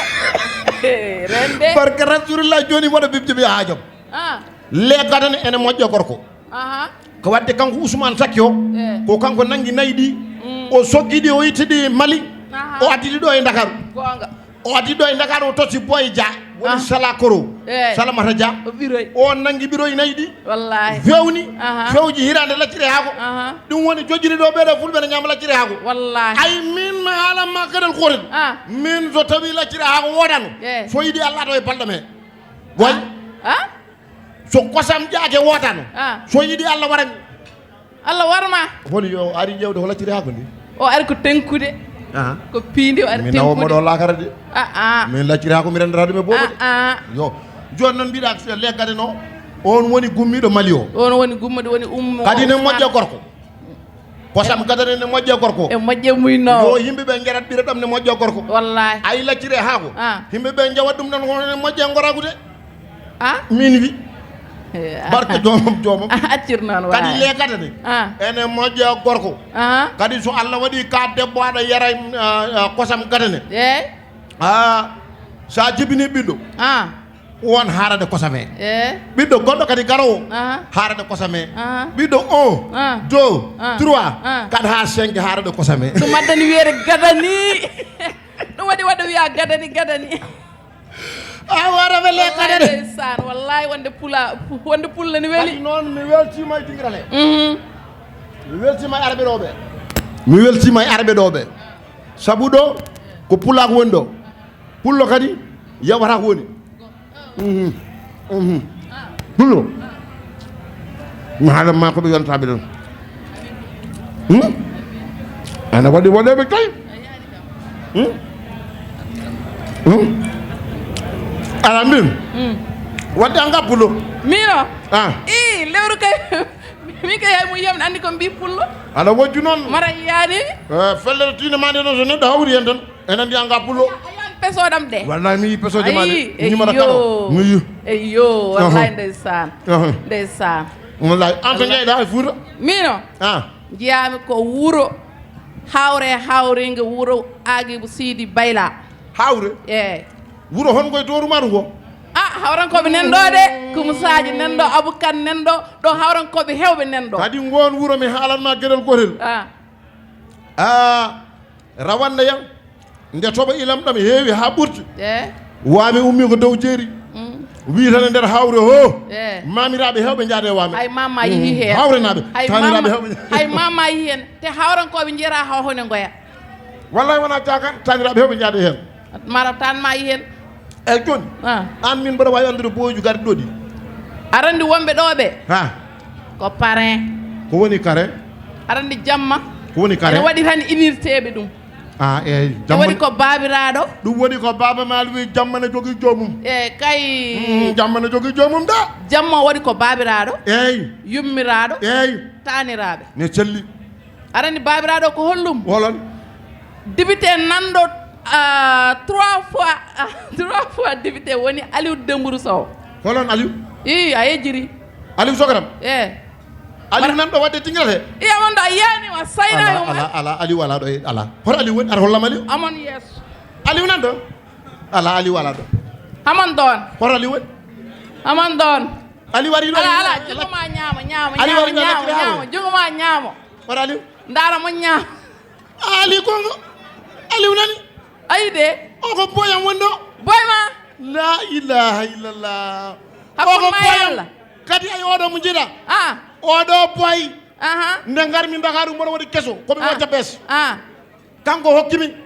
Rende. Barka Rasulullah, jooni waɗa bibje ɓe haajam. Ah. Le gadani ene moƴƴa gorko. Aha. Ko waɗde kanko Ousmane Sakke o, eh, ko kanko nanngi nayi ɗi, mm, o soggi ɗi, o itti ɗi Mali, aha, o addi ɗi ɗo e Ndakaaru. Goonga. O addi ɗo e Ndakaaru, o totti Boy Dia, woni, ah, Sala Koro, eh, Salamata Dia. O ɓiroy. O nanngi ɓiroy nayi ɗi. Wallahi. Fewni, aha, fewji hiraande lacciri haako. Aha. Ɗum woni jojjiri ɗo ɓeeɗo fulɓe ne ñaama lacciri haako. Wallahi. Ay min mi haalan ma gadal gootel. Ah. Min so tawi lacciri haako woodano. Eh. So yiɗi Allah to e balɗam he. Way. Ah? Ah? So kosam ƴaake woodano. Ah. So yiɗi Allah waran. Allah warma. Woni yo ari ƴeewde ko lacciri haako ndi. O ari ko tenkude. Aha. Ko piindi o ari tenkude. Mi nawa moɗo laakara de. Ah, ah. Min lacciri haako mi rendata ɗum e boobo de. Ah, ah. Yo. Jooni noon mbiɗa leggade no. On woni gummiiɗo Mali o. On woni gummiiɗo woni ummo. Kadi ne moƴƴa gorko. Kosam gadane ne moƴƴa gorko. E moƴƴa muyno. Yo yimɓe ɓe njarat ɓira ɗam ne moƴƴa gorko. Wallahi. Ay lacciri haako. Ah. Yimɓe ɓe njawat ɗum ɗon kono ne moƴƴa ngoragu de. Ah? Min wi. Eh, ah. Barke joomam, joomam. Ah, accir noon. Kadi waay. Le gadane. Ah. Ene moƴƴa gorko. Ah. Kadi so Allah waɗi ka debbo aɗa yara, ah, ah, kosam gadane. Eh? Ah, sa jibini ɓiɗɗo. Ah. On haarade kosam he. Eh. Ɓiɗɗo goɗɗo kadi garowo. Ah. Haarade kosam he. Ah. Ɓiɗɗo un, ah, deux, ah, trois, ah, quatre haa cinq haarade kosam he. Ɗum addani wiyede gadani. Ɗum waɗi waɗa wiya gadani, gadani. A wara ɓe lekkata de. Wallahi ndeysaan, wallahi wonde pula, wonde pula ne weli. Kadi noon mi weltiima e dingirale. Mhm. Mi weltiima e arɓe ɗo ɓe. Mi weltiima e arɓe ɗo ɓe. Sabu ɗo ko pulaako woni ɗo. Pullo kadi yawata ko woni. Mhm. Mhm. Pullo. Mi haalan ma ko ɓe yontaaɓe ɗon. Hmm? Ana waɗi waɗeɓe kay. Hmm? Hmm? Ala mbin. Hmm. Wadde an ka pullo. Mino. Ah. I lewru kay. Mi kay hay mo yom andi ko mbi pullo. Ala wajju non. Mara yani. Eh, felle tine ma de non so neddo hawri en tan. Enen ndi an ka pullo. Ayan peso dam de. Wallahi mi peso de ma de. Ni mara karo. Mi yu. Eyo, wallahi ndeysaan. Aha. Ndeysaan. Wallahi an to jeyda e fuuta. Mino. Ah. Jiyami ko wuro. Hawre hawringa wuro Agibu Sidi Bayla. Hawre? Eyi. Wuro hon koye Dooru Maru ngo? Ah, hawrankooɓe nan ɗo de. Kumusaaji nan ɗo, Abukan nan ɗo. Ɗo hawrankooɓe heewɓe nan ɗo. Kadi ngoon wuro mi haalan ma geɗel gotel. Ah. Ah, rawande yam. Nde toɓa ilam ɗam heewi haa ɓurti. Eh. Waami ummi ko dow jeeri. Mm. Wii tan e nder hawre hoo. Eh. Maamiraaɓe heewɓe njaade e waami. Hay mama yihi heen. Hawrenaaɓe. Hay taaniraaɓe mama, heewɓe. Hay mama yihi heen. Te hawrankooɓe njiyata haw hone ngoya. Wallahi wona caakan, taaniraaɓe heewɓe njaade heen. Mara tan ma yi heen. Eyi jooni. Ah. Aan min mboɗo waawi anndude boyuuji garɗi ɗo ɗi. Aɗa anndi wonɓe ɗo ɓe? Ha. Ko parrain. Ko woni kare? Aɗa anndi jamma. Ko woni kare? Ene waɗi tan inirteeɓe ɗum. Ah, eyi. Ene waɗi ko baabiraaɗo. Ɗum woni ko Baaba Maal wi jamma ne jogii joomum. Eyi kay. Mm, jamma ne jogii joomum de. Jamma waɗi ko baabiraaɗo. Eyi. Yummiraaɗo. Eyi. Taaniraaɓe. Ne celli. Aɗa anndi baabiraaɗo ko hollum? Holon? Député nanɗo, ah, trois fois, ah, trois fois député woni Aliou Dembourou Sow. Holon Aliou? Ii, a yejjiri. Aliou Sogaram? Eh. Aliou nanɗo waɗde tinngirate? Iya, mon ɗo a yiyaani, a saynaani mo. Ala, ala, Aliou ala ɗo, ala. Hoto Aliou woni, aɗa hollam Aliou? Amon yeeso. Aliou nanɗo? Ala, Aliou ala ɗo. Amon ɗoon. Hoto Aliou woni? Amon ɗoon. Aliou ari ɗo. Ala, ala, jungo ma ñaamo, ñaamo, Aliou ñaamo, ari ɗo ñaamo, ñaamo, jungo ma ñaamo. Hoto Aliou? Ndaara mo ñaamo. Ali Kongo. Aliou nani? Ayi de. O ko boyam woni ɗo. Boy ma? La ilaha illallah. Hakkunde ma e Allah. Kadi ay oɗo mo jiɗa. Ah. Oɗo boy. Aha. Nde ngarmi Ndakaaru mboɗo waɗi keso. Ko mi wacca bes. Ah. Kanko hokkimi.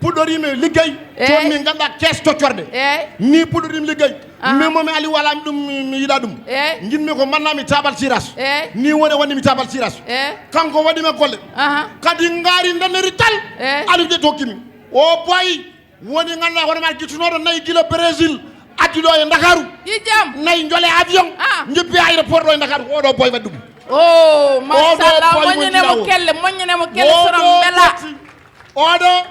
Puɗɗorimi liggey. Eey. Toon min nganndaa kees coccorɗe. Eey. Ni puɗɗorimi liggey. Aha. Min momi Aliou wala ɗum mi, mi yiɗa ɗum. Eey. Nginmi ko mannami tabal siras. Eey. Ni woni wannimi tabal siras. Eey. Kanko waɗi men golle. Aha. Kadi ngaari ndanneri tal. Eey. Aliou de tokkimi. O boy woni nganndaa hono ma gittunooɗo nayi gila Brésil. Addi ɗo e Ndakaaru. Ƴiƴam. Nayi njole avion. Ah. Njippi aéroport ɗo e Ndakaaru. Oɗo boy waɗi ɗum. Oh, machallah. Moññane mo kelle, moññane mo kelle sono mbela. Oɗo.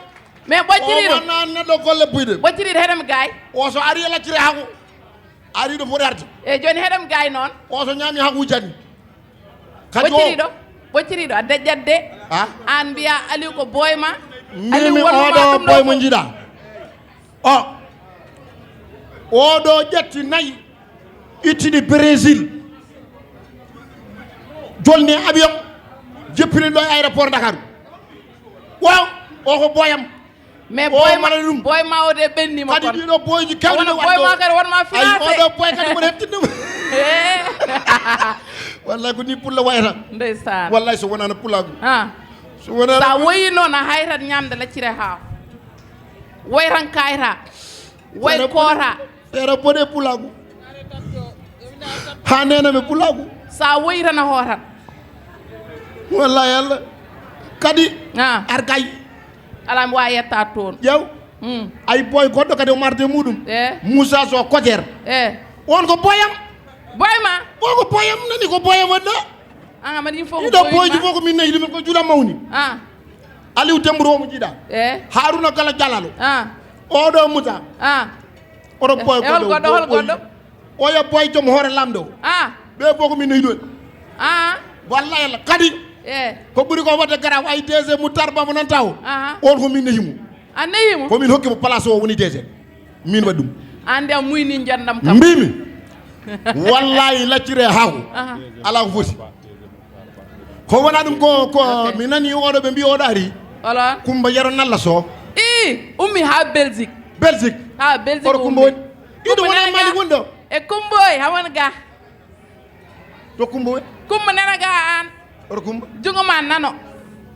Mais ɓocciriɗo. O wona neɗɗo golle buyɗe. Ɓocciriɗo heɗam gaay. O so ari e laccire haako. Ari ɗo foti arde. E jooni heɗam gaay noon. O so ñaami haako wujjani. Kadi o. Ɓocciriɗo, ɓocciriɗo, a daƴƴat de. Ah? Aan mbiya Aliou ko boy ma. Mimi oɗo boy mo jiɗa. O. Oɗo ƴetti nayi. Ittini Brésil. Jolni avion. Jippini ɗo e aéroport Ndakaaru. Waaw, o ko boyam. Mais boy ma, boy ma o de ɓenni mo kadi kon. Ɗiɗo boyji kewɗi no boy ma kadi wonma financé. Oɗo boy kadi won heptinde mo. Eh. Wallahi ko ni pulla wayata. Ndeysaan. Wallahi so wonano pullagu. Ha. So wonano. Sa woyi noon a hayrat ñamde laccire ha. Woy tan kayta. Woy koota. Seeɗa boɗe pulaagu. Haa neene ɓe pulaagu. So a woyi tan a hootat. Wallahi Allah. Kadi. Ah. Ar kay. Alaa mi waawi yettaade toon. Ƴeew. Hmm. Ay boy goɗɗo kadi o marde muɗum. Eh. Moussa Sow Kojeer. Eh. On ko boyam. Boy ma? O ko boyam nani ko boyam waɗɗa. An a mbaɗi fof ko iɗo boyma? Boyji fof ko min nayi ɗumen ko juula mawni. Ah. Aliou Dembourou omo jiiɗa. Eh. Haruna Gala Jalalo. Ah. Oɗo Moussa. Ah. Oɗo boy e hol goɗɗo, hol goɗɗo? Oya boy joom hoore lamɗo. Ah. Ɓe fof ko min nayi ɗumen. Ah. Wallahi Allah kadi. Eh. Ko ɓuri ko wadde gara ay D G Moutar Ba mo nanta o. Ah. On ko min nayi mo. A nayi mo? Ko min hokki mo place o woni D G. Min waɗi ɗum. An de a muyni njandam kam. Mbimi. Wallahi laccire haako. Aha. Ala ko foti. Ko wona ɗum ko, ko mi nani oɗo ɓe mbi oɗo ari. Wala. Kumba Yero Nalla Sow. I ummi ha Belgique. Belgique. Ha Belgique. Oɗo Kumba woni. Iɗo wona Mali woni ɗo. E Kumba oy hawan ga. To Kumba woni? Kumba nana ga an. Oto Kumba? Jungo ma nano.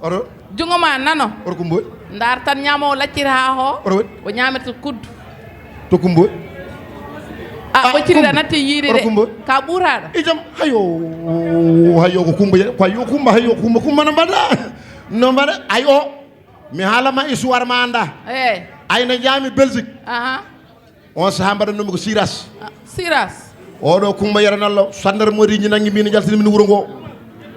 Oto? Jungo ma nano. Oto Kumba woni? Ndar tan ñaamo o laccir ha ho. Oto woni? O ñamirta kuddu. To Kumba woni? A, ah, o ciri da natti yiide de. Oto Kumba woni? Ka ɓuraɗo. Ijam, hayo, hayo ko Kumba, ko hayo Kumba, hayo Kumba, Kumba no mbaɗa? No mbaɗa? Ayo. Mi haalama histoire ma annda. Eh. Ayna Jaami Belgique. Aha. On sahaa mbaɗannoomi ko Siras. Ah, Siras. Oɗo Kumba Yero Nallo, gendarmerie ji nanngi min, njaltini min wuro ngo.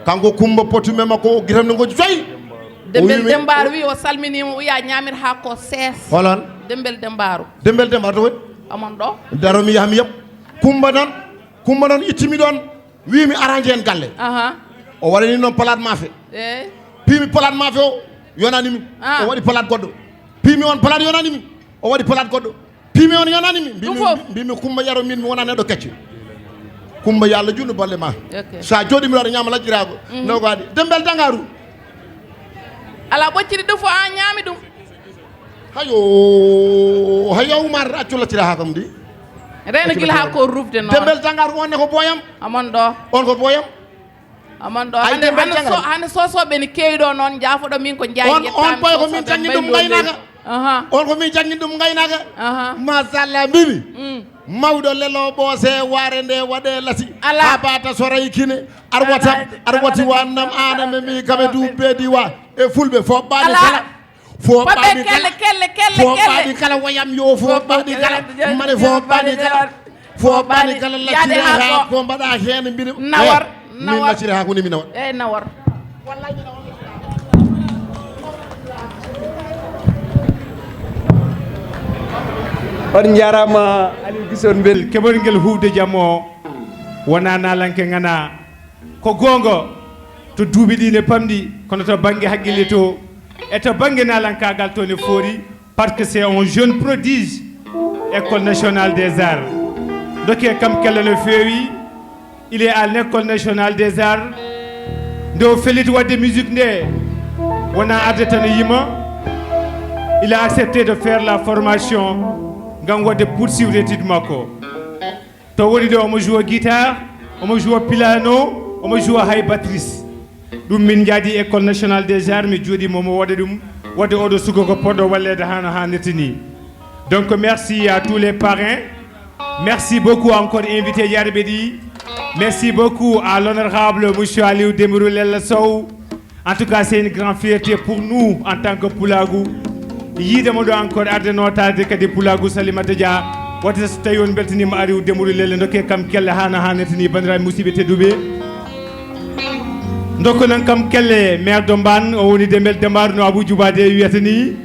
Kanko Kumba potume makko, o gitamno ngo joyi. O Dembel wiimi, Dembaar wi o salminiima, o wiya ñaamir haa ko sees. Holan? Dembel Dembaaru. Dembel Dembaar to woni? Amon ɗo? Daro mi yaha mi yaɓ. Kumba noon, Kumba noon ittimi ɗoon, wiimi arrangé en galle. Aha. O waɗani noon palaat maafe. Eh. Piimi palaat maafe o, yonani mi. Ah. O waɗi palaat goɗɗo. Piimi on palaat yonani mi. O waɗi palaat goɗɗo. Piimi on yonani mi. Mbimi, Ɗum fof. Mbimi Kumba Yero, min mi wona neɗɗo kecce. Kumba, yo Allah juutnu balle ma. Ok. Sa jooɗi mi waɗa ñaama lacciraago. Mhm. No ko waɗi? Dembel Dangaaru. Ala ɓocciri ɗum fof an ñaami ɗum. Hayo, hayo Umar, accu laccira haa kam ndi. Reeno Accu gila haa laccira. Ko rufde noon. Dembel Dangaaru, on ne ko boyam. Amon ɗo. On ko boyam. Amon ɗo. Ay, hande, Dembel hande Dangaaru. So-, hande sosoɓe ne keewi ɗo noon, jaafoɗo min ko jaayi On, ƴettaami on boy ko sosoɓe min janngi ɗum mbaylo ngaynaaka. Leydi. Aha. On ko min janngi ɗum ngaynaaka. Aha. Machallah, mbimi. Mm. Mawɗo lelo ɓoose waare nde waɗe lasi. Ala. Haa bata soray kine. Ar wata, Ala. Ar wati wannam ana me mi kabe du bedi wa. E fulɓe fof ɓaani Ala. Kala. Fof Pape ɓaani kala. Kelle, kelle, kelle, Fof kelle. Ɓaani kala wayam yo fof Fof ɓaani kala. Kelle, Mane fof ɓaani kala. Fof ɓaani kala Yaade laccira haa haa ko. Ko mbaɗa heen mbiɗa. Nawar, Eh, min nawar. Laccira haa ko ni mi nawar. Eyi, nawar. On njaaraama Aliou Gison Mbel. Keɓol ngel huuwde jam o wonaa naalanke ŋanaa. Ko goonga, to duuɓi ɗi ne pamɗi, kono to bannge hakkille to, e to bannge naalankaagal to ne foori, parce que c'est un jeune prodige, École nationale des arts. Ndokkee kam kelle no feewi, il est à l'École nationale des arts. Nde o felliti waɗde musique nde, wonaa arde tan e yima, il a accepté de faire la formation ngam waɗde poursuivre étude makko. To woni ɗo, omo joue guitare, omo joue piano, omo joue hay batterie. Ɗum min njaadi École nationale des arts, mi jooɗiima omo waɗa ɗum. Waɗde oɗo suka ko poɗɗo walleede haa no haanirta ni. Donc, merci à tous les parrains. Merci beaucoup encore invité ji arɓe ɗi. Merci beaucoup à l'honorable monsieur Aliou Dembourou Lella Sow. En tout cas, c'est une grande fierté pour nous en tant que Pulaagu. Yiide mo ɗo encore arde nootaade kadi Pulaagu Salimata Dia. Waɗde so tawi on mbeltaniima Aliou Dembourou Lella, ndokkee kam kelle haa no haanirta ni, banndiraaɓe musidɓe tedduɓe. Ndokkonon kam kelle maire de Mbane, o woni Dembel Dembaar no Abou Djouba de wiyata ni.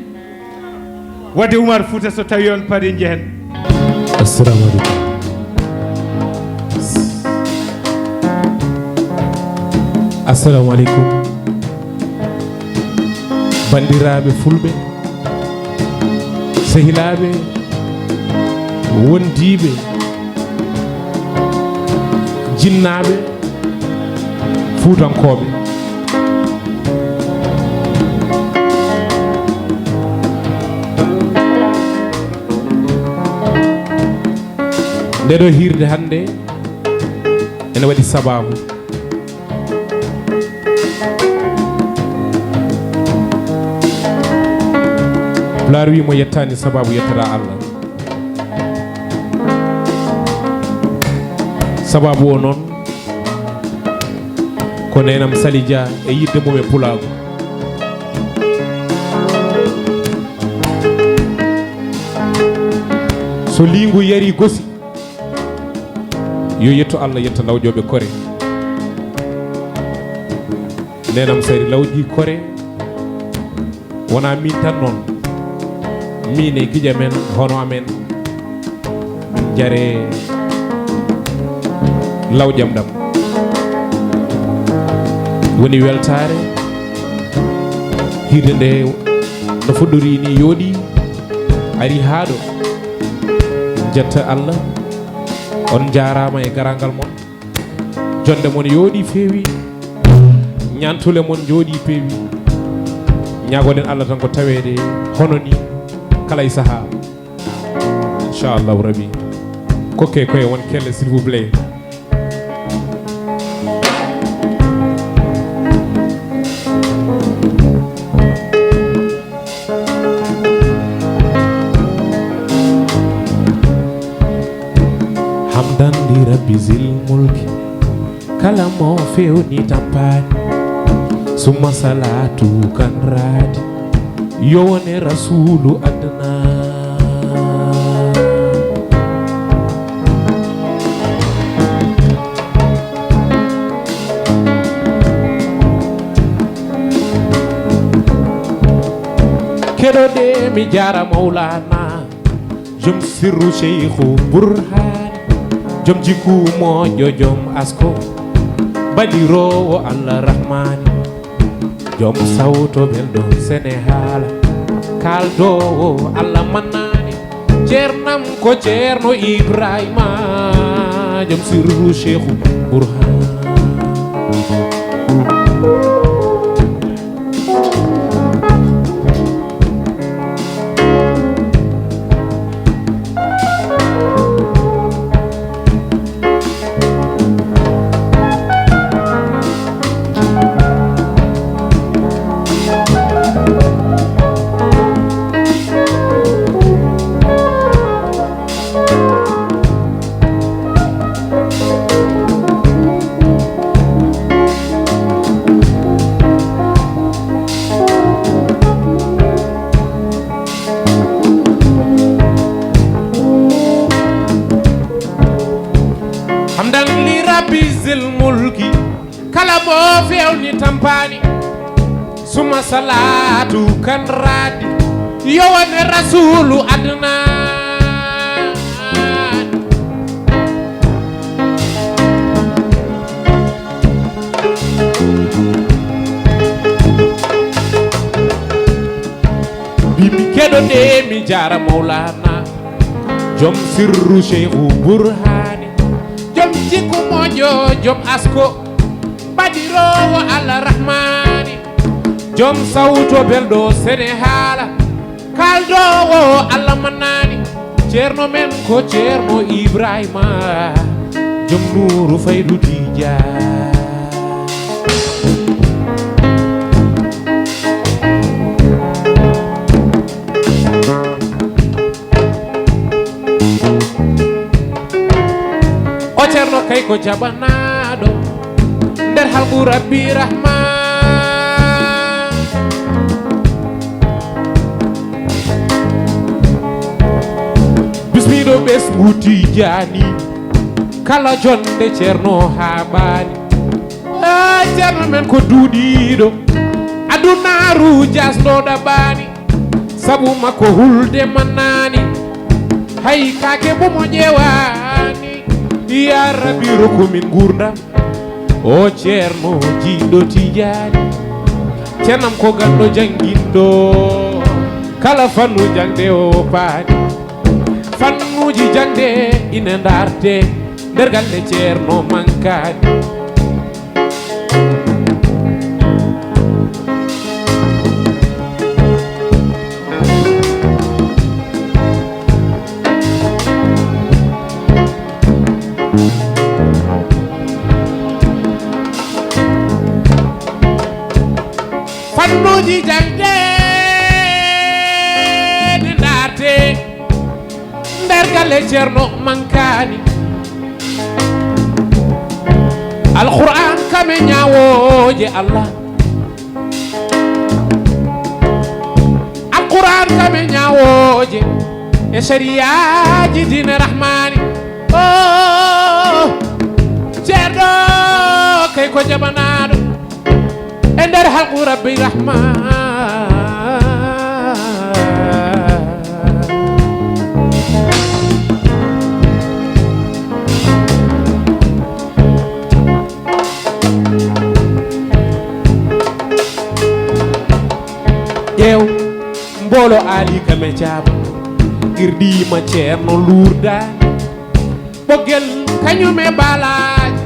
Waɗde Umar Fouta so tawi on parii njehen. Assalamu aleykum. Assalamu aleykum. Banndiraaɓe fulɓe, sehilaaɓe, wondiiɓe, jinnaaɓe, fuutankooɓe. Nde ɗo hiirde hannde ene waɗi sabaabu. Pulaar wi mo yettaani sabaabu yettata Allah. Sabaabu o noon ko neenam Sali Dia e yiɗde mum e Pulaagu. So liingu yari gosi, yo yetto Allah yetta lawƴooɓe kore. Neenam Sali lawƴi kore. Wonaa miin tan noon, miin e giƴe men, hono amen, Jare Law Jam Ɗam. Woni weltaare, hiirde nde no fuɗɗori ni yooɗi, ari haa ɗo. Jetta Allah, on njaaraama e garaangal mon. Jonde mon yooɗi feewi, ñantule mon njooɗi peewi. Ñaagoɗen Allah tan ko taweede hono ni kala e sahaa. Inchallahu rabi. Kokke koye won kelle, s'il vous plaît. Hamdan li rabbi zil mulki, kala mo fewni tampaani. Summa salatu kan raadi, yo wone rasulu adnani. Keɗoɗe mi jaara Mawlana, jom sirru Sheikhu Burhan, jom jikku moƴƴo, jom asko, baɗiroowo Allah Rahmani, jom sawto belɗo Senehaala, kaldoowo Allah Mannani, ceernam ko Ceerno Ibrahima, jom sirru Sheikhu Burhan. Hamdan li Rabbi zil mulki, kala mo fewni tampani. Suma salatu kan radi, yo wone Rasulu Adnan. Mbiimi keɗoɗe mi jaara Mawlana, jom sirru Sheikhu Burhani, jom jikku moƴƴo, jom asko, baɗiroowo Allah Rahmani, jom sawto belɗo Senehaala, kaldoowo Allah Mannani, ceerno men ko Ceerno Ibrahima, jom nuuru faydu Tijaan. O ceerno kay ko jaɓanaaɗo nder halqu Rabbi Rahman. Bismiɗo ɓesngu Tijani, kala jonde ceerno haa ɓaali. A ceerno men ko duuɗiiɗo, adunaaru jasno ɗaɓɓaani. Sabu makko hulde mannani, hay kaake bomo ƴewaani. Ya Rabbi, rokku min nguurndam, o ceerno jiiɗo Tijaani. Ceernam ko ganndo jannginɗo, kala fannu jaŋde o paani. Fannuuji jaŋde ine ndaarte nder galle ceerno mankaani. Fannuuji jaŋde ɗi ndaarte nder galle ceerno mankaani. Alqur'an kame ñaawooje Allah. Alqur'an kame ñaawooje e sariyaaji diine Rahmani. Oh, ceerno kay ko jaɓanaaɗo e nder halqu Rabbi Rahman. Ƴeew mboolo aali kame caaba, irdiima ceerno luurdaani. Ɓoggel kañum e baalaaji,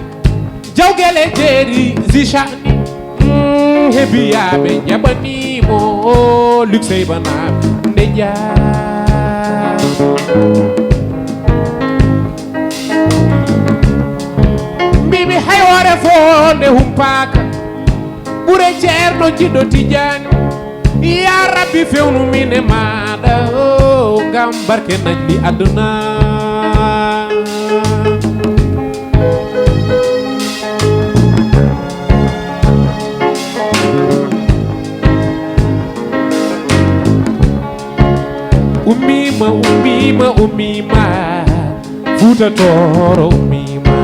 jawgel e jeeri zicani. Mm, hebiyaaɓe njaɓanii mo, luksey banaaɓe nde jaa. Mbiimi hay hoore fo nde humpaaka, ɓure ceerno jiɗɗo Tijaani. Ya Rabbi, fewnu min e maaɗa, o, ngam barke najli aduna. Ummiima, ummiima, ummiima, Fuuta Tooro ummiima.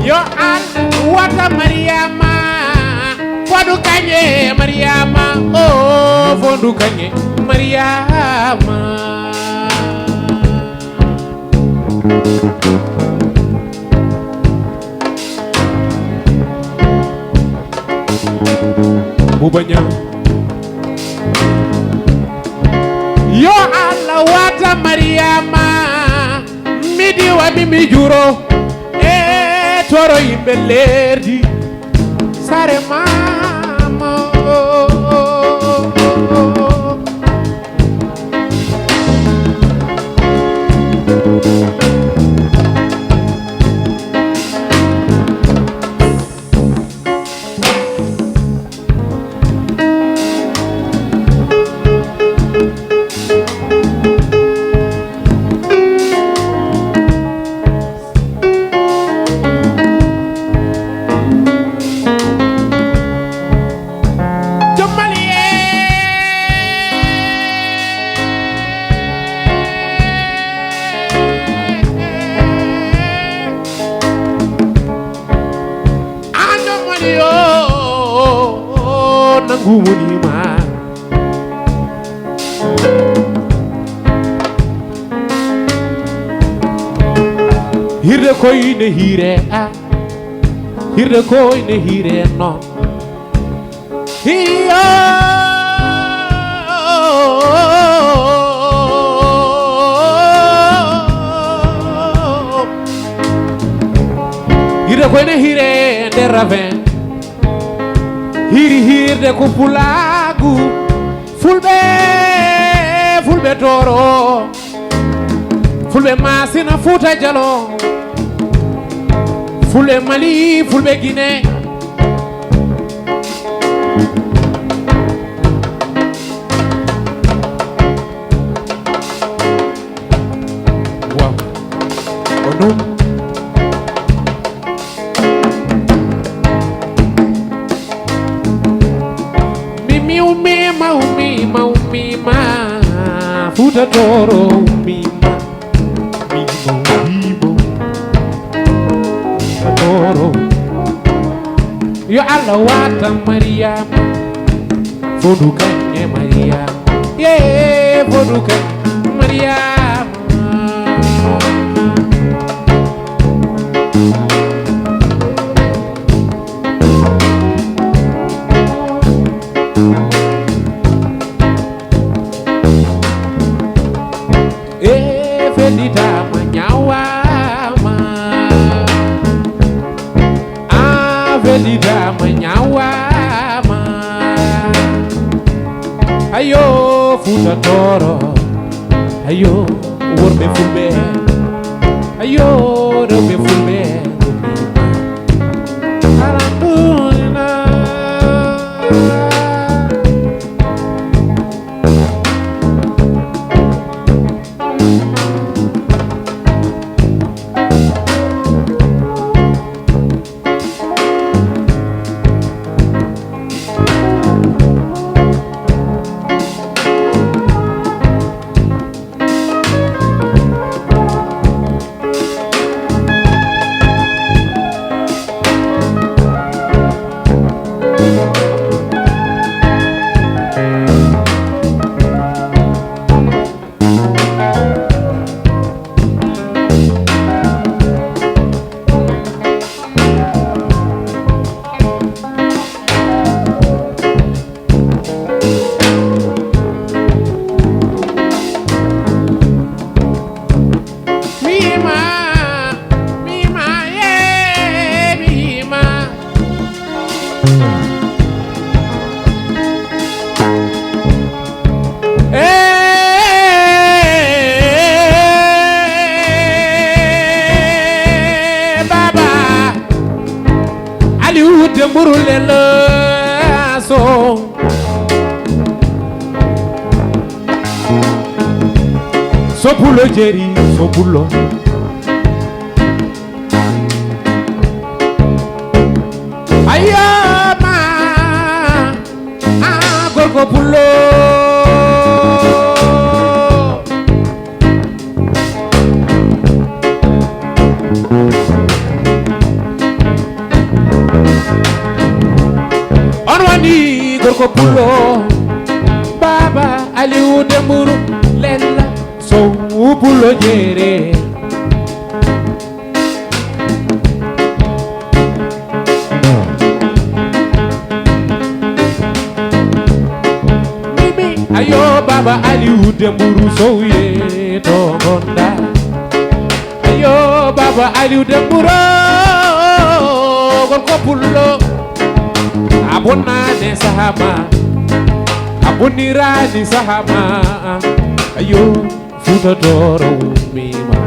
Yo Allah Wata Mariama, fondu kaŋŋe Mariama, oh, fondu kaŋŋe Mariama. Buba Ñaŋ. Yo Allah wata Mariama, mi diwa mi mi juro, e toro yimɓe lerdi, sare mama. An ɗo moni o, nangu woni ma. Hirde koyne hire a, hirde koyne hire non. Hiyo. Hire koyne hire nder ravin. Hiri hirde ko pulaagu. Fulɓe, fulɓe Tooro. Fulɓe Maasina, Fuuta Jaloo. Fulɓe Mali, fulɓe Gine. Waaw. Ko ɗum. Mi, mi, ummiima, ummiima, ummiima. Fuuta Tooro ummiima. Ummiima, ummiima. Fuuta Tooro. Yo Allah wata Mariama. Fodu kaŋŋe Mariama. Ye, fodu kaŋŋe Mariama. E felitaama, ñaawaama. A felitaama, ñaawaama. Ayo, Fuuta Tooro. Ayo, worɓe fulɓe. Ayo, rewɓe fulɓe. Alhamdulillah. Mima, mima, yeah, mima. Eh, baba, Aliou Dembourou Lelo so. Sopulo jeri, sopulo. Ayo ma, a gorko pullo. Gorko Pullo, Baba Aliou Dembourou, Lella Sow Pullo Jeere. Mimi, ayo Baba Aliou Dembourou Sow ye to ngonɗa. Ayo Baba Aliou Dembourou, Gorko Pullo. A bonnaani saha ma, a bonniraani saha ma. Ayo Fuuta Tooro ummiima.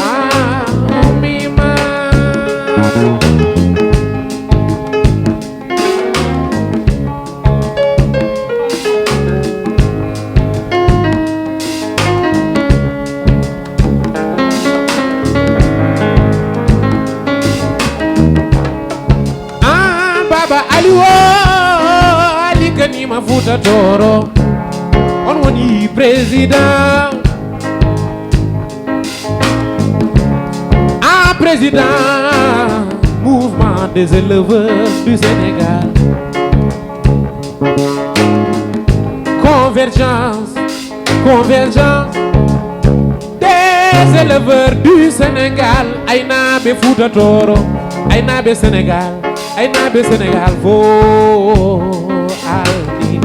Ah, ummiima. Ah, Baba Aliou, Ali Kanima Fuuta Tooro. On woni président. Ah, président mouvement des éleveurs du Sénégal. Convergence, convergence des éleveurs du Sénégal. Aynaaɓe Fuuta Tooro, aynaaɓe Sénégal, aynaaɓe Sénégal fof aldi.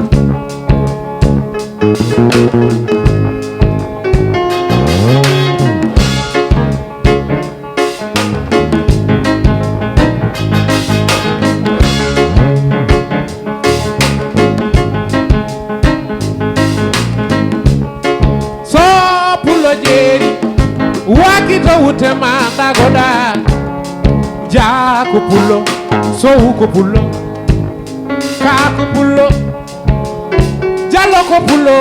So Pullo Jeeri, waaki to wutte ma ndagoɗa. Jaa ko Pullo, Sow ko Pullo, Ka ko Pullo, Jallo ko Pullo.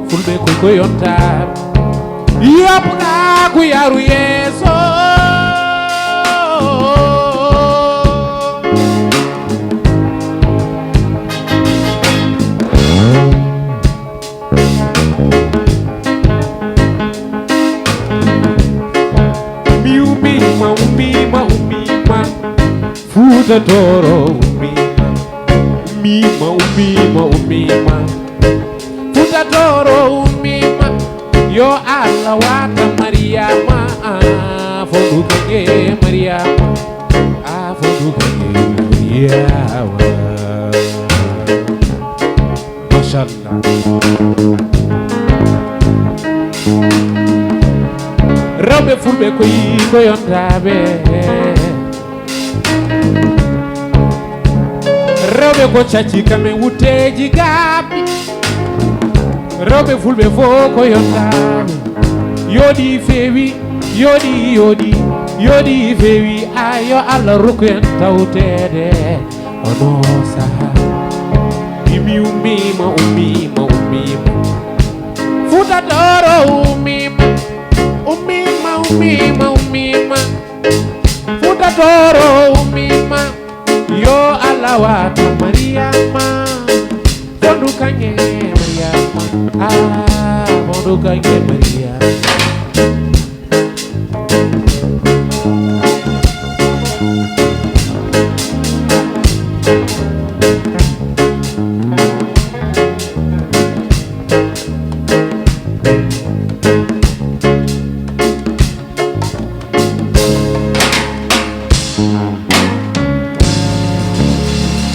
Fulɓe ko ko yonta. Yoɓ ka ko yaru yeeso. Mi ummiima, ummiima, ummiima. Fuuta Tooro ummiima. Ummiima, ummiima, ummiima. Fuuta Tooro ummiima. Yo Allah wata Mariama. Fondu kange Mariama. A fondu kange Mariama. Machallah. Rewɓe fulɓe ko yi ko yontaɓe. Rewɓe ko cacci kamen wutteji gaaɓi. Rewɓe fulɓe fof ko yontaɓe. Yooɗi feewi, yooɗi, yooɗi, yooɗi feewi. Ayo Allah rokku en tawtede. Ono saha. Imi ummima, ummima, ummima. Fuuta Tooro ummima. Ummima, ummima, ummima. Fuuta Tooro ummima. Yo Allah wata Mariama. Fondu kange Mariama. Ah, fondu kange Mariama.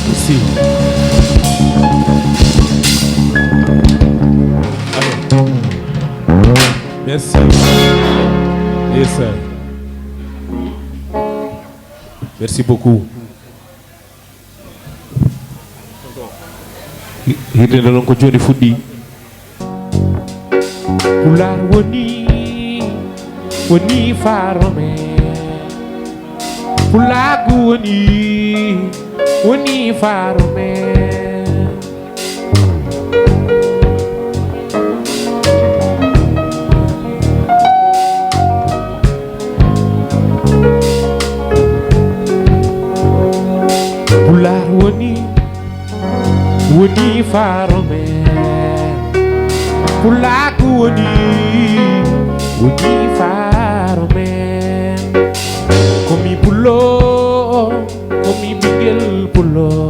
Merci. Allez. Merci. Yes, sir. Merci beaucoup. Hi-, hirde nde noon ko jooni fuɗɗi. Pulaar woni, woni faaro men. Pulaagu woni, woni faaro men. Pulaar woni, woni faaro men. Pulaagu woni, woni faaro men. Ko mi pullo, ko mi ɓinngel pullo.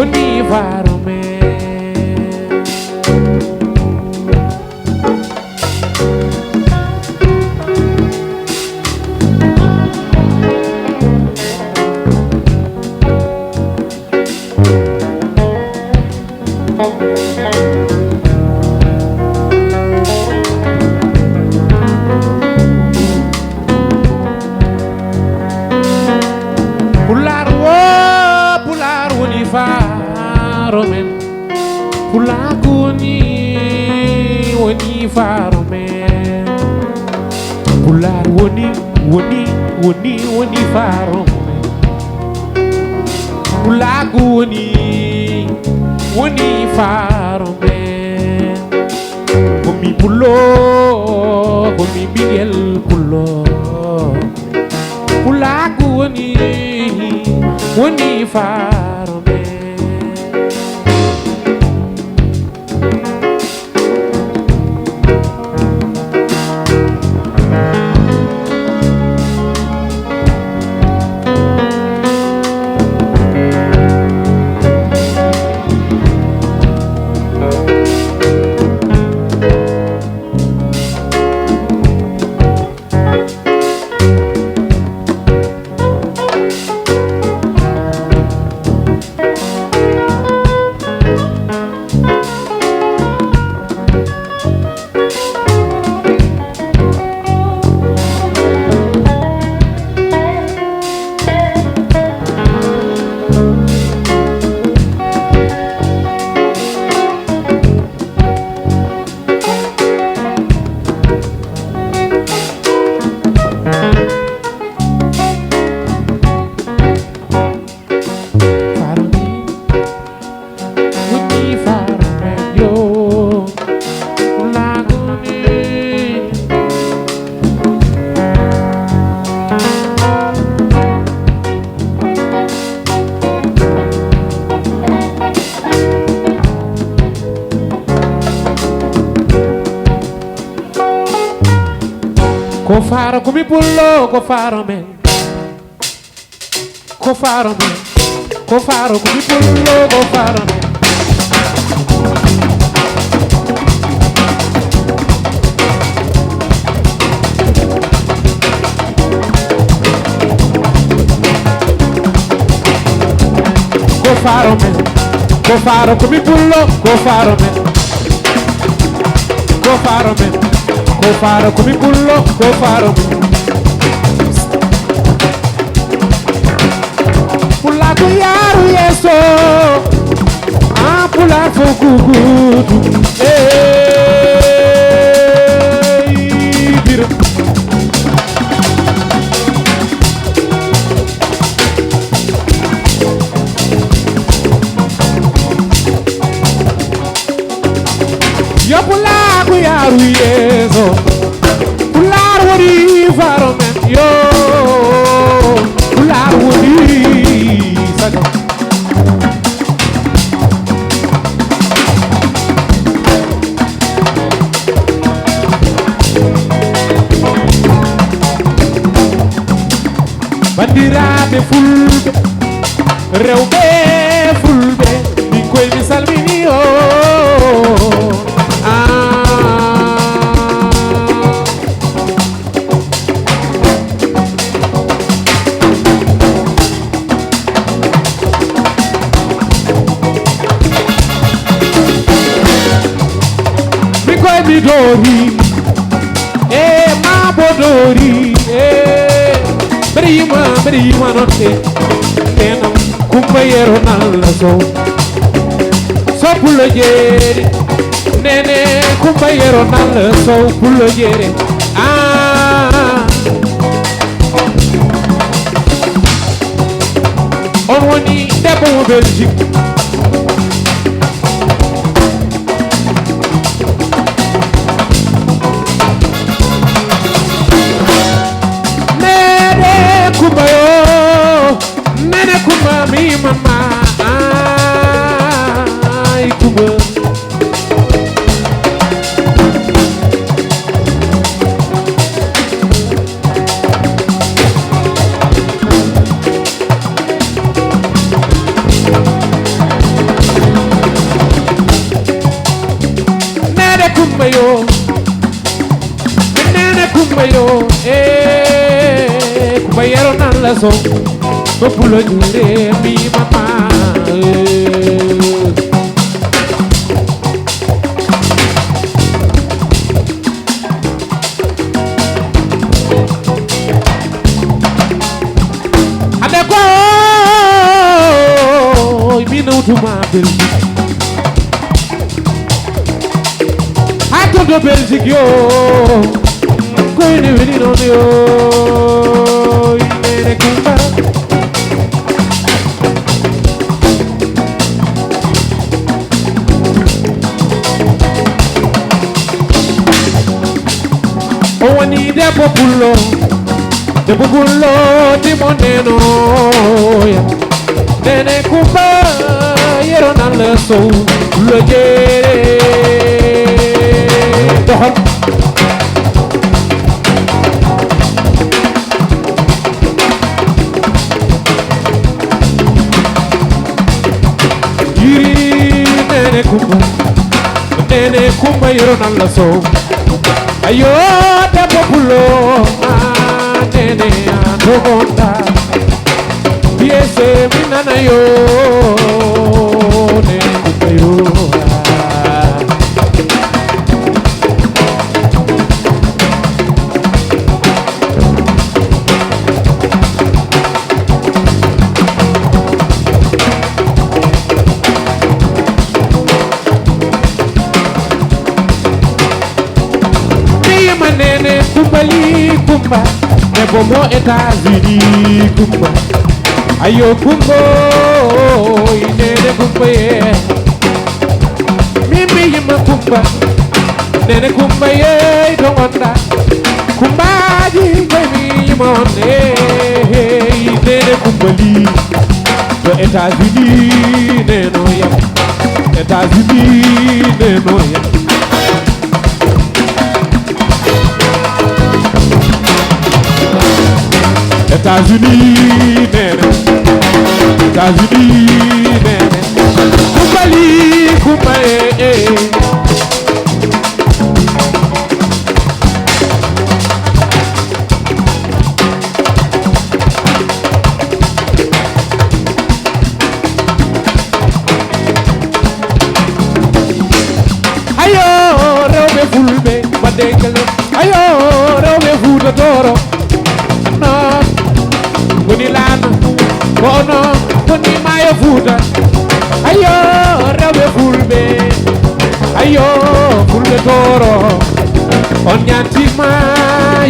Woni faaro men. Pulaar wo, Pulaar woni faaro men. Pulaagu woni, woni faaro men. Pulaar woni, woni, woni, woni faaro men. Pulaagu woni, woni faaro men. Ko mi pullo, ko mi ɓiɗel pullo. Pulaagu woni, woni faaro men. Ko faaro, ko mi pullo, ko faaro men. Ko faaro men. Ko faaro, ko mi pullo, ko faaro men. Ko faaro men. Ko faaro, ko mi pullo, ko faaro men. Ko faaro men. Ko faaro, ko mi pullo, ko faaro men. Pulaagu yaaru yeeso. Ah, Pulaar fof ko gootum. Ey, Biro. Yo Pulaagu yaaru yeeso. Pulaar woni faaro men. Yo Pulaar woni sago. Banndiraaɓe fulɓe, rewɓe fulɓe, min koye mi salmini on. Ah. Mi koye mi doori, e ma bo doori, e mbeɗa yima, mbeɗa yima noon de. Nenam Kumba Yero Nalla Sow, Sow Pullo Jeeri, Nene Kumba Yero Nalla Sow Pullo Jeeri. Ah. On woni debbo mo Belgique. Nene Kumba yo, Nene Kumba mi mama, ay Kumba. Kumba yo, eh, Kumba Yero nan la so. Ko pulo jure mi mama. Eh. Ande ko mi nawtuma Belgique. Ha to do Belgique yo. Ko ene weli non yo. Inene Kumba. O woni debbo pullo, debbo pullo timo nenoya. Nene Kumba Yero nan la sow, lo jeere doxal. Yiri Nene Kumba, Nene Kumba Yero nan la sow. Ayo debbo pullo, ah, Nene a dogonda. Biye se mi nana yo, Nene Kumba yo. Ah. Neyema Nene Kumbali Kumba, debbo mo États-Unis Kumba. Ayo Kumba, oy Nene Kumba ye. Mimi yima Kumba, Nene Kumba ye, to wonda. Kumbaji koy mi yima on, eh, eh, Nene Kumbali. To États-Unis neno yam. États-Unis neno yam. États-Unis nene, États-Unis nene. Kumbali, Kumba, eh, eh. Ayo, rewɓe fulɓe, wadde kala. Ayo, rewɓe Fuuta Tooro. No, woni laana, ko ono, woni maayo Fuuta. Ayo, rewɓe fulɓe. Ayo, fulɓe Tooro. On ñaantiima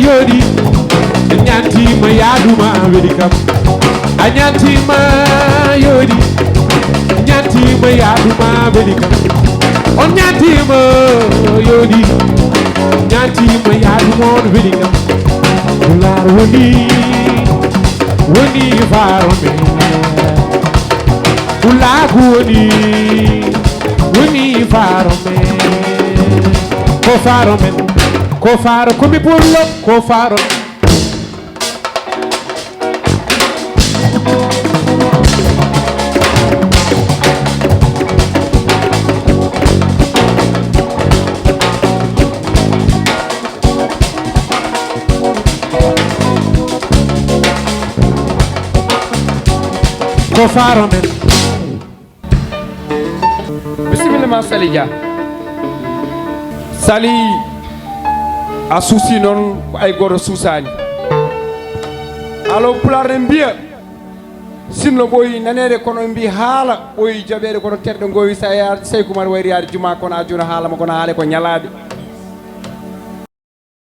yooɗi. On ñaantiima yaaduma weli kam. A ñaantiima yooɗi. Ñaantiima yaaduma weli kam. On ñaantiima yooɗi. Ñaantiima yaaduma on weli kam. Pulaar woni, woni faaro men. Pulaagu woni, woni faaro men. Ko faaro men. Ko faaro, ko mi pullo, ko faaro. Ko faaro men. Bisimilla ma, Sali Dia. Sali, a suusi noon ko ay gooto suusaani. Alo, Pulaar ne mbiya, sinno ɓooyi naneede kono mbi haala, ɓooyi jaɓeede kono terɗe ngoowi, so a yaade Sayku Umar wayri yaade juma kono a juna haala mo kono haale ko ñalaaɗe.